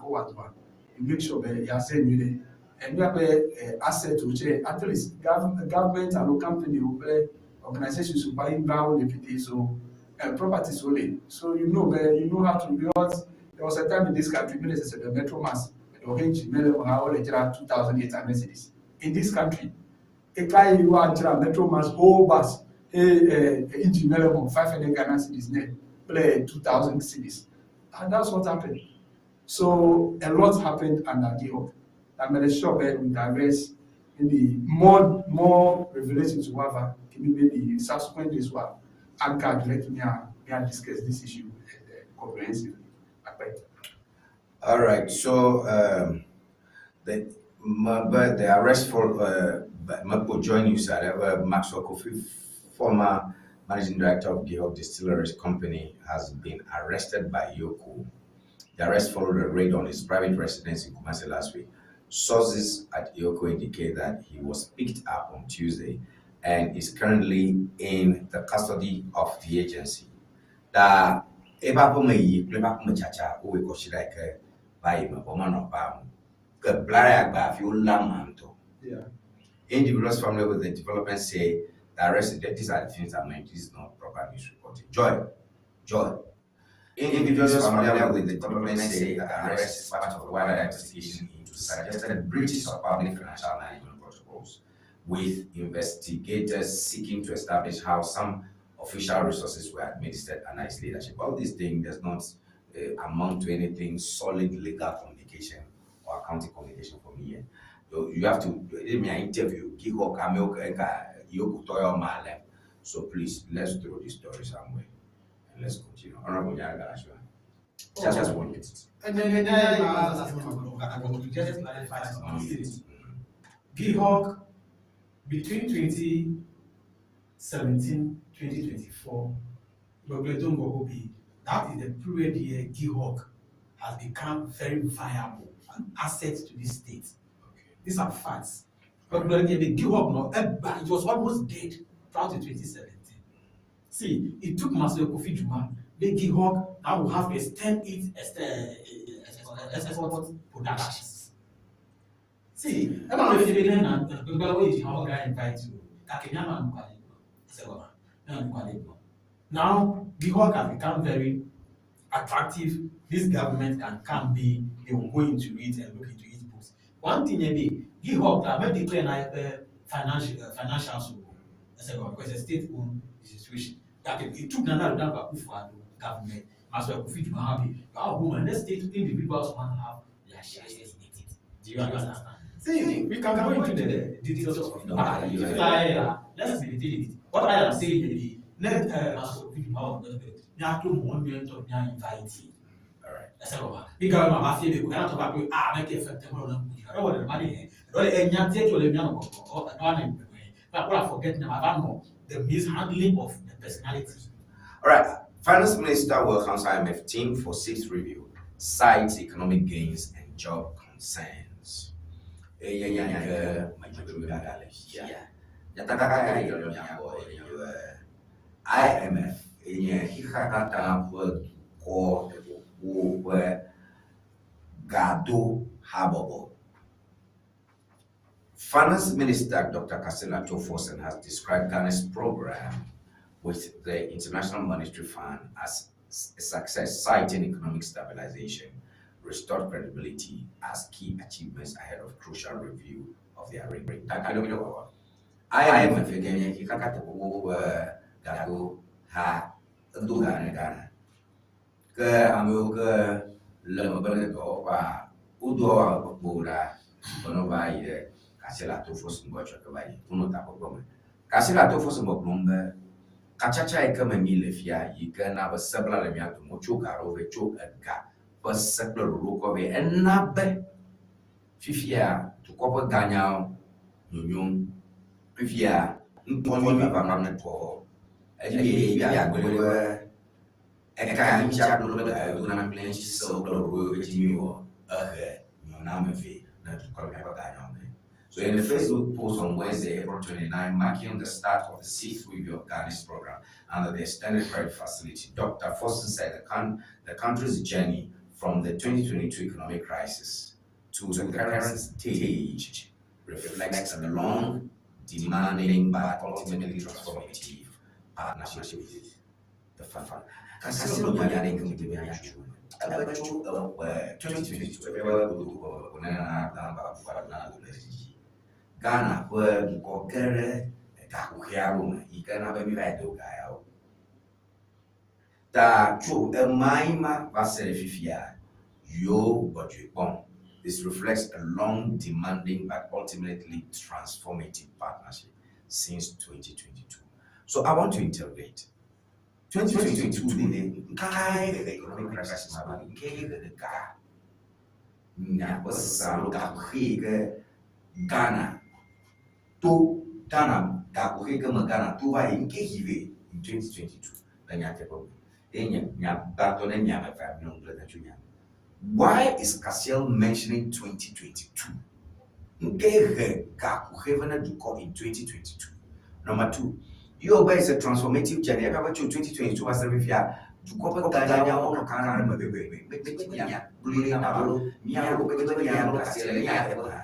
you make sure that you are saying you Míaƒe asset wo tse, at least government alo company wo kple organizations wo ƒe anyigbawo le pete, so properties wo le. So you know be you know how to, because there was a time in this country mi le sese be Metro Mass eɖewo he dzi mele me ha wole dzra 2800 cedis in this country. Eka yi woadzra Metro Mass whole bus he engine mele me 500 Ghana cedis ne kple 2000 cedis, and that's what happened. So a lot happened under GIHOC. I'm very sure that we diverse maybe more revelations to have maybe subsequent days were anchored. Let me discuss this issue comprehensively. All right. So the but the arrest for Mako join you, sir. Maxwell Kofi, former managing director of GIHOC Distilleries Company, has been arrested by EOCO. The arrest followed a raid on his private residence in Kumasi last week. Sources at EOCO indicate that he was picked up on Tuesday and is currently in the custody of the agency. Da eba po me yi kple eba me chacha o we ko shira ke ba yi me bo ma no ba mu. Ke blara agba fi o la manto. Individuals familiar with the development say the arrest, these are the things I'm meant, this is not proper news reporting. Joy, joy. Individuals familiar with the development say that the arrest is part of a wider investigation into suggested breaches of public financial management protocols, with investigators seeking to establish how some official resources were administered under his leadership. All this thing does not amount to anything solid legal communication or accounting communication for me here. You have to let me interview. So please, let's throw this story somewhere and let's continue. Honorable Nyaga, just 1 minute. And then just clarify something. GIHOC, between 2017 2024, that is the period here GIHOC has become very viable, an asset to this state. Okay. These are facts. But the GIHOC, it was almost dead prior to 2017. See, it took Maxwell Kofi Jumah, the GIHOC now will have to extend its export productions. See, I'm not invite you. Now, GIHOC has become very attractive. This government can come be, they will go into it and look into its books. One thing, maybe GIHOC may declare financial, because it's a state-owned institution. That it took Nana Akufo-Addo government, Maxwell Kofi Jumah, our woman, the state individuals want to have their shares in it. Do you understand? See, we can go into the details of it. Let's meditate it. What I am saying is, let Maxwell Kofi Jumah invite. All right. The mishandling of the personality. All right. Finance Minister welcomes IMF team for sixth review, cites economic gains and job concerns. IMF Finance Minister Dr. Cassiel Ato Forson has described Ghana's program with the International Monetary Fund as a success, citing economic stabilization, restored credibility as key achievements ahead of crucial review of the arrangement. IMF Kachacha eke me mi le fia yi ke na be sebla le mia dome tso ga ɖewo vɛ tso ega ƒe se kple ɖoɖo kɔ vɛ ena be fifia dukɔ ƒe ganyawo nyonyom fifia ŋutɔ nyui vava ne tɔ eye ya gblɔ be eka ŋutia ɖo ɖe ga na mi se kple ɖoɖo yi dzi mi wɔ ehe nyɔname vɛ ne dukɔ le miaƒe ganyawo me. So in a Facebook post on Wednesday, April 29, marking the start of the sixth review of Ghana's program under the Extended Credit Facility, Dr. Forson said the country's journey from the 2022 economic crisis to the current stage reflects a long, demanding, but ultimately transformative partnership with the fund. Cassiel nɔ nya ɖe ke me míatso ebe tso eƒe 2022 eƒe godoƒe wònana Ghana Akufo-Addo le dzi. Ghana ƒe dukɔ ge ɖe gakuxiawo me yi ke na be míva yi do ga yawo. Ta tso emayi ma va se ɖe fifia, yewo gbɔdzɔe kpɔm. This reflects a long, demanding, but ultimately transformative partnership since 2022. So I want to interrogate. 2022 le nkae the economic crisis ma va nke ɖeka miaƒe sese alo gakuxi yi ke Ghana to Ghana gakuxi ke me Ghana to va yi nke hi vɛ in 2022 le nyateƒe me eye nye nya gbãtɔ ne miame evea minɔ ŋugble dem tso nya me. Why is Cassiel mentioning 2022? Nke he gakuxi va na dukɔ in 2022? Number two, yo be it's a transformative journey. Eƒe be tso 2022 va se ɖe fifia, dukɔ ƒe ganyawo kaka ɖe me bebebe. Mia gblɔe na alo miawo be be miawo Cassiel le nyateƒe hã.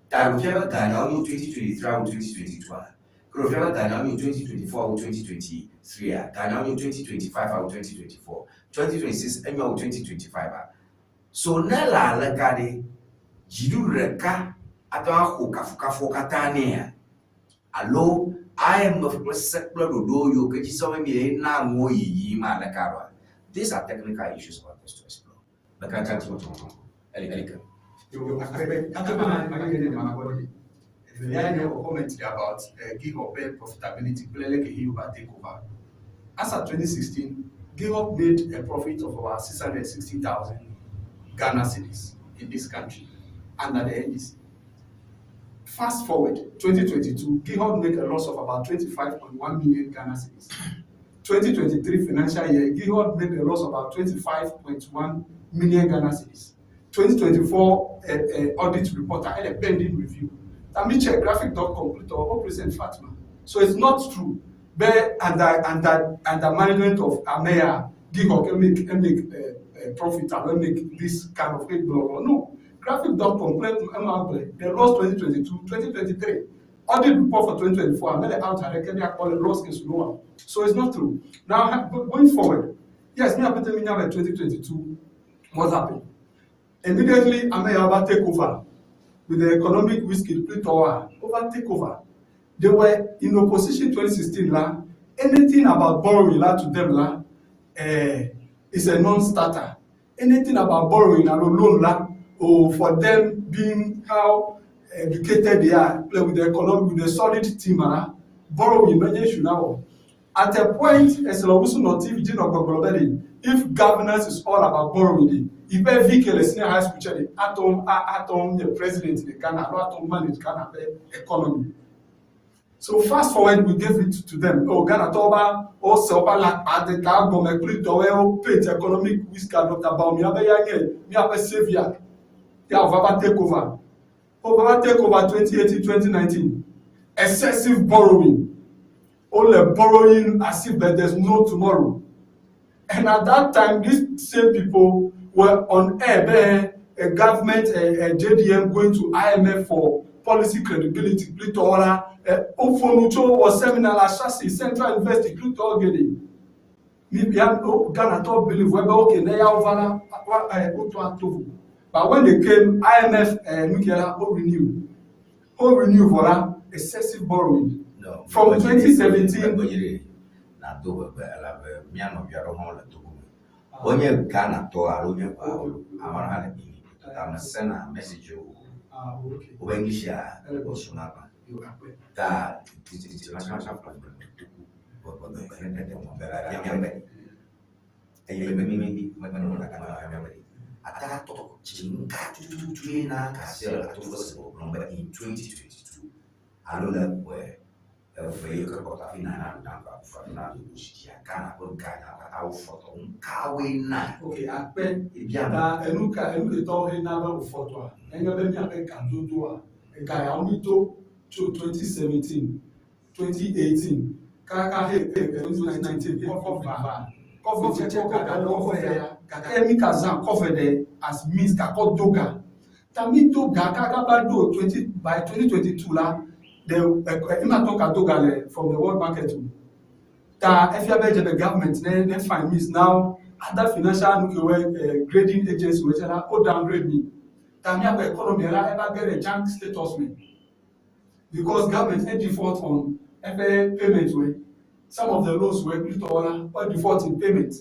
Ta ɖo fia be ganyawo nyo 2023 alo 2022 a? Ke ɖo fia be ganyawo nyo 2024 alo 2023 a? Ganyawo nyo 2025 alo 2024? 2026 enyo alo 2025 a? So ne le aleka ɖe, dziɖuɖu ɖeka ate ŋu axɔ kafukafuwo katã nɛa? Alo IMF kple se kple ɖoɖo yiwo ke dzi sɔm mi le na nuwo yiyim aleka ɖoa? These are technical issues I want us to explore. Meka tsa tso tso eli eli ke. Yo, akpe akpe ma ma ma ma evelia nye wɔ commentary about GIHOC ƒe profitability kple leke Hiyoba take over. As at 2016, GIHOC made a profit of about 660,000 Ghana cedis in this country under the NDC. Fast forward 2022, GIHOC made a loss of about 25.1 million Ghana cedis. 2023 financial year, GIHOC made a loss of about 25.1 million Ghana cedis. 2024 audit report had a pending review. Let me check graphic.com, or present Fatma. So it's not true. But under management of Ameya, GIHOC can make profit and make this kind of big blah, blah. No. Graphic.com, they lost 2022, 2023. Audit report for 2024, I made it out, I can call it loss is lower. So it's not true. Now, going forward, yes, me in 2022, what happened? Immediately, Ameya take over with the economic whiskey, over take over. They were in opposition 2016. La. Anything about borrowing la, to them la, is a non-starter. Anything about borrowing and loan la, or for them being how educated they are, play with the economic, with the solid team, la, borrowing, now. At a point, as if governance is all about borrowing, if every senior high school child, atom the president in Ghana, atom manage Ghana economy. So fast forward, we gave it to them. Oh, Ghana toba, oh, so la the paint economic whisker, Dr. Bawumia, me have a savior. Yeah, Baba take over. Oh, Baba take over 2018, 2019. Excessive borrowing. All the borrowing as if there's no tomorrow. And at that time, these same people were on air, a government, a JDM going to IMF for policy credibility. Ofonucho was seminar Ashasi, Central University, Ghana top believe okay, but when they came, IMF nuclear renew. Renew for that excessive borrowing. No, From 2017. Onye Ghana to alo nye amara le bini ta me send message o o English ya o suna ta in 2022 alo le ƒe eve yi ke kpɔtɔ hafi nana ɖo na Ghana ƒe ga katã wofɔtɔ nukawoe na Okay, akpe ta enu ka enu ke tɔwo he na be wòfɔtɔa enye be miaƒe gadodoa ega yawo mi do tso 2017 2018 kaka he he 2019 kɔfɔ va kɔfɔ tsɛ kɔ ga ɖe kɔfɔ ya gake mi ka zã kɔfɛ ɖe as means kakɔ do ga. Ta mi do ga kaka va ɖo 20 by 2022 la, the ema tɔ ka do ga le from the world market o. Ta efia be dze be government ne ne find means now other financial nu kewoe grading agency wo tse la wo downgrade mi. Ta míaƒe economy la eva ge ɖe junk status me because government e default on eƒe payment woe. Some of the loans woe kple tɔwo la wo default in payment.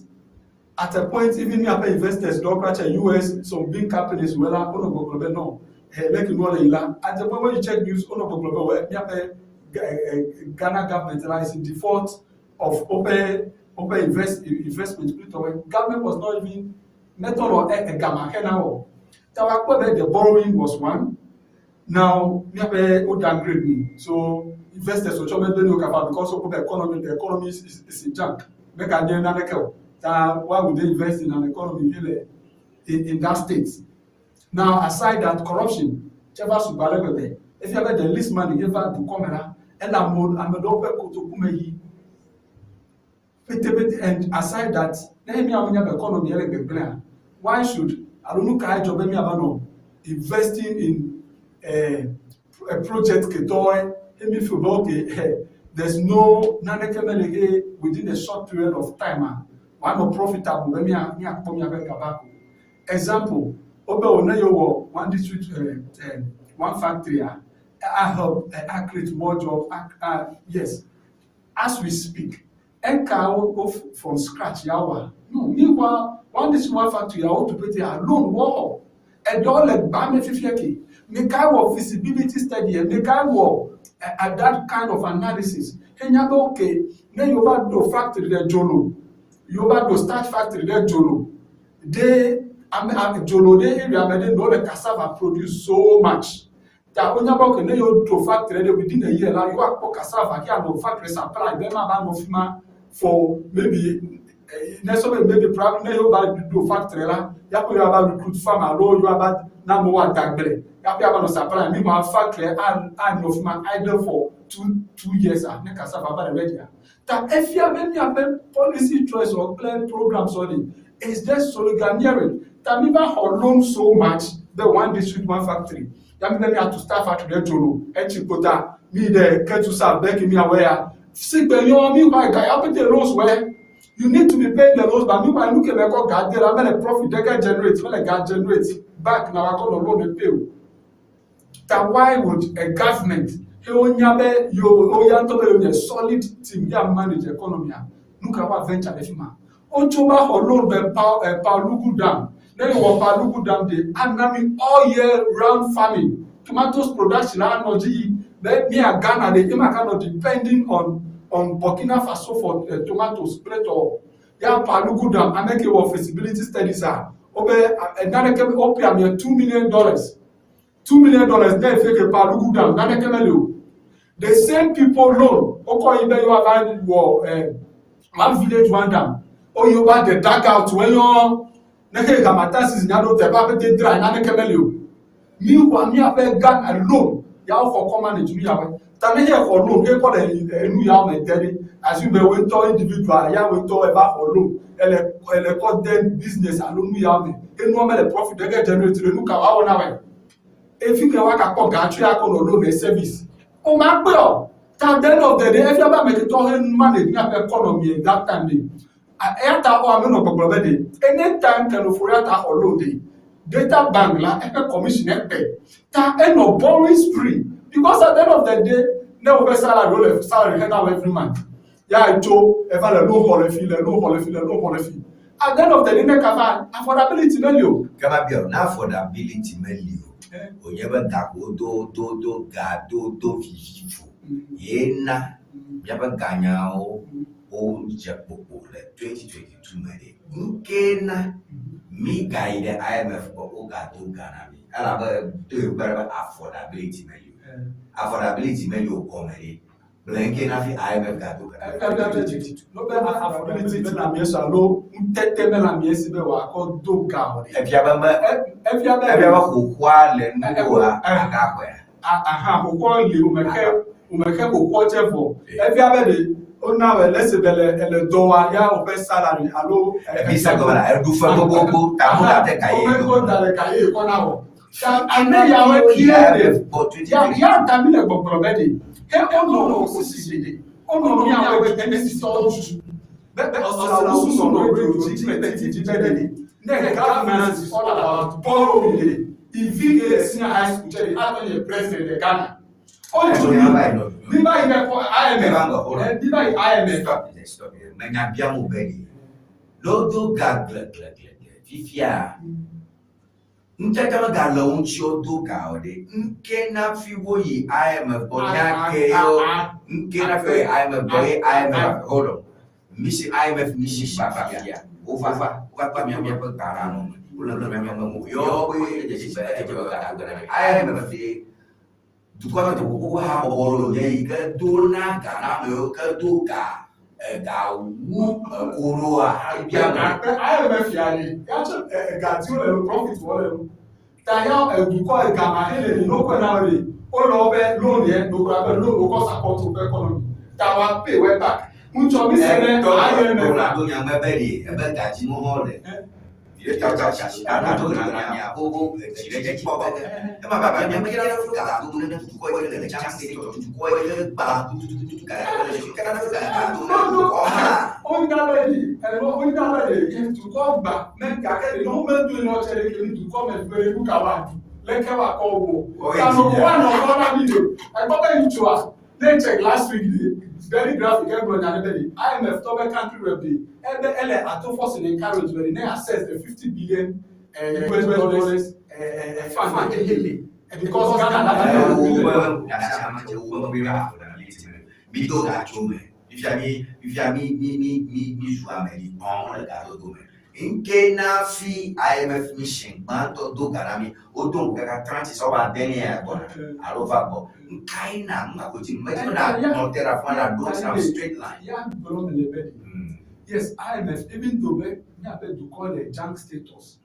At a point even míaƒe investors ɖewo kura tse US some big companies woe la wonɔ gbɔgblɔ be no eh, leke nuwo le yi la at the point when you check news wonɔ gbɔgblɔ be wɔ míaƒe Ghana government la is in default of woƒe woƒe invest investment kple tɔwoe. Government was not even method or egama xe na wɔ. Ta woakpɔe be the borrowing was one. Now míaƒe wo downgrade mi so investors wotsɔ megbe ne wo kafa because wokpɔ be economy the economy is, is, is in junk. Meganye naneke o. Ta why would they invest in an economy hele in, in that state? Now aside that corruption tse va sugbɔ ale gbegbe. Efia be the least money ye va dukɔ me la ele amewo ame ɖewo ƒe kotoku me yi petepete and aside that ne míawo míaƒe economy le gbegblẽa why should alo nu kae dzɔ be míava nɔ investing in a project ketɔe eye mi feel be okay eh, there's no naneke mele he within a short period of time a wòanɔ profitable be mía míakpɔ míaƒe ga back o. Example, wobe wo ne yewɔ one district one factory a a help a create more jobs a, a, yes as we speak eka wo wo from scratch ya wa no meanwhile one district one factory ya wo tu pete alone wɔ xɔ eɖewo le gba me fifia ke meka wɔ feasibility study meka wɔ that kind of analysis enya be okay ne yewo va ɖo factory ɖe Dzolo yewo va ɖo starch factory ɖe Dzolo ɖe ame ame Dzolo ɖe area me ɖe no le cassava produce so much ta wonya be okay ne yewo ɖo factory ɖe within a year la yewo akpɔ cassava ke anɔ factory supply be ma va nɔ fi ma for maybe ne sɔ be maybe probably ne yewo va ɖo factory la yaƒe yewo ava recruit farmer alo yewo ava na amewo ada agble yaƒe ava nɔ supply meanwhile factory anɔ fi ma idle for 2 years ah ne cassava va le ready ah ta efia be míaƒe policy choice or kple programs or the is just sloganeering ta mi va xɔ loan so much be one district one factory ya mi be míatu start factory ɖe Dzolo etsi kpota mi ɖe Ketu South be ke miawɔe ya sigbe yɔ mi xɔ ga ya pete loans wɛ you need to be paying the loans but meanwhile nu ke me kɔ ga de la mele profit ɖeke generate mele ga generate bank na wa kɔ nɔ loan pay o ta why would a government he wonya be yo woya ŋutɔ be yonye solid team ya manage economy a nu ka wa venture ɖe fi ma wotso va xɔ loan be pa Pwalugu dam ne yewɔ Pwalugu dam de ana mi all year round farming tomatoes production anɔ dzi yi be mia Ghana de ema ka nɔ depending on Burkina Faso for tomatoes kple tɔ ya Pwalugu dam ame ke wɔ feasibility studies a wobe naneke wope amia $2 million, $2 million ne efe ke Pwalugu dam naneke mele o. The same people loan wokɔ yi be yewoava wɔ one village one dam oye wa de dug out weyɔ ne he harmattan season ya ɖo teƒea pete dry naneke mele o. Meanwhile míaƒe Ghana loan ya woxɔ kɔ manage nu yawoe ta ne he xɔ loan he kɔ le enu yawo me de ɖe assume be wo ŋutɔ individual ya wo ŋutɔ eva xɔ loan ele ele kɔ de business alo nu yawo me enua mele profit ɖeke generate ɖe nu ka woawɔ na wɔe efi ke woagakpɔ ga tso ya kɔ nɔ loan service o ma kpe o. Ta at the end of the day efia be ame ketɔ he manage míaƒe economy that time de eya ta xɔ ame nɔ gbɔgblɔ be de anytime Ken Ofori-Atta xɔ loan de Data Bank la eƒe commission ekpe ta enɔ borrowing spree because at the end of the day ne woƒe salary wole salary hena wo every month ya etso eva le loan xɔ le fi le loan xɔ le fi le loan xɔ le fi at the end of the day ne kava affordability meli o. Kama bia o, na affordability meli o. Wònye be gako do do do ga do do vivivo ye na míaƒe ganyawo wodze kpokpo le 2022 me ɖe. Nu ke na mi gayi ɖe IMF gbɔ wogado ga na mi elabe do yi kpe ɖe be affordability meli o. Affordability meli o gɔme ɖe. Gblẽ ke na fi IMF gado ga na mi. No be affordability mele amea si alo ŋutete mele amea si be wòakɔ do ga o ɖe. Efia be me Efia be efia be xoxoa le nuwoa agaxɔea. Aha xoxoa li wòmexe wòmexe xoxoa tse vɔ. Efia be ɖe wona wɔ le esi be le ele dɔ wa ya woƒe salary alo. Ebi se gɔme la eɖu fe gbogbogbò ta mo da te ka ye. Wo da le ka ye kɔ na wɔ. Ta ame yawo kie ɖe ya ya ta mi le gbɔgblɔ be ɖe he wonɔ opposition ɖe wonɔ miawo NDC tɔwo dzu be ɔsrawo su nɔ radio dzi kple TV dzi be ɖe ne governance is all about borrowing ɖe ivi ke le senior high school tse ɖe atɔ nye president de Ghana. O mi mi ba yi bɛ kɔ IMF mi ba yi IMF. Stop it, stop it. Menya bia mo be ɖe. Lodo ga gleglegle fifia. Ŋutete megale wo ŋuti wodo ga o ɖe. Ŋke na fi woyi IMF gbɔ nya ke yo. Ŋke na fi woyi IMF gbɔ ye IMF hold on. Misi IMF misi gba fia. Wova wova kpa miaƒe gba ɖa nɔ me. Wole miaƒe mo. Yɔ be dzesi be edze be ga do na mi. IMF de dukɔ te ƒoƒo habɔbɔ ɖo nye yi ke dona ga na amewo ke do ga ga wu ekoroa ebia me. Akpe IMF ya ɖe yatsɔ gati wo le nu profit wɔ le nu ta ya edukɔ gama hele ni n'okpe na wo de wole wobe loan yɛ n'okura be loan wokɔ support woƒe economy ta wa pay well back ŋutsɔ mi se ne IMF. Ɛtɔ do nyame be ɖe ebe gadzi mo hã le. Ado na mia xoxo etsi ɖe dzi kpɔ be ema ba mia me dzra ɖo ga do ne dukɔ yi ke le jam state dukɔ yi ke gba tutututu ga le si kana ɖo ga do ne dukɔ hã. Onídàbẹ̀ yìí ẹ̀rọ onídàbẹ̀ yìí dukɔ gba mɛ gake de n'o mɛ to yen nɔ tsɛ de kele dukɔ mɛ fɛ eku ka wa du lɛkɛ wa kɔ wɔ kanu wa nɔ kɔ na mi de ɛgbɔ bɛ yi tsoa ne check last week de very graphic ɛgblɔ nya ne bɛ de IMF tɔ bɛ country rep de ɛbɛ ɛlɛ ato force in encourage bɛ de ne assess the 50 billion US dollars fund ehele because Ghana na. Wo bɛ asi ame dze wo bɛ bɛ mi do ga tso me fifia mi fifia mi mi mi mi mi zu ame li gbɔn le gadodo me nke na fi IMF mission gbãtɔ do ga na mi wodo ŋku kaka 30 sɔ ba de ne ya gbɔna alo va gbɔ nkae na ŋu ko dzi mɛ dzi na nɔ te ɖe afɔ na do na straight line. Ya gblɔ me le bɛ de yes, IMF, even though bɛ miaƒe dukɔ le junk status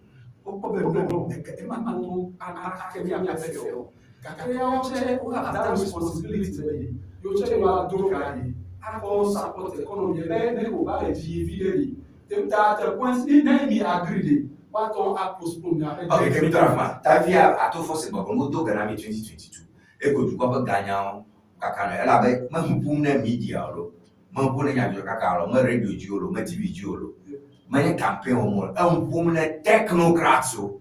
wokpɔ be no eke ema ma to ake miaƒe fɛ o gake yawo tse wo have that responsibility be yi yewo tse wa do ga yi akɔ support economy be ne ko ba le dzi vi ɖe yi ta te point ne mi agree de woatɔ a postpone miaƒe. Ok, ke mi tɔ ɖe afi ma tafia ato fɔ se gbɔgbɔ mo do ga na mi 2022 eko dukɔ ƒe ganyawo kaka nɔ elabe meʋuʋum ne media o lo meʋu ne nyadzɔdzɔ kaka o lo me radio dzi o lo me TV dzi o lo menye campaign wɔm o eŋuƒom ne technocrats o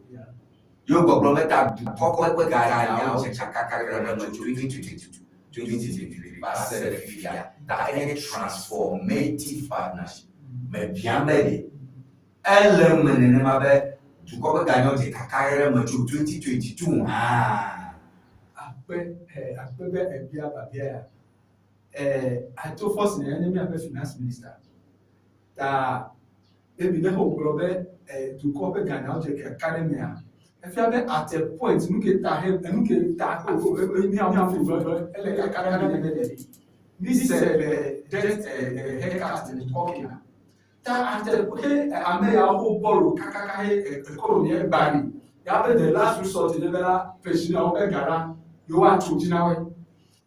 yewo gbɔgblɔ be ta dukɔ ƒe ganyawo dze kaka ɖe me tso 2022 2023 va se ɖe fifia ta enye transformative partnership mebia be ɖe ele me nenema be dukɔ ƒe ganyawo dze kaka ɖe me tso 2022 hã. Akpe ɛ akpe be ebia babia ya ɛ ato force ne nye miaƒe finance minister ta ebi ne ho gblɔ be ɛ dukɔ ƒe ganyawo dze kaka ɖe mea efia be at a point nu ke ta he nu ke ta o o miawo fi gblɔ ele kaka ɖe me ne ɖe mi se le debt ɛ haircut le dukɔ ke na ta at a he ame yawo ho bɔlu kakaka he economy gba ni ya be the last resort ne be la pensioner wo be ga la yewoatso dzi na woe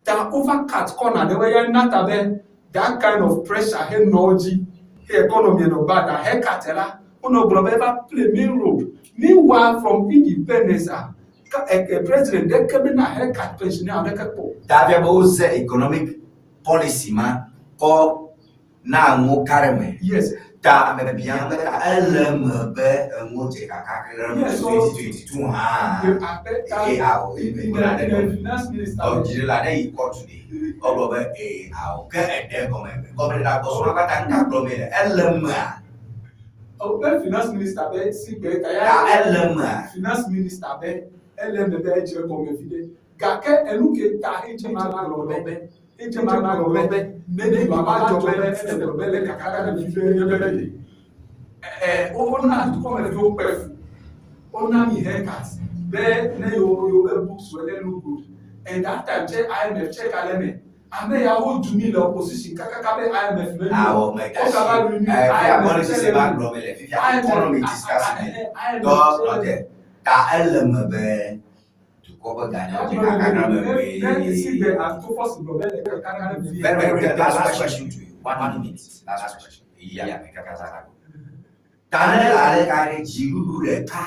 ta over cut corner ɖe ya na ta be that kind of pressure he nɔ wo dzi he economy nɔ bad a haircut la wonɔ gblɔ be eva play main role. Meanwhile, from independence a ka ɛ president ɖeke bena haircut pensioner ɖeke kpɔ. Tafia be woze economic policy ma kɔ na enuwo ka ɖe me. Yes. Ta mebia be ele me be enuwo dze kaka ɖe me Yes, so 2022 hã. Akpe ta Ee awo in the finance minister. Ɔ dzila ne yi kɔtu de ɔgblɔ be ee awo ke eɖe gɔme gɔme ɖe agbɔsɔsɔ katã ŋka gblɔ me le ele mea. Ɔbɛ finance minister bɛ si gbɛ ta Ta ele mea. Finance minister bɛ ele me bɛ edze gɔme fi ɖe gake enu ke ta edze ma gblɔ bɛ edze ma gblɔ bɛ ne ne baba dzɔ bɛ ele gblɔ bɛ le kaka ɖe fi ɖe nye bɛ de ɛ wona dukɔ me viwo kpɛ fu wona mi haircut bɛ ne yewo yewo bɛ books wɔ ne look good and that time tse IMF tse ka le me ame yawo du mi le opposition kakaka bɛ IMF mɛ Awɔ mɛ o kaba renew. Ɛ fia policy se ma gblɔ me le fifia economy discuss me dɔ nɔ tɛ ta ele me be dukɔ ƒe ganyawo dze kaka ɖe me ne si wee. gbɛ ato force gblɔ bɛ le kaka ɖe fi. Very, very good. Last question to you. One minute. Last question. Yeah, kaka zaka. Ta ne le ale ka ɖe dziɖuɖu ɖeka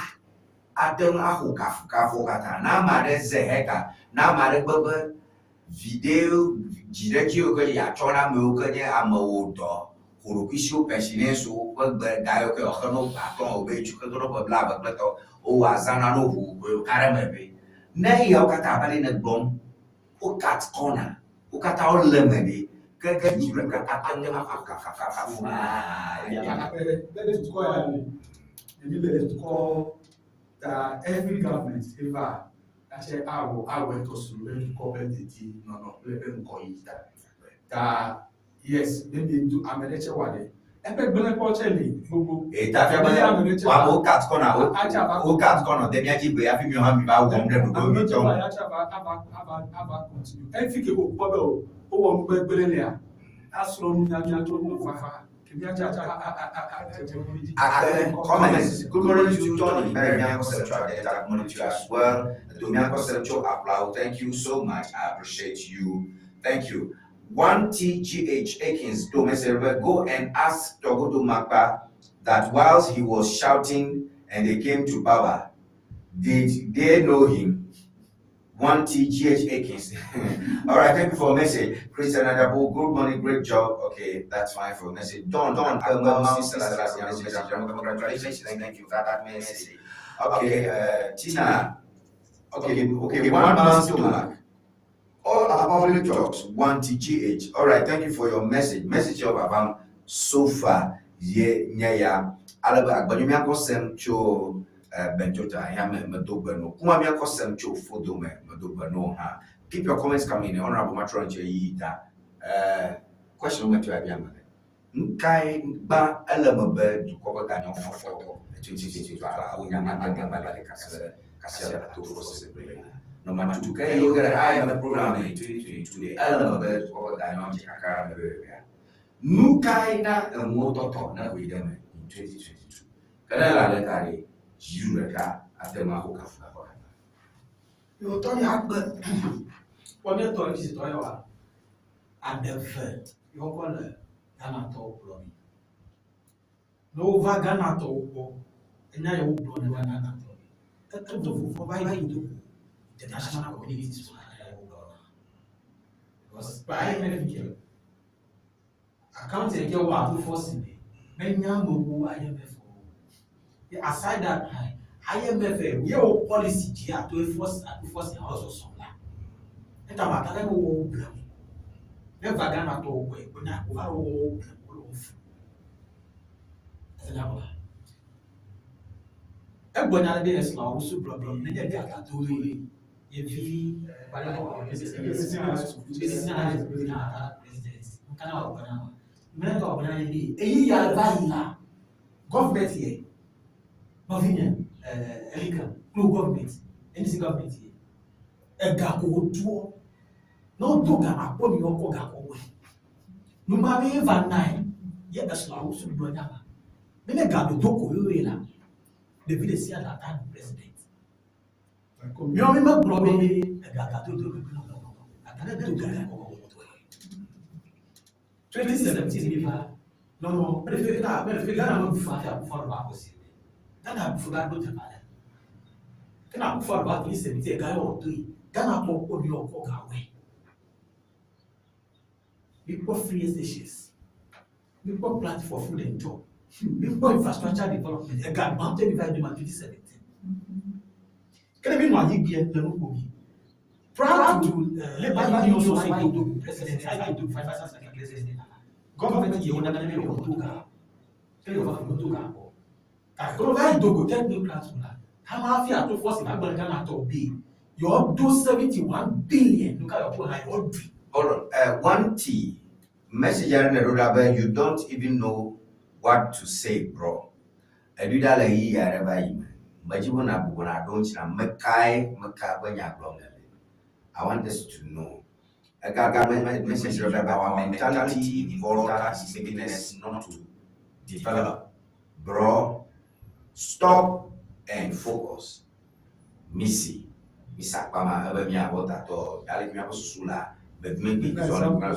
ate ŋu axo kafukafuwo katã. Ne ame aɖe ze heka, ne ame aɖe gbe be viɖewo, dziɖedziwo ke yeatsɔ na amewo ke nye amewo dɔ, ƒo ɖokuisiwo, pensioners-wo ƒe gbe ga yiwo ke yewoaxe na wo ƒe atɔ̃ wo be tso xexe ɖo ƒe blaeve kple etɔ̃ wowɔ azã na no ʋu ko ka ɖe eme be ne eyawo katã abe ale nègblɔm wo cut corner wo katã wole eme ɖe ke ke dzi ɖeka ate ŋu axɔ kafukafu maa eya. Ɖe dukɔ ya li, ɖevi le dukɔ ta every government eva atse awɔ awɔ etɔ sunu be dukɔ be dedi nɔnɔ kple be ŋgɔyiyi ta. Ta yes, ne mi do ame ɖe tse wa ɖe eƒe gblẽkpɔ tse li gbogbo. Eyi ta fia be amewo cut corner wo wo cut corner de mía dzi gbe hafi míawo hã mi va wɔm ɖe ɖoɖo mi tɔ. Ame ɖe ava ava ava ava continue. Efi ke wòkpɔ be o wowɔ nu gbegblẽ lea, asrɔ̃ nunyanya tso wo fafa. Akpe comments. Good morning to you, Tony. Mary Mianko Delta. Good morning to you as well. Domianko Sepcho Aplau. Thank you so much. I appreciate you. Thank you. 1TGH Akins Domesere, go and ask Togodo Makpa that whilst he was shouting and they came to power, did they know him? 1TGH Akins. All right, thank you for a message. Christian Adabo, good morning, great job. Okay, that's fine for a message. Don, Don, congratulations. Thank you for that message. Okay, Tina. Okay, one man's stomach. All our public talks, 1TGH. All right, thank you for your message. Message of Abam so far. Ye nya ale be agbanyo miakɔ sem tso Bentota ya me medo gbe no. Kuma miakɔ sem tso Fodo me medo gbe no hã. Keep your comments coming. Honorable Matron che yi ta. Question me to abia me. Nkae gba ele me be dukɔ be ganyawo fɔfɔ 2022 ala wo nya ma de ma le kase kase la to fo se bre. No ma tutu ke yo gere IMF program in 2022 de ele me be dukɔ be ganyawo dze kaka me be ya. Nu kae na enuwo tɔtɔ ne ƒoe ɖe me in 2022? Ke ne le ale ta ɖe, dziɖuɖu ɖeka ate ŋu axo kafukafu katã. Yewotɔ ya gbe. Kpɔ míetɔ dzi tɔ ya wa. Aɖe ve yewo kɔ le Ghanatɔwo kplɔ mi. Ne wova Ghanatɔwo gbɔ, enya yewo gblɔ ne Ghanatɔwo. Ete vovovo va yi do international community so anya yewo gblɔ na. Because IMF ke account yɛ ke wɔ ato force ne menya amewo IMF o. Aside that, IMF yɛ wo policy dzi ato force ato force yɛ sɔsɔ la. Eta ma ta ne wo blem. Ne va Ghana tɔwo gbɔe, wona wova wo blem wo le wo fu. Ɛsɛ ba. Egbɔ nya ɖe be esrɔ̃ wo su gblɔgblɔ ne nye gata do ye yevi eyi ya va yi la government yɛ nɔvinye elika klo government NDC government yɛ ega ko wodoɔ ne wodo ga akpɔ mi wɔkɔ ga kɔ wɔe numa be va nae ye esrɔ̃ wo su gblɔ nya ma ne ne ga dodo ko yoye la ɖevi ɖe sia ɖe ata nu president miawo mi megblɔ be ega ga dodo ata ne do ga kɔ wɔ 2017 mi va non préféré na préféré Ghana no fa fi Akufo Addo ba kɔsi Ghana Akufo ba do tɛmɛ alɛ Ghana Akufo Addo ba 2017 ga yɛ ɔdo yi Ghana kɔ kɔ mi ɔkɔ ga wɛ mi kpɔ free SHS mi kpɔ plant for food and job mi kpɔ infrastructure development ɛga gbãtɔ mi va yi do ma 2017 kɛnɛ mi nɔ anyi gbɛ le nu kpo mi prior to labour union so say do president I do five five president government yɛ wɔn nana yɛ wɔn to ga kɛlɛ wɔn fa to ga bɔ kakoro va yi dogo technocrats la hama fi ato force la gbɛ Ghana tɔ bi yɔ do 71 billion nuka yɔ kó ha yɔ du. Hold on. 1T message aɖe ne ɖo ɖa be you don't even know what to say bro. Eɖui ɖa le ɣeyiɣi aɖe va yi me. Medzi be nàgbugbɔ nàɖo ŋuti na mekae meka ƒe nya gblɔm nèle. I want us to know. Egaga me message ɖe be our mentality in Volta is making us not to develop. Bro, stop and focus. Misi, misa kpama ebe mía Voltatɔ ale ke míaƒe susu la megbe zɔn ɖe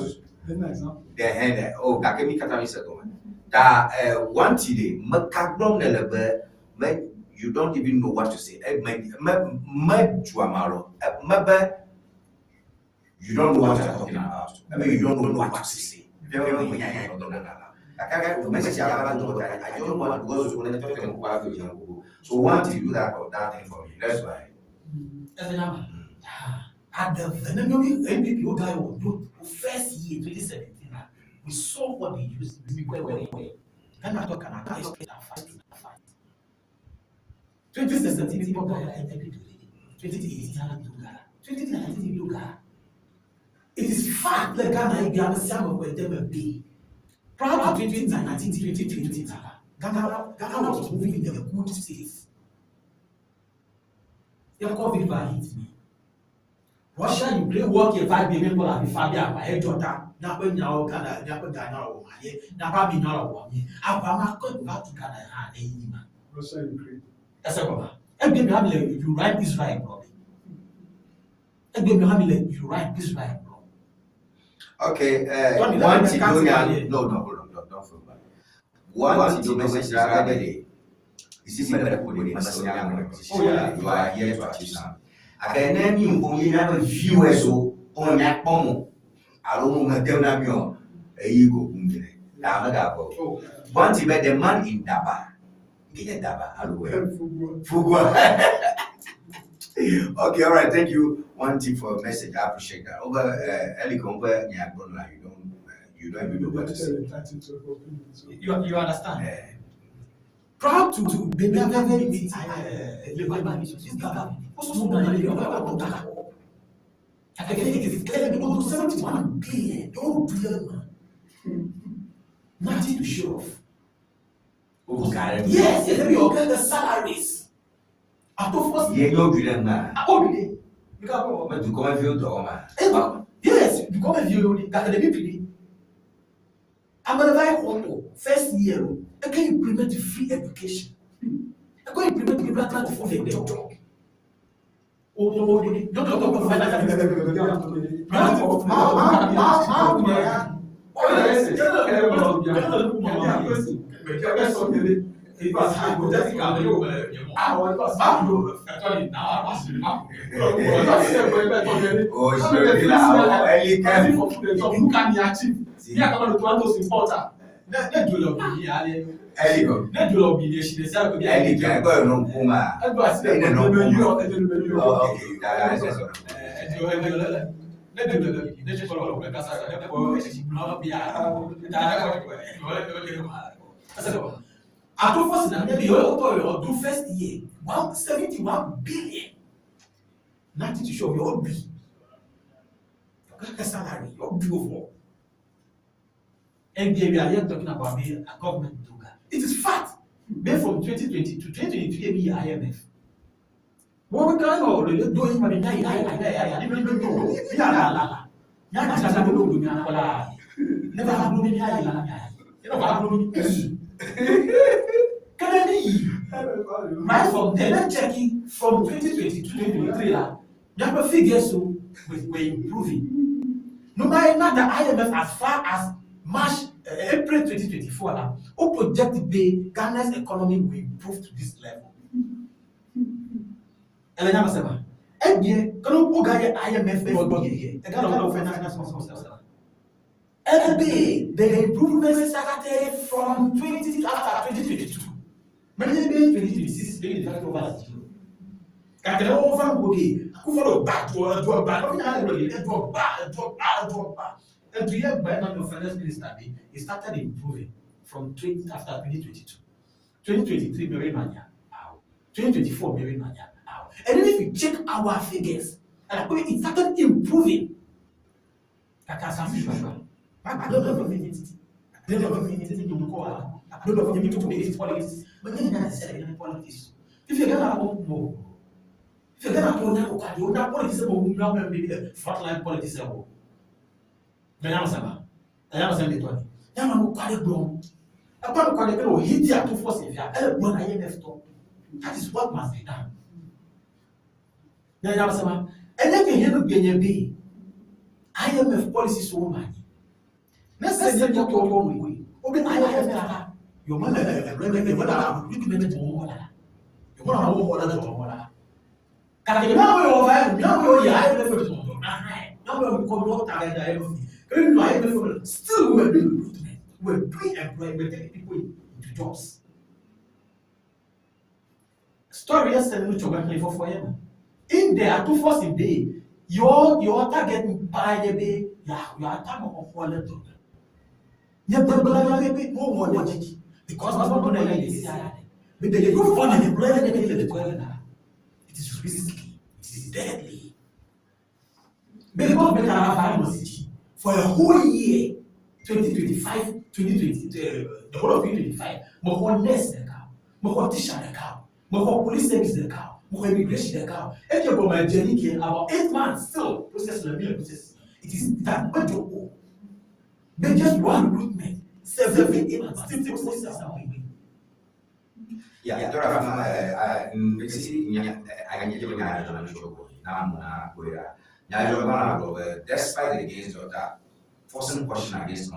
ɖe o gake mi katã mi se gɔme. Ta 1T de meka gblɔm nèle be me you don't even know what to say. Eh, me me me dzuama lo. Eh, me be you don't know what you are talking about. I mean, you don't know what to say. I don't want because so want you do that that thing for me. That's why. At the Venezuelan NPP guy was do first year 2017, we saw what they used. We were Ghana talk and attest that fight to that fight. 2017 people guy NPP 2018 2019 It is fact that Ghana be a with them be. Prior to 2019, 2020, Ghana was moving in a good state. The COVID hit me. Russia, Ukraine, work your 5 billion dollar before they are a daughter. Nyakwe nyawo Ghana, nyakwe Ghana wo maye, nyakwa mi nyawo wo mi. Akwa ma ko ba to Ghana ha na yi ma. Russia, Ukraine. Ese ko ba. Egbe mi ha mi le you write Israel bro. Egbe mi ha mi le you write Israel bro. Okay, one Tidonia, no, no, hold on, don't feel bad. One Tido message that you are here to achieve something. Akene mi nko yi na viewers o on ya kpomo. Alo mo ngate na mi o eyi ko kun La ma ga bo. One ti be the man in Daba. Nge Daba alo we. Fugua. Okay, all right. Thank you, one tip for a message. I appreciate that. Over Eli Kombe, you don't even know what to say. You understand? Yeah. Proud to be very meet labor this government. I think it is clear because 71 billion, don't billion, nothing to show off. Yes, yes, we all get the salaries. Yeah, you do them now. But you come and view the Yes, you come and view the I'm gonna buy first year. I can implement free education. I can implement the plan for the job. Do first year 171 billion. Nothing to show your be. Your salary, your bill for. NBA, we are here talking about the government. It is fact. Made from 2020 to 2023, IMF. What we can already do is Right from then, checking from 2022 to 2023, you figures so we're improving. No matter not the IMF as far as March, April 2024, now, who project the Ghana's economy will improve to this level. IMF the improvement started from 20 after 2022. Maybe 2026, maybe over zero. And to hear by now, the finance minister, he started improving from 20 after 2022. 2023, Mary Mania, 2024, Mary Mania. And then if you check our figures, it started improving. If you're gonna frontline politics, That is what must be done. IMF policy so many. Ekpɔna amewo xɔ ɖe dɔwɔwɔ la. Gake míawo yɔ va míawo yɔ yi IMF ƒe dɔwɔwɔ na hã. Míawo yɔ kɔ míawo ta ɖe IMF. Ke míenɔ IMF me still we were doing recruitment. We were doing employment, we were taking people into jobs. Story yɛ sɛ nu tsɔ mexlẽ fɔfɔ yɛ me. In the ato force be your your target paa yɛ be ya your atame xɔxɔ le dɔ me. Nye gbegblẽ la be wowɔ ɖe dzi because wɔwɔ ɖe le sia ɖe. But the youth unemployment le dukɔ yɛ la, it is risky, it is deadly. Be government ara va nɔ si dzi for a whole year 2025, 2020, the whole of 2025, mexɔ nurse ɖeka o, mexɔ teacher ɖeka o, mexɔ police service ɖeka o, mexɔ immigration ɖeka o. Edze gɔme edze ni ke about 8 months still process le mi le process. It is that medzo o. Be just one recruitment, 7, 8 months still process are ongoing. Ya, tora fama mbesi nya anya je nya jo na chogo na mo na kwera. Nya jo ba na go despite the gains of that forcing caution against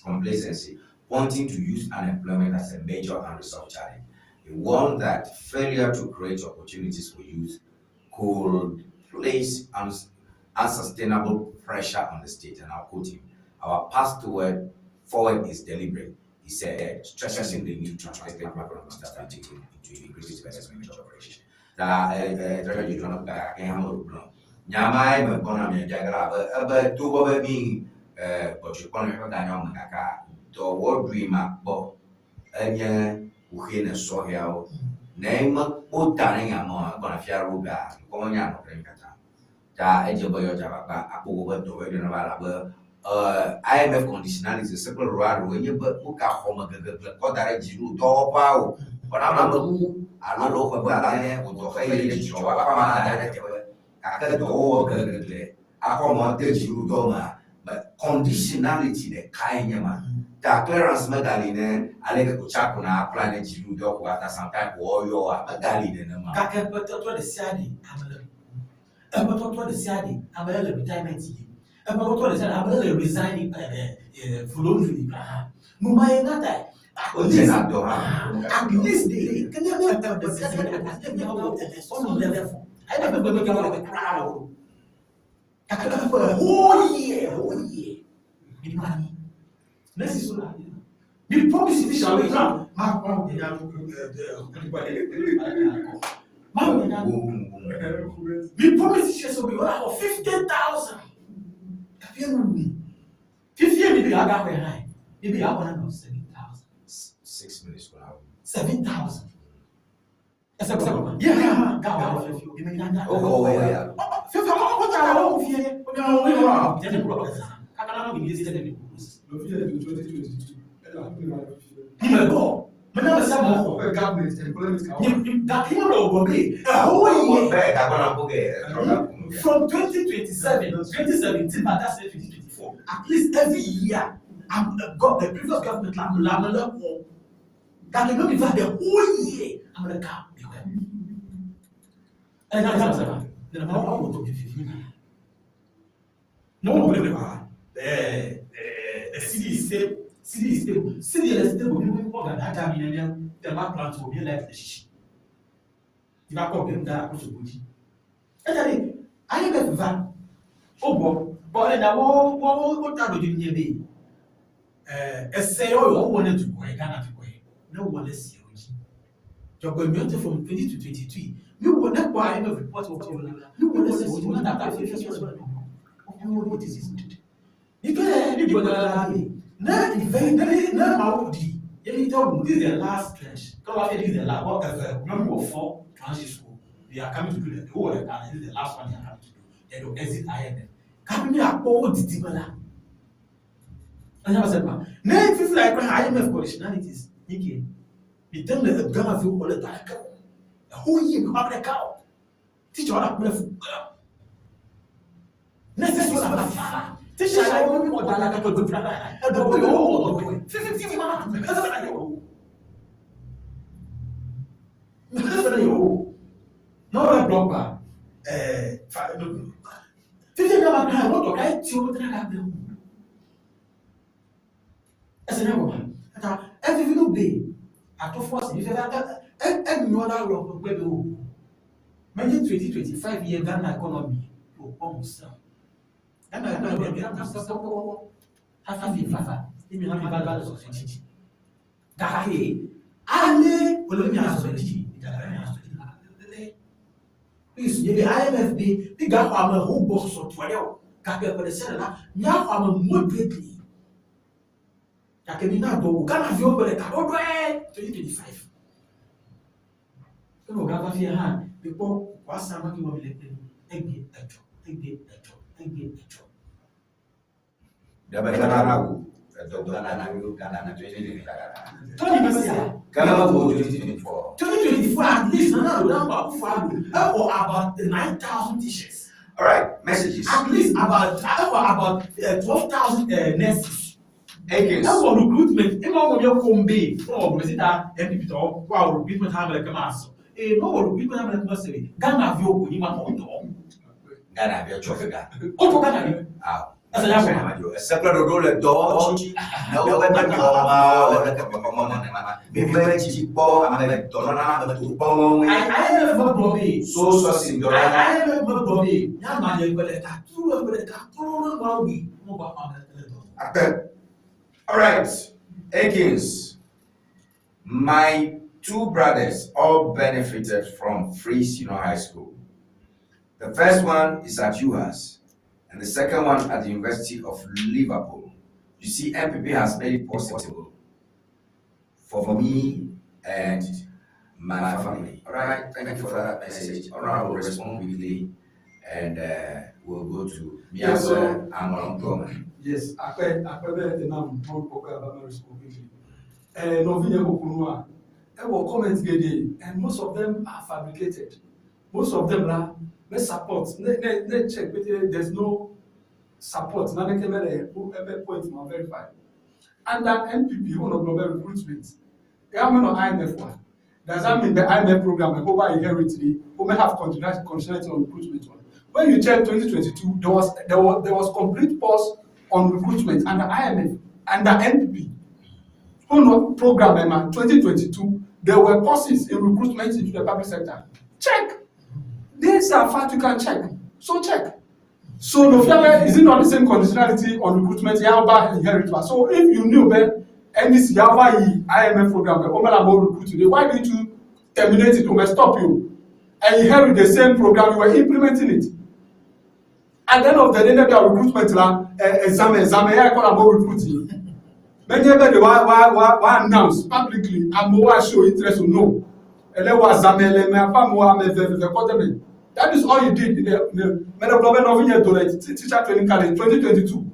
complacency, pointing to youth unemployment as a major unresolved challenge. He warned that failure to create opportunities for youth could place unsustainable pressure on the state. And I'll quote him: "Our path toward forward is deliberate," he said, stressing the need to translate macroeconomic stability into increased investment and job creation. Ta trɔ yi trɔ ga ke hã wo gblɔ. Nyama me gbɔna mi dzagra be ebe togbɔ be mi gbɔdzɔkpɔnu ƒe ganyawo me kaka dɔwɔɖui ma kpɔ enye kuxi ne sɔhɛawo. Ne mekpɔ ta ne nyame egbɔna fia ɖo ga dukɔ menya nɔ kple mi katã. Ta edze be yɔ dzabagba akpɔ wobe dɔwɔɖui ne va la be IMF conditionality se kple ɖoɖo aɖewo enye be woka xɔme gegegle kɔ da ɖe dziɖuɖu dɔwɔƒeawo. Kɔna ame ku alo woƒe ƒe ale wòdɔ xe yi ɖe dzidzɔ woakɔ ame da ɖe teƒe. Gake dɔwɔwɔ gegegle akɔ mɔ de dziɖuɖu mea me conditionality ɖekae nye ma. Ta clearance megali ne aleke ko tsa ko na apply ne dziɖuɖu dɔ ko ata sometime ko woyɔ megali nenema. Gake ƒe tɔtrɔ ɖe sia ɖe ame le eƒe tɔtrɔ ɖe sia ɖe ame le retirement yi eƒe tɔtrɔ ɖe sia ɖe ame le resigning voluntarily hã nu ma ye na ta at least dɔ hã. At least de ke ne ne ɖe sia ɖe at least ɔnu level ayi bɛ bɛ bɛ bɛ bɛ kura o gake eƒe whole year mi ma nyi ne si so la mi promise ti shall we come ma ma wo nya ma wo nya mi promise ti so bi wala for 50,000 kafi enu fifie mi bi aga hwɛ han mi bi akɔ na no 7,000. 6 minutes ko na. 7,000 ɛsɛ kɔ yɛ ha ga wɔ fɛ fi mi nya nya O kɔ wɔ ya. Fífi ọkọ tí a lọ wọ fie o ní àwọn wíwọ àwọn jẹ́ ní kúrò ọ̀sán kakana náà kìí ṣe ní kúrò. Ní mẹ gbọ́ mẹ náà sẹ mọ xɔ ní ní lọ gbọ́ bí ɛwɔ yẹ. Bẹ́ẹ̀ kakɔ na ko kɛ trɔ ka kun. From 2027, 2017, but that's 2024. At least every year, I'm got the previous government la la la la That can only the whole year. I'm gonna come. Eh, na na na. Na na ma wo to fifi. No mo le ba. Eh, cedi is stable. Cedi is stable. Cedi is stable. Mi mo ga data mi na thermal plant wo mi life shishi. Ti ba ko bi nda ko so boji. E jare IMF va ó gbọ́ bọ́ ẹ̀ dà wọ́n wọ́n ó ta lójú ní ẹbí ẹ̀ ẹsẹ̀ yọ yọ wọ́n ní tukọ̀ ẹ̀ Ghana tukọ̀ ẹ̀ ne wọ́n lẹ sí ọ̀ yìí jọ̀gbọ̀n mi ó ti from 20 to 22 mi wọ́n ne kọ́ IMF report wọ́n ti wọ́n mi wọ́n lẹ sí ọ̀ yìí wọ́n dàgbà fẹ́ fẹ́ fẹ́ fẹ́ wọ́n ti sì nítorí ẹ̀ ní gbọ́dọ̀ la yẹ ne ìfẹ́ ne ne ma wò di yẹn tẹ́ wò. This is the last tranche kọ́ wá fẹ́ this is the last one ẹ̀fẹ̀ mẹ́mu wọ̀ four tranches o. They are coming to do the whole of the this is the last one they are coming to do, then they will exit IMF kabi mi akpɔ wo didi me la ɛnyɛ sɛ ma ne fifi la ekura IMF conditionalities nike mi tɛm le Ghana fi wɔ le dɔ aleke o ɛho yie mi kɔ abɛ ka o teacher wɔn akpɛ fu ne sɛ sɔ la fa teacher la yɛ mi wɔ da la kɛkɛ do fila ɛdɔ wo yɛ wɔ wɔ dɔ fifi fifi ma ɛsɛ fɛ yɛ o ɛsɛ fɛ yɛ o n'ɔlɔ blɔ ba ɛɛ fa fifi mi ma ka wɔtɔ ka eti o tɛnɛ ka bɛ o ɛsɛ ne kɔ ma ɛta ɛfifi no be ato force mi fɛ fɛ Enyɔ ɖe alɔ ƒe kpe ɖe o. Menye 2025 ye Ghana economy wòkpɔ ŋusẽ o. Ghana economy mía ŋusẽ kpɔkpɔ hafi mi va ye mi hã mi va le zɔzɔ dzi. Gake ale wòle be mia zɔ dzi, gake mia zɔ dzi le mi su nye be IMF be mi gaxɔ ame ho gbɔ sɔsɔ tɔ ɖe o. Gake ƒe ɖe sia ɖe la, míaxɔ ame moderately. Gake mi na dɔ wo Ghana viwo ƒe ɖeka ɖɔɖɔe 2025. Ene wògava fia hã, mikpɔ wòasa ma ke wɔm le kple egbe etsɔ, egbe etsɔ, egbe etsɔ. Ɖe be Ghana wu edɔ Ghana viwo Ghana 2025. Tony Mesia. Ghana wu 2024. 2024 at least Nana Addo Dankwa Akufo-Addo exɔ about 9,000 teachers. All right, messages. At least about exɔ about 12,000 nurses. Akins. Ewɔ recruitment ema wɔm ye kom be wɔ gblɔ si ta NPP tɔwo wa wɔ recruitment hã mele kema asɔ. Ee ne wɔ recruitment hã mele kema se be Ghana viwo ko nyi ma xɔ dɔ. Ghana viwo tsɔ fi ga. Wotso Ghana vi. Awo. Ese nya gɔme. Ese kple ɖoɖo le dɔ dzi. Ne wobe me dɔ ma le ke kpɔkpɔ me nenema. Mi ve dzi kpɔ ame dɔnɔna ame to kpɔ ŋue. IMF me gblɔ be. So sɔsi dɔ la. IMF me gblɔ be míanɔ anyi ƒe ɖeka tru ƒe ɖeka tro ɖe nua wui. Mo gba xɔ ame le dɔ. Akpe. All right. Akins. My two brothers all benefited from free senior high school. The first one is at UHAS and the second one at the University of Liverpool. You see, MPP has made it possible for me and my family. All right, thank you for that message. All right, I will respond quickly and we'll go to Yes, Miasa so- Amon Yes, akpe akpe be enam mɔnukpɔkpɔ aba me respond quickly. Nɔvi nye kokunua, ewɔ comment geɖe and most of them are fabricated. Most of them la, me support, ne ne ne check pete there's no support naneke mele ebe point ma verify. Under NPP, wonɔ gblɔ be recruitment. Ya menɔ IMF wa. Does that mean the IMF program like over inherit we may have continuity on recruitment one? When you check 2022, there was complete pause on recruitment under IMF, under NPP. Who know program Emma 2022, there were pauses in recruitment into the public sector. Check. These are facts you can check. So check. So no fear, is it not the same conditionality on recruitment? Yaba inherit. So if you knew that NDC Yava IMF program, Omela mo recruit today, why didn't you terminate it? We stop you and inherit the same program you were implementing it. At the end of the day, there recruitment la exam exam ya call about recruiting. Many of them wa announce publicly and more show interest or no. Ele wa exam ele me afa mo ame ve ve ko me. That is all you did in the many problem of your teacher training college 2022.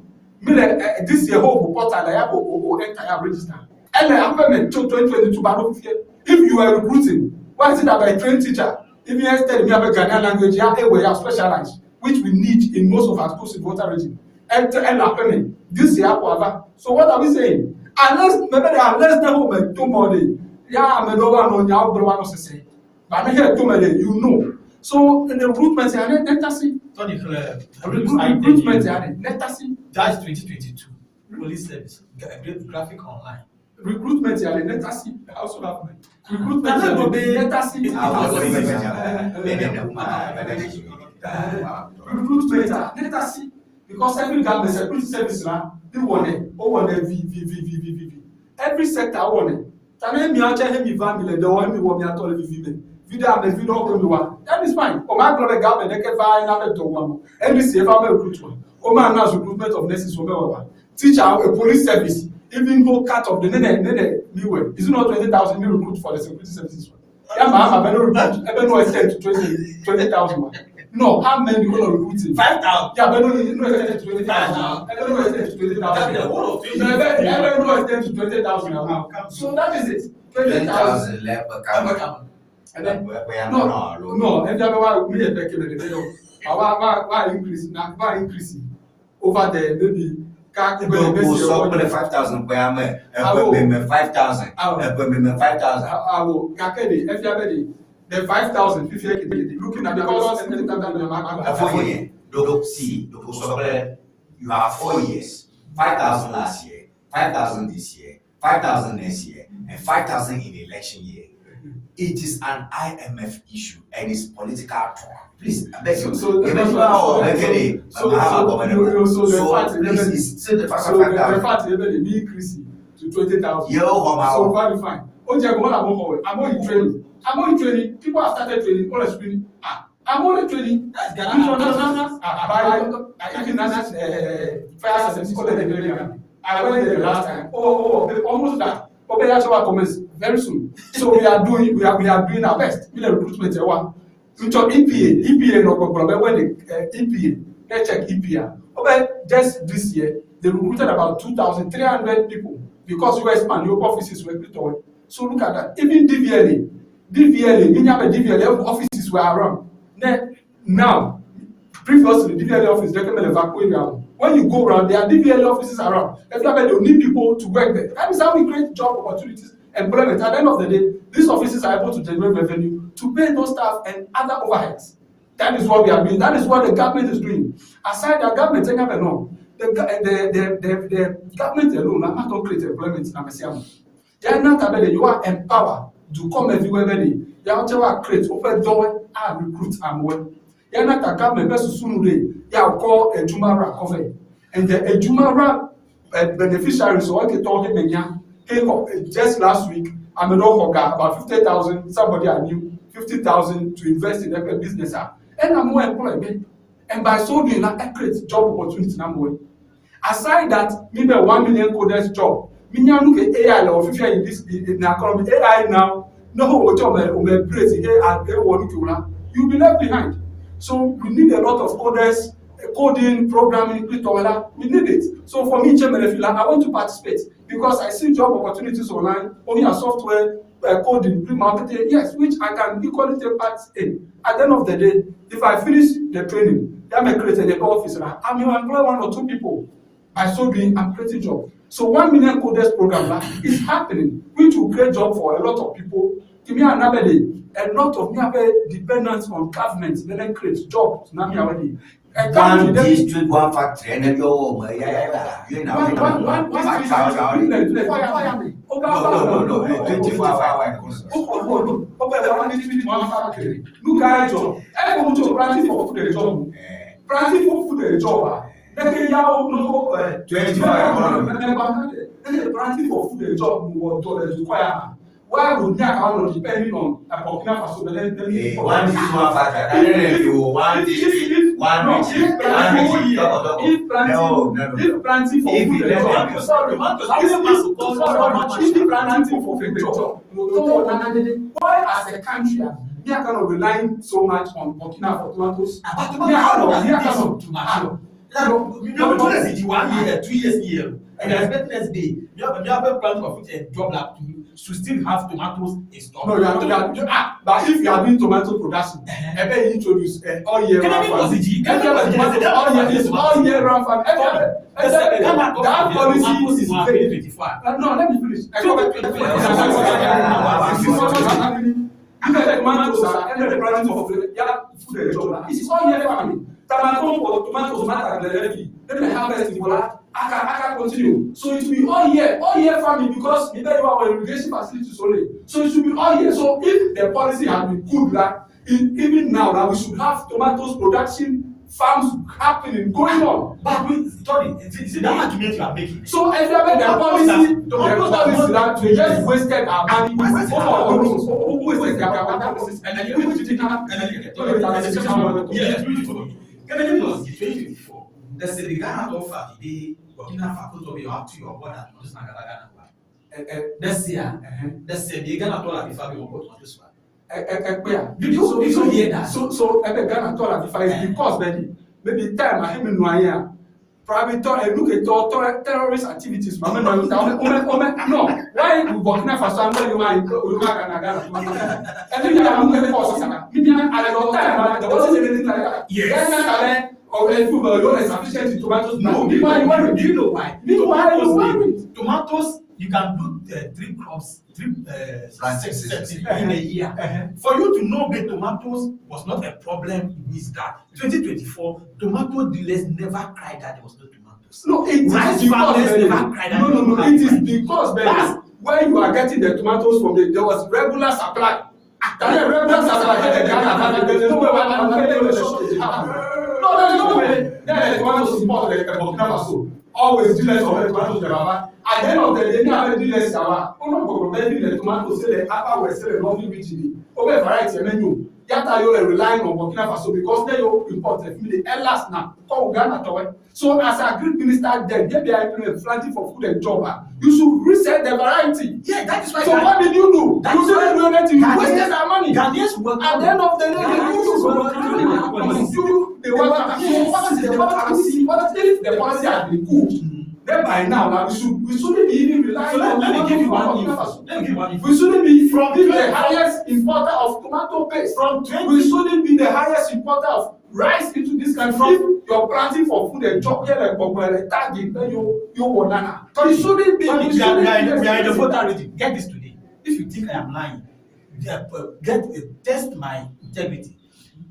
Mile this year whole portal ya go o enter ya register. Ele afa me 2022 ba no if you are recruiting, why is it that by trained teacher even instead me have a Ghanaian language ya e we ya specialized, which we need in most of our schools in Volta region. Enter and happen this year however. So what are we saying? Unless maybe unless they home two more day. Ya me no one no nya obro one no say. But here two more day, you know. So in the recruitment ya let us see. Tony Clare, recruitment ya let us see. That's 2022. Police service graphic online. Recruitment ya let us see. House of government. Recruitment ya let us see. Recruitment ya let us see. Because every government security service la ni wɔnɛ o wɔnɛ vi vi vi vi vi vi vi every sector wɔnɛ tani mi atsɛ hemi va mi le dɔ wɔm mi wɔ mi atɔ le vivi me vi ɖe ame vi ɖe mi wa that is fine o ma gblɔ be government ɖeke va ena be dɔ wɔm NDC eva be recruit wa o ma announce recruitment of nurses o be wɔ wa teacher a police service even go cut off the nene nene mi wɛ is it not 20,000 mi recruit for the security services wa ya ma ama be no recruit ebe no extend to 20,000 wa. No, how many you gonna recruit? 5,000. Yeah, but no, no extend to 20,000. I don't know extend to 20,000. No, I don't know extend to 20,000 now. So that is it. 20,000. And then no, no, and then why me e peke me de why increase na why increase over there maybe ka be so 5,000 pe ame e me 5,000 e me 5,000. Awo ka ke de e fia be de the 5,000 50 looking at the cost. You have 4 years, 5,000 last year, 5,000 this year, 5,000 next year, and 5,000 in the election year. It is an IMF issue and it's political talk. Please, I beg you. So, so, If so, you are so, already- so, so, you, so the So, fact please, it's still the fact so that- the fact is be increase to 20,000. Yeah, oh, wow. So very fine. O jẹ gbọ́dọ̀ àwọn ọkọ̀ I'm only training. I'm only training. People have started training. All the training. Ah, I'm only training. That's Ghana. International. Ah, by even that's fire service. All the training. I went there the last time. Oh, almost that. Obe Yashowa commence very soon. So we are doing we are we are doing our best. We the recruitment wa. Ncho EPA EPA no gbogbo be when the EPA they check EPA. Obe just this year they recruited about 2,300 people because US man your offices were built on. So look at that. Even DVLA, DVLA, Minyabe DVLA offices were around. Then now previously DVLA office they came and evacuate around. When you go around, there are DVLA offices around. Everywhere they need people to work there. That is how we create job opportunities, employment. At the end of the day, these offices are able to generate revenue to pay those staff and other overheads. That is what we are doing. That is what the government is doing. Aside the government, take up alone. The, the, the, the, the government alone, I'm not going to create employment in Amesiamu. They are not able, you are empowered to come everywhere. They are to create open door and recruit and work. Yana ta government bɛ susu nu de ya kɔ edwumawura kɔfɛ and the edwumawura beneficiaries or ke tɔ ke menya ke kɔ just last week ameno xɔga about 50,000 somebody I knew 50,000 to invest in their business ah ɛna mo employ me and by so doing na ɛ create job opportunity na mo aside that mi bɛ 1 million coders job mi nya nu ke AI le wɔ fifia in this in economy AI now no ho o mɛ o mɛ brace AI wɔ nu ke o la you be left behind. So we need a lot of coders, coding, programming, crypto, we need it. So for me, Chairman Efila, I want to participate because I see job opportunities online, only a software, coding, pre-marketing, yes, which I can equally take part in. At the end of the day, if I finish the training, that may create an office, I may employ one or two people. By so doing, I'm creating job. So 1 million coders program lah, is happening, which will create job for a lot of people. To me, another day, a lot of me have dependence on government, then create jobs. Now me already. A One country, then- district, one factory, and then you oh, yeah, you know, One, one, one, one district, fire me. No, no, no, no, 24 hour economy. One factory. Look at job. Ẹ kò tó planting for food job. Planting for food job. Ah. Lẹ́kẹ̀ yá o lóko ẹ̀. 24 hour economy. Lẹ́kẹ̀ planting for food job wọ̀ dọ̀ ẹ̀ dùkọ́ yà. Why would ní àkàwọn lọ depending on Burkina Faso? Eh, one district, one factory. And then if you one district, one region, one region, talk, talk. If planting, No, no, no. if planting for If food you let job, them- sorry, if planting for food job, why as a country, ah, we are kind of relying so much on Burkina for tomatoes? But how long has this tomato? No, no, no, one year, 2 years here, and the expecting next day, you have a plant of it and job lab to still have tomatoes in stock. No, you are, you are, you, ah, but if you are doing tomato production, ebe you introduce all year round Kennedy was farming. the G- Every Kennedy was the tomato, all year, it's all year round farming. Every, that policy is vague. No, let me finish. I come back. Tomatoes are every planting for food, yeah, food and job. It is all year farming. Tomato for tomatoes matter the then the harvest in Bola, aka aka continue. So it will be all year farming because you know you have irrigation facilities only. So it should be all year. So if the policy had been good, like in, even now, now we should have tomatoes production farms happening, going on. But we, sorry, you see that argument you are making. So every the policy, the policy that we just wasted our money. Oh, wasted our money. And then Kennedy was 2024. The Senegal offer the Burkina Faso to be up to your border. This year, the Senegal to la FIFA be on this one. Ẹgbẹ́ a. Did you did you hear that? So ẹbẹ Ghana tọ́ la FIFA is because maybe maybe time ahemi nu ayé a probably tọ́ enuke tọ́ tọ́ terrorist activities mame nu ayé ta ɔmɛ ɔmɛ ɔmɛ no why Burkina Faso anɔ yi wa yi wa Ghana Ghana ɛni mi anu kɛ kɔ sisan mi bi at your time there wasn't anything like that. Yes. Ghana kabɛ ɔbɛ food but you know sufficient tomatoes. No, Meanwhile, you worry. do you know why? Meanwhile, you Tomatoes, worry. tomatoes, you can do three crops, three Planting six, season. seven in a year. For you to know the tomatoes was not a problem is that 2024 tomato dealers never cried that there was no tomatoes. No, it Rice is because farmers Benny, never cried that no, there no, was no. It is rice. because Benny, That's- where you are getting the tomatoes from, the, there was regular supply. Ta ne reference as like the Ghana, there is no way one shortage happen. No, there is no way. Then tomatoes import the Burkina Faso. Always do less of the tomatoes the baba. At the end of the day, ní abẹ́ do less àwa. Ó náà gbọ̀gbọ̀ bẹ́ẹ̀ bí ilẹ̀ tomato sílẹ̀ upper west sílẹ̀ northern region. Ó bẹ̀ variety ẹ̀ mẹ́nu. Yàtà yóò lè relying on Burkina Faso because they yóò import ẹ̀ fún mi the Hellas na kọ́ Ghana tọ́wẹ́. So as agric minister then, there be implement planting for food and job. Ah, you should reset the variety. Yeah, that is why. So what did you do? That You is didn't why do anything. You Ghanaians- wasted our money. Ghanaians were At the end of the day, Ghanaians were you the worker. So what is the policy? What if the policy had been good? Then by now, now we shouldn't be even relying So on let me give you one Burkina info. Faso. Let me give you one info. We shouldn't be From be the 20 highest importer of tomato paste. From 20 We shouldn't be the highest importer of rice into this country. If you're planting for food and job here like Bogbele, tagging, then you want nana. We shouldn't be. Tony, We we are, shouldn't we are, be in, we are in the exporting. voter region. Get this today. If you think I am lying, get test my integrity.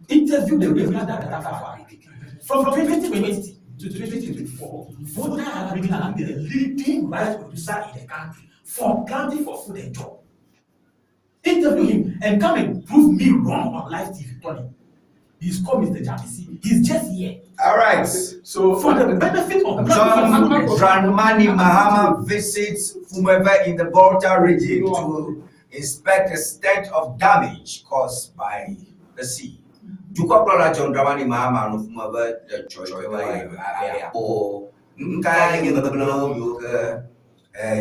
Interview the regular data for Agric. From 2020 to 2024, Volta Agric has been the leading rice producer in the country for planting for food and job. Interview him and come and prove me wrong on live TV, Tony. He's called Mr. Jamisi. He's just here. All right. So For the benefit of John planting for food and job. Dramani Mahama visits Fumeve in the Volta region to inspect the extent of damage caused by the sea. Dukɔkplɔla John Dramani Mahama no Fumeve le dzɔdzɔe be abe nuka nye gbegblẽwo yiwo ke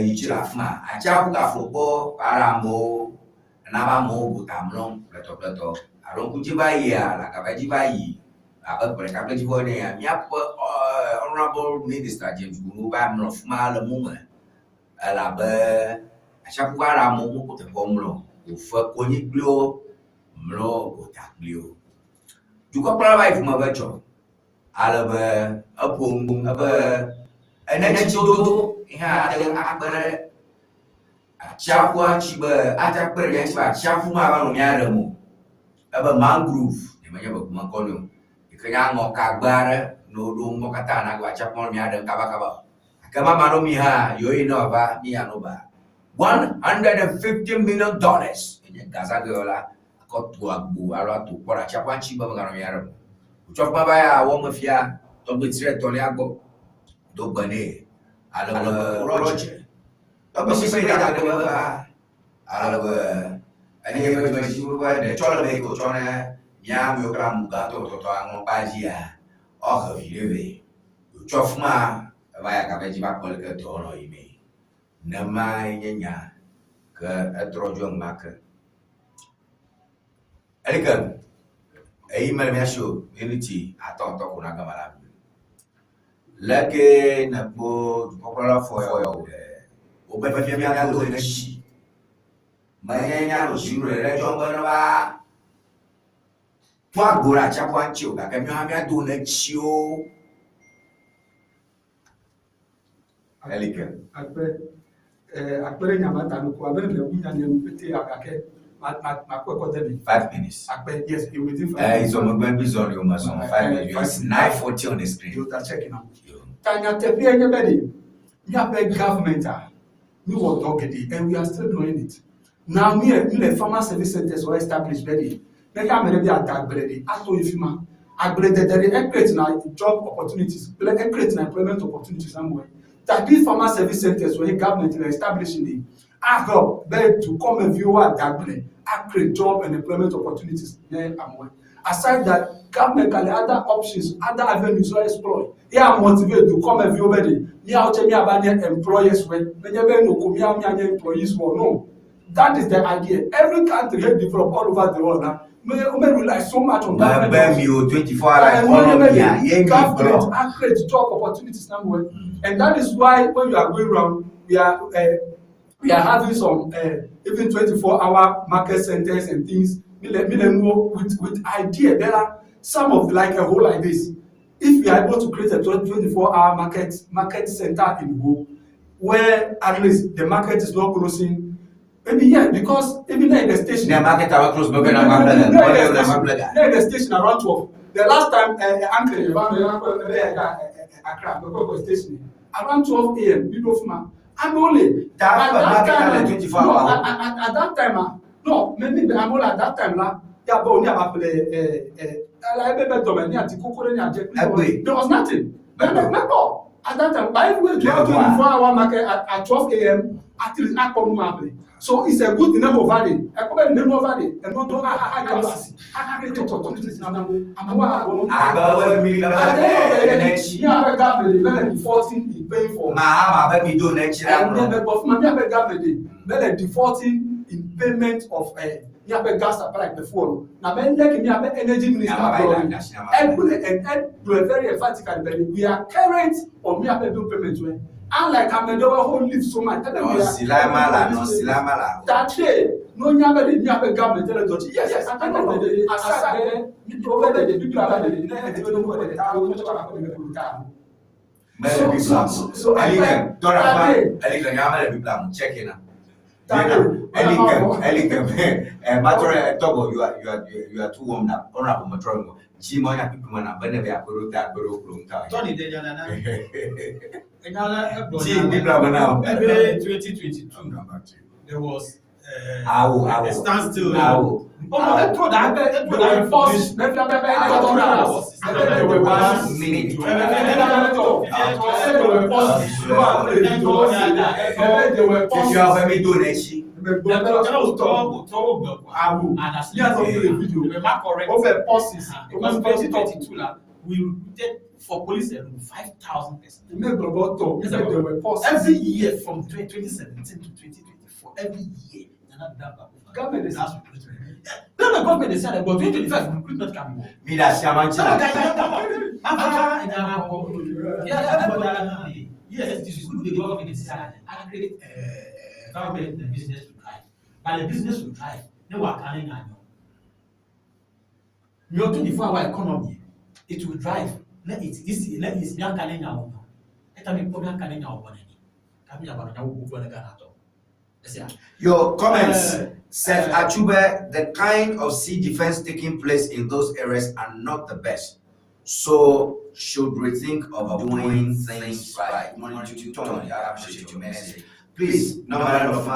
yi dzi le afi ma. Atsiaƒu gaflo kpɔ para amewo nana be amewo gota mlɔm pletɔpletɔ alo ŋku dzi va yia le agaba dzi va yi abe ƒe ɖeka kple dzivɔ ene ya míaƒe honourable minister James Gunu va mlɔ fi ma le mu me elabe atsiaƒu va ɖe amewo mekpɔ teƒe mlɔ o. Wòfe konyi kpli wo mlɔ gota kpli wo. Dukɔkplɔla va yi fi me be tsɔ ale be eƒo nu ebe enetsidodo hã ate ŋu akpe ɖe atsiaƒua ŋuti be ate akpe ɖe mía ŋuti be atsiaƒu ma va nɔ mía ɖem o. Ebe mangrove nye menye be ŋkɔ nɛ o. Yi ke nye aŋɔkagbe aɖe ne woɖo ŋgɔ katã na be atsiaƒu ma nɔ mía ɖem kabakaba o. Gake mama ɖo mi hã yewo yi ne wòava mi ya no ba $150 million enye gazagbe la akɔ tu agbo alo ato kpɔ ɖe atsiaƒua ŋuti be meganɔ mía ɖem o. Wotsɔ fi ma va ya wɔme fia tɔgbe tsi ɖe etɔ̃lia gbɔ do gbe nɛ ale be wòrɔ dze. Tɔgbe si ƒe ɖe be va ale be enye eƒe dzimedzi be ɖetsɔleme yi ke wòtsɔ ne mía amewo kple amugãtɔ tɔtɔ aŋlɔkpa dzia woahe vi ɖe vɛ. Wòtsɔ fi ma eva yi agabe dzi va kpɔ leke dɔ nɔ yimee. Nemae nye nya ke etrɔ dzo enumake. Elike eyi mele mía si o miniti atɔ̃ atɔ̃ ko na gama la mi. Leke nekpɔ dukɔkplɔla fɔ ya o ɖe wobe fifia míado ne tsi. Menye míanɔ dzi ɖe ɖe dzɔm be ne va to agbo ɖe atsiaƒua ŋuti o gake míawo hã míado ne tsiwo. Elike. Akpe akpe ɖe nyama ta nuku abe le wu nya nye nu pete ya gake ma ma ma kɔ ɛkɔ de mi. 5 minutes. Akpe, yes, it within 5 It's on my baby zone, you must on 5 minutes. It's 9:40 on the screen. You ta check now. Ta nyateƒe nye be ɖe míaƒe government a mi wɔ dɔ geɖe and we are still doing it. Now mi mi le farmer service centers wɔ establish be ɖe ne ke ame ɖe bi ada agble ɖe ato yi fi ma agbledede ɖe e create na job opportunities kple e create na employment opportunities amewo. Ta these farmer service centers wɔ ye government le establish ɖe a help be dukɔmeviwo ada agble a create job and employment opportunities ne amewo. Aside that, government can other options, other avenues wɔ explore. Ya motivate dukɔmeviwo be ɖe míawo tse míava nye employers wɛ nenye be noko míawo míanye employees wɔ no. That is the idea. Every country here develop all over the world now. May rely so much on government. Mebe mi o 24 hour economy a ye mi Government gblɔ. and create job opportunities now. And that is why when you are going round, we are having some even 24-hour market centers and things. With idea there are some of like a whole like this. If we are able to create a 24-hour market center in Ho, where at least the market is not closing. Maybe yeah, because even there in the station. Ne market awa close mebe na ma blega. No, Mebe in the na ma station, blega. no, in the station around 12. The last time uncle Accra, the station around 12 a.m. You know, I'm only That at that market time, at 24 no, hour. at that time, Non, mais mi be amewo le at that time la, ya be wo ne ƒle ɛ ɛ ala ebe be dɔme ne ati koko ɖe ne adze kple Egbe. There was nothing. Me me mekpɔ at that time. But if we do 24 hour market at 12 a.m. at least akpɔ nu ma ƒle. So it's a good thing ne ko va de. Ekpɔ be ne nua va de. Enua do a a a asi. A a tɔ tɔ tɔ tɔ nana wo. Amewo a wɔ. Agbawo mi At the end of the day, mi abe government de mele defaulting in paying for. Mahama be mi do ne tsi la Ɛnɛ bɛ bɔ fún ma mi abe government de mele defaulting in payment of miaƒe gas supply kple fuel o. Na be leke miaƒe energy minister gblɔ ni, egblɔe egblɔe very emphatically be we are current on miaƒe bill payment wɛ. Unlike ame ɖewo who live so much, ebe we are Tatre no nya be ɖe miaƒe government le dɔ dzi. Yes, yes, at the end of the day, aside be wobe ɖeɖe Biblia be ɖeɖe ne edi be ne wobe ɖeɖe ta wo tsɔ aƒe me klo ta. Mele Biblia mu. Elikem, tɔra fa, Elikem nya mele Biblia mu, check it na. Elikem, Elikem, eh, matrɔ tɔgɔ, you are, you are, you are too warm now. Honorable matrɔ ŋgɔ. Dzi mɔ nya pipi mɔ na bene be akpero ta akpero klo ŋka. Tɔni de nya nana. Enya le egblɔ Dzi Biblia me na o. Ebe 2022 there was Awo, awo. a standstill. Awo. Omo etro da etro da information. One minute. Fifi awo mi do ne tsi. Because 2022 la, we recruited for police alone 5,000 persons. Every year from 2017 to 2024, every year. Government is That's recruitment. No, the government decided, but 2025 recruitment can be. Mi da si ama ŋtsi la. Yes, it is good the government decided accurate environment the business to drive. But the business to drive, ne wa kan na nyo. Your 24 hour economy, it will drive. Ne it this ne is mi kan na wo. Eta mi ko mi kan na wo ni. Ka mi aba na wo ko na Ghana to. Your comments, Seth Achube, the kind of sea defense taking place in those areas are not the best. So should rethink of doing things right. Good morning to you, Tony. I appreciate your message. Please, number of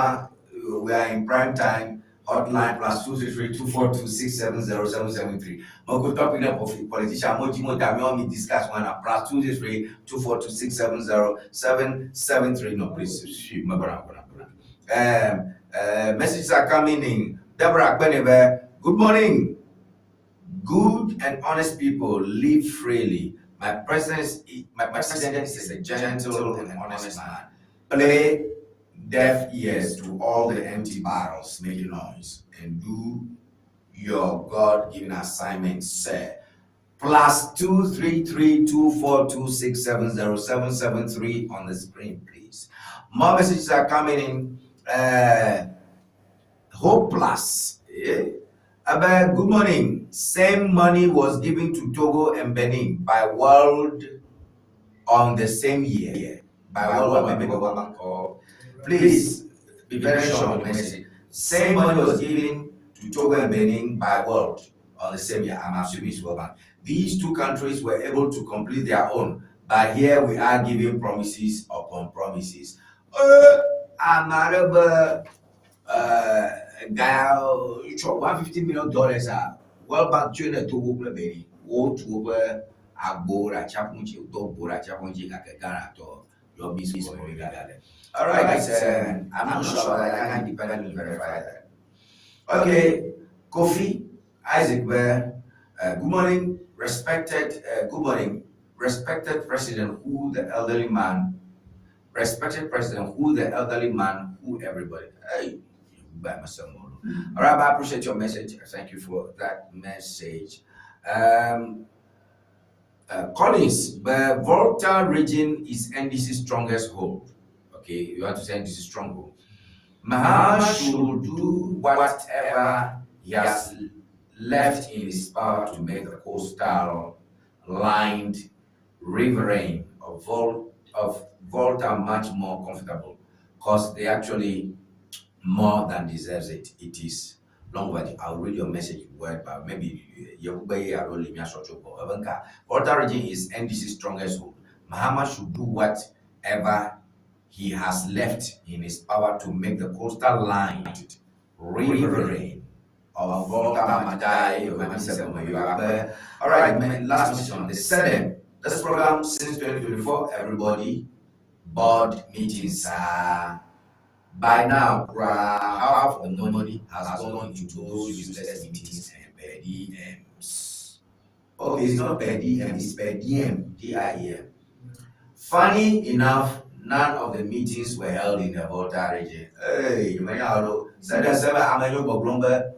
we are in prime time. Hotline +233 242 670 773. Moko topic up of politician Moji Mota, me me discuss one at +233 242 670 773. No, please, my brother, Messages are coming in. Deborah Kwenebe, good morning. Good and honest people live freely. My president is a gentle and honest man. Play deaf ears to all the empty barrels making noise and do your God-given assignment, sir. +233 242 670 773 on the screen, please. More messages are coming in. Hope Plus. Yeah. Good morning. Same money was given to Togo and Benin by World on the same year. By World Bank. Please be very sure on the message. Same money was given to Togo and Benin by World on the same year. I'm assuming it's World Bank. These two countries were able to complete their own, but here we are giving promises upon promises. Guy, $150 million. World Bank trainer Togo Benin. Wo to Agbora Chapunchi, Togbora Chapunchi, Ghana to your business. All right, guys. I'm not sure I can independently verify that. Okay, Kofi Isaac, good morning, respected. Good morning, respected president. Who the elderly man? Respected president. Who the elderly man? Who everybody? Hey. By myself. All right, but I appreciate your message. Thank you for that message. Collins, the Volta region is NDC's strongest hold. Okay, you want to say NDC stronghold. Mahama should do whatever he has left in his power to make the coastal lined riverine of Volta much more comfortable, because they actually more than deserves it. It is long overdue. I'll read your message word by maybe Volta region is NDC's strongest hold. Mahama should do whatever he has left in his power to make the coastal lined Riverine of Volta Matai. All right, man, last mission, the seven. This program since 2024, everybody, board meetings are by now, half of the money has gone into those useless meetings and per diems. Okay, it's not per diem, it's per diem, D-I-E-M. Funny enough, none of the meetings were held in the Volta region. Hey, you may know, seven, I'm a young blumber.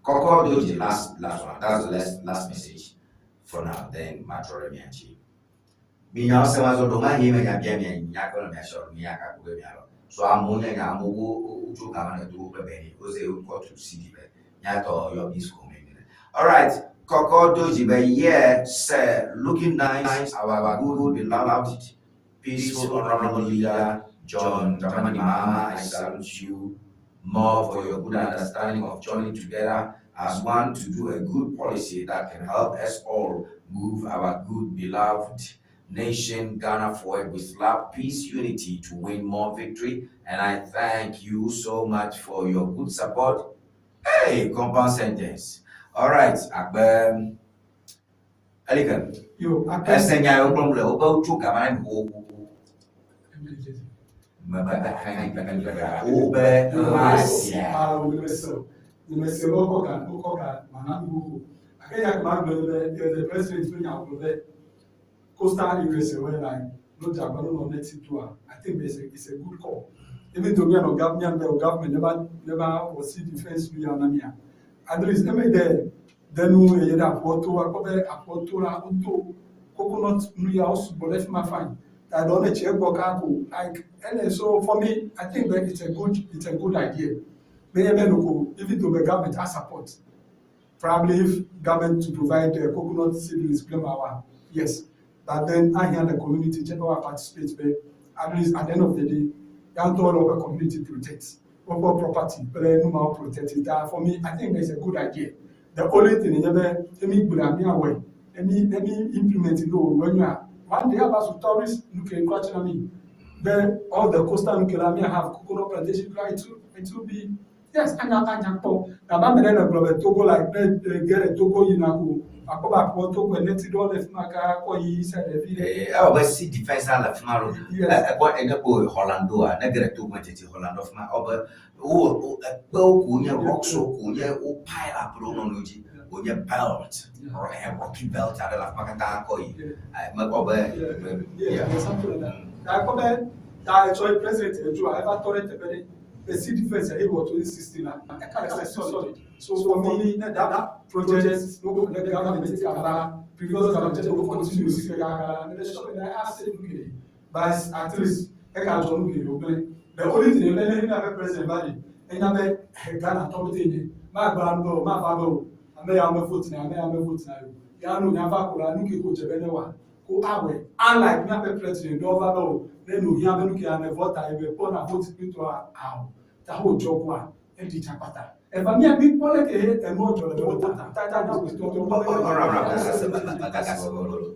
Koko Doji, last one. That's the last message for now. Then Matro Miachi. Minya sema zo doma hi me nya bia mi nya ko na sho mi ya ka ko mi alo. So amu nya nya amu wo uju ka ma na do pe be ni. O se o ko to city be. Nya to yo mi school me. All right. Koko Doji be yeah, sir, looking nice, our good beloved, peaceful, honorable leader, John Dramani Mahama, I salute you more for your good understanding of joining together as one to do a good policy that can help us all move our good beloved nation Ghana forward with love, peace, unity to win more victory. And I thank you so much for your good support. Hey, compound sentence. All right, Akbe. Elikan. Yo, Akbe. Ese nya yo problem le obe uchu kama ni wo. Obe masia. Ah, we so. Me se lo koka, lo koka, mana nuhu. Ake ya ma gbe be the president we nya be coastal areas where like no jagba no net do. I think it's a good call. Even though me and government, government never was see defense we are na me. At least eme de denu eye ɖe aƒuɔ to akpɔ be aƒuɔ to la woto coconut nu ya wo sugbɔ ɖe fi ma fine. Ta ɖewo ne tsie gbɔ kaka ko like ele so for me I think that it's a good idea. Menye be noko even though the government has support probably if government to provide the coconut seedlings blame our yes but then I hear the community general participate be at least at the end of the day yan tɔ lɔ be community protect. Proper property, but no more protect it. For me, I think it's a good idea. The only thing is that any good idea way, any implement no when you are one day about tourists look at question me. Then all the coastal nuclear have coconut plantation, it will be yes, and I now me Togo like get a Togo yinaku. Akoba ko Togo neti do left maka ko yi said every eh oba si defense ala fuma ro eh ko ene ko Hollando a na gere Togo tete Hollando fuma oba o e ko nya rocks o ko nya o pile up ro no no ji o nya belt or a rocky belt ala la fuma kata ko yi ma oba yeah something like that. Akoba ta so president eju I ever torrent be the sea defense it was 2016 solid. So for me that project no the government previous government will continue but at least the only thing the president body Ghana top thing ma gba ndo ma fa do ame ya me vote na ame ya me vote na ya no nya fa ko la nu ke ko jebe ne wa ko awe unlike me be president do va do ne no hia be nu ke ame vote e be po na vote to a ta ho jogwa e di chapata e fa mi abi pole ke e mo jo le wo ta ta ta na ko to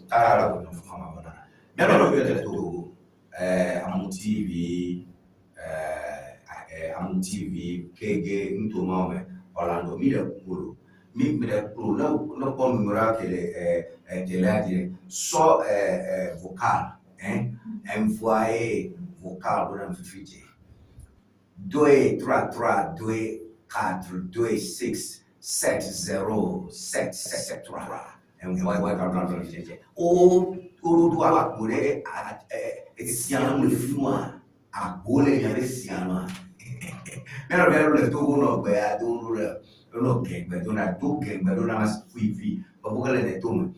ta no fama bona me no be to Amu TV Amu TV KG ntoma me Orlando mi le kulo mi me le kulo no ko numero tele tele dire so vocal hein envoyer vocal pour un fichier 2 3 3 2 4 2 6 7 0 7 7 3 envoyer vocal pour un fichier o o do a kure siano le fuma a gole ya le siano mero mero le to no be a do no le no ke be do na do ke be do na mas fui ba bo le to me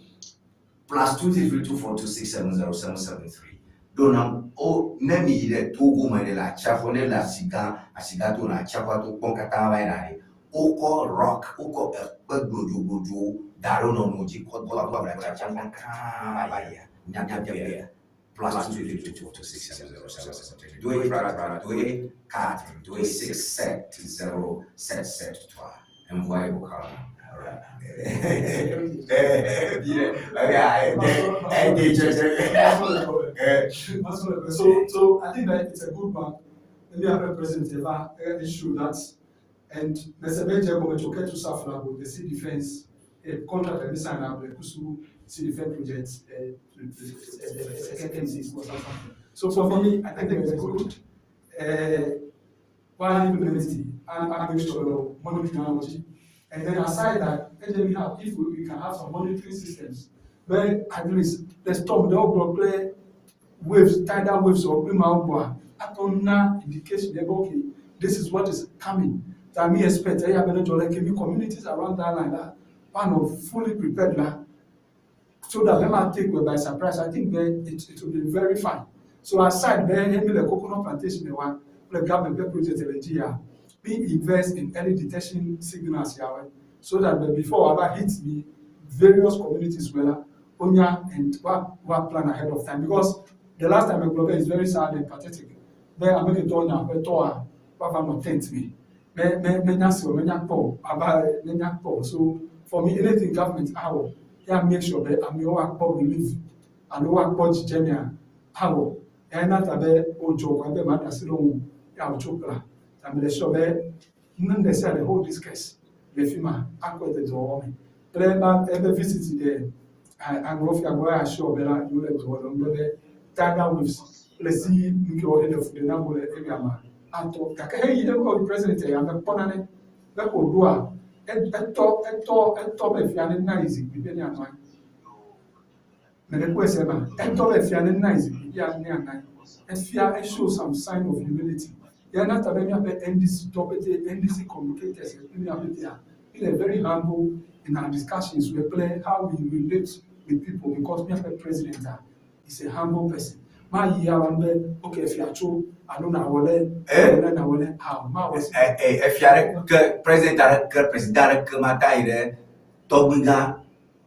plus 2 3 2 4 2 6 7 0 7 7 3 do na o ne mi le to go me la chafo ne la siga a siga to na chafo to pon kata ba ina re o ko rock o ko pe gbojo gbojo daro no no ji ko ko ba chafo ka ba ya nya nya nya plus 2 3 2 2 2 6 7 0 7 7 3 2 3 3 2 4 2 6 7 0 7 7 3 envoyez vocal. So I think that it's a good one. Maybe our president ever issue that. And Mr. Benja Gomechoke to Safla, the sea defense a contract and sign up the Kusu sea defense project. So for me, I think it's good. Why implement it and make sure monitoring. And then aside that, we have, if we can have some monitoring systems where at least the storm, the overall play waves, tidal waves or na indication that okay, this is what is coming. That me expect like communities around that line that one of fully prepared now, so that them not take by surprise. I think that it will be very fine. So aside there, the coconut plantation, the one the government project we invest in early detection signals here, so that before our hits the various communities where Onya and what plan ahead of time. Because the last time I global is very sad and pathetic. There I make it all now, but what tent me. So for me, anything government how yeah make sure that I'm your relief and what general how and not a ojo ebe ma da si lo ya ochopla. I'm the sure that none they say the whole discuss the FIMA akwa the do me. But ebe visit the Anglo go assure bela you le do do be tidal waves. Let's see nke o hele fu de na go le area ma. Ato kaka he yi o president ya me pona ne be ko do a eto eto eto be fia ne na izi bi be ni anan. Me le ko ese ba eto be fia ne na izi bi ya ni anan. Efia e show some sign of humility. Ya na tabe mi abe NDC top NDC communicators mi abe dia. We are very humble in our discussions. We play how we relate with people because mi abe president is a humble person. Ma yi ya wan be okay efia cho alo na wole wole na wole how ma wo efia ɖe ke president aɖe ke president aɖe ke ma ta yi ɖe tɔgbigã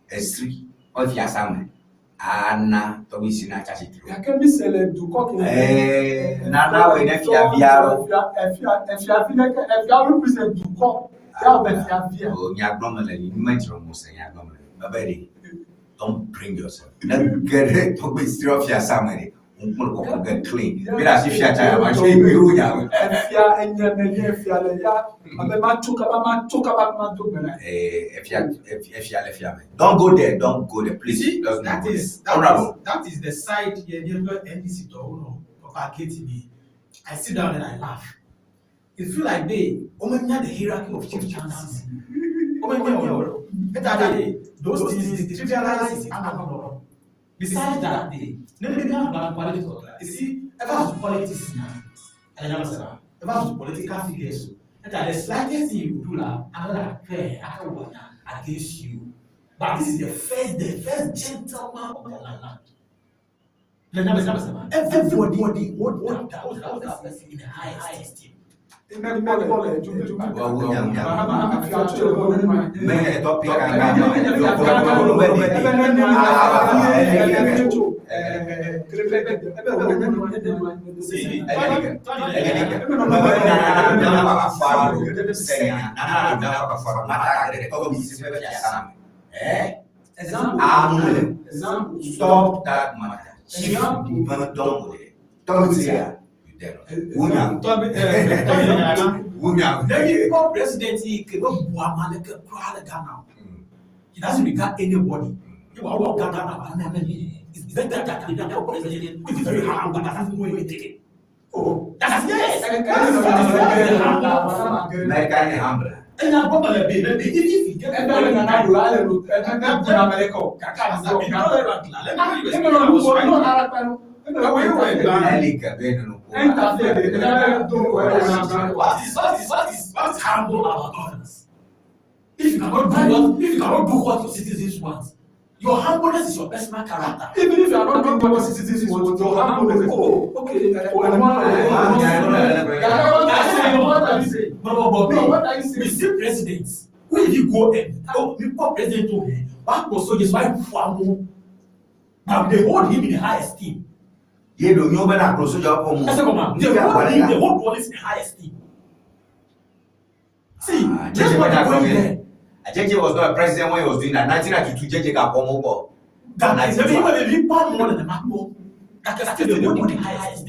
esri ƒe fiasa me ana tɔgbi si na tsa tsitre. Gake mi se le dukɔ ke. Nana woe ne fiavia ɖo. Efia efia fi ɖe efia represent dukɔ ya be fiavia. O nyagblɔm le ni me dzro mo se nyagblɔm le bebe ɖe don't bring yourself. Ne ge ɖe tɔgbi si ƒe fiasa me ɖe ŋkume kɔkɔ ge clean. Mi ɖe asi fia tsa ya ma tse mi wu nya me. Efia enye me nye efia le ya abe ma tso kaba ma tso kaba ma do gbe na. Efia efia le fia me. Don't go there, don't go there, please. See, Don't that go there. is that Honorable. is that is the side here near NDC to no propagating me. I sit down and I laugh. It feel like they omenya the hierarchy of chieftaincy. Omenya those things they trivialize it. Besides that, they never have quality. You see, ever to politics now, and ever to political figures. And the slightest thing you do now, another fair against you. But this is the first gentleman of the land. Everybody would that person in the highest esteem. Example. Stop that matter. Chief, don't go there. Don't there. Wunya. Wunya. Then you call president, he cannot Ghana. He doesn't regard anybody. You are Ghana. It's better that the president who is very humble, doesn't know anything. Oh, that's yes. America is humble. And I'm probably be if you get What is humble about governance? If you cannot do what your citizens want, your humbleness is your personal character. Even if you are not doing what citizens want, your humbleness. Oh, okay. But we see presidents. When you go and oh, we call president to him, one was so just why but they hold him in high esteem. Ye do nyo bena klo soja ko mu. They hold him, they hold police in high esteem. See, just what they're going there. JJ was not a president when he was doing that. 1992, JJ got one more. Gake ɖevi me ɖevi kpɔ amewo nenema kpɔ. Gake still they won the highest.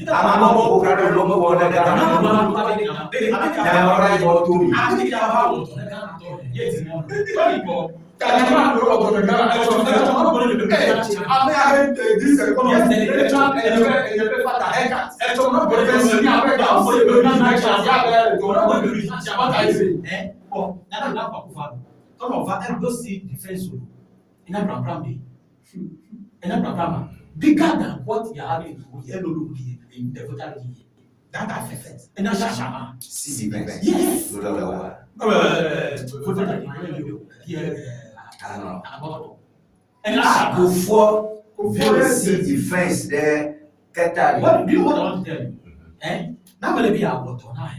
Bigger than what you are having in the voter here. That affects. And that's Shama. Yes. Kufuor see defense there. Keta. What do you want I want to tell you? Eh? Now will be our water now.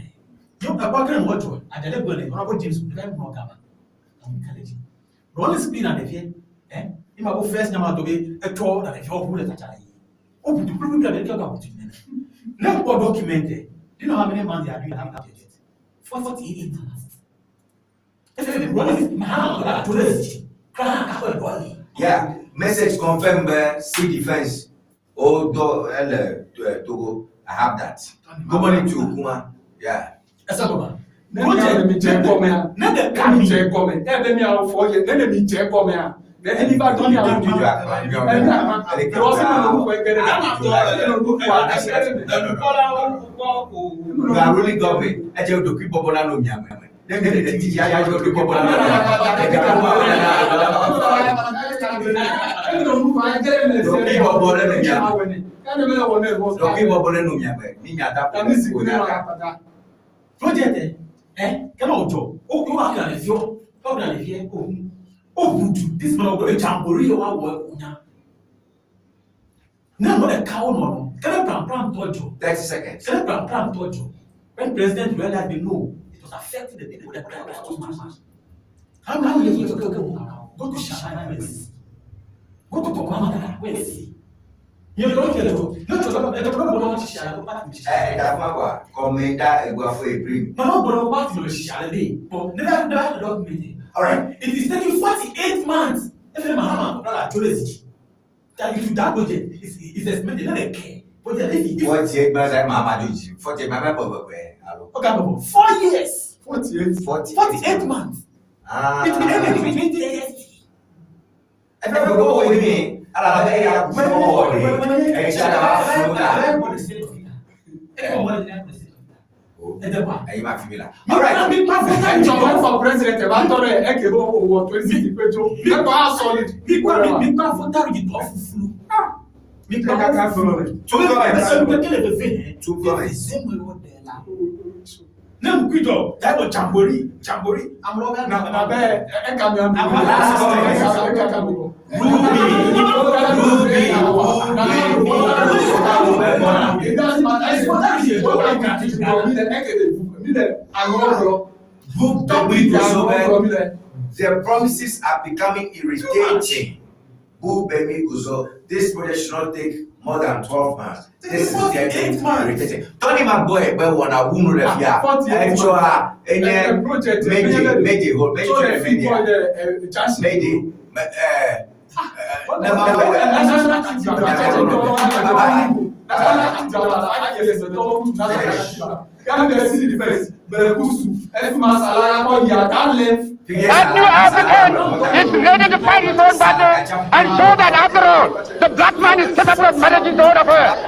You are working what you are. Honorable James, we don't know Gama. Rolling spin and the fear. Eh? You might go first number to be a tour that if you're who let Open to prove that they talk about it. Now, what document? Do you know how many months they are doing that? 48 months. Yeah, message confirmed by sea defense. Oh, do ele Togo. I have that. Good morning to Kuma. Yeah. Ne mi dze gɔmea, ne mi dze gɔme, ebe miawo fɔ ye, ne mi dze gɔmea, ne eni va dɔn miawo du, eni ama, lɔsi ne nu kɔ egere, ne nu kɔ egere. You are ruling government. Ẹ jẹ́ odò kí bọ́bọ́ lánàá omi àmọ́. Ne mi lè ti yá yá odò kí bọ́bọ́ lánàá omi àmọ́. Odò kí bọ́bọ́ lánàá omi àmọ́. Odò kí bọ́bọ́ lánàá omi àmọ́. Ní nyàtà kò ní àká. Project eh kẹ́lá ọjọ́ ó kí wọ́n akẹ́lá lè fi ọ́ kọ́kànlá lè fi ẹ́ òun ó budu this man ọgbọ́n jamboree wa wọ ọ̀nya náà wọ́n lè ká ọ̀nà ọ̀nà kẹ́lẹ́ prampram tọ́jọ́ 30 seconds. Kẹ́lẹ́ prampram tọ́jọ́ when president realized they know it was affecting the people that were too much. How many years ago go to Shana and see, go to Tokomaka and see. Yẹn ló ń tẹ̀lé o yóò tó lọ́wọ́ ẹ̀dọ́ gbọ́dọ̀ wọ́n ti ṣe àlọ́ pàtì mi ṣe. Ẹ ẹ dàfún àgbà kọ́mẹ́dá ẹ̀gbọ́n fún Ibrahim. Mama gbọ́dọ̀ pàtì mi ṣe àlẹ́ dé but never never the document. All right. It is taking 48 months. Efe Mahama Kola Jolesi that if you that project is estimated no dey care. Project if if. Wọ́n ti gbọ́n sáré Mahama Doji. Fọ́tí ẹ̀ máa bẹ̀ bọ̀ bọ̀ bẹ̀ alo. Okay, bọ̀ 4 years. 48. 48 months. Ah. It will end in 20 years. Ẹ fẹ́ gbogbo owó yìí mi. Alaba ẹ yà fún ọ̀ de. Ẹ ṣe àdàbà fún ta. Ẹyin máa fi mi la. All right. Ẹjọ wọn fọ president ẹ bá tọrọ ẹ ẹ kéré owó twenty péjọ nípa solid. Nípa fún dárí ìtọ́ fúfú. Nípa kàkà fún rẹ. Two comments. Two comments. Ne mu kuidɔ yàgò jamboree jamboree amúlọ́gà Na na bẹ ẹ kà mí àmì. Last comment. Ẹ kà mí. Ruby Ruby. Their promises are becoming irritating. Bubemi Guzo, this project should not take more than 12 months. This is getting irritating. Tony Magboy, but one a wound of ya. Ẹjọ́ enye méje méje hold méje méje méje ẹ That new African is ready to fight his own battle and show that after all, the black man is capable of managing his own affairs.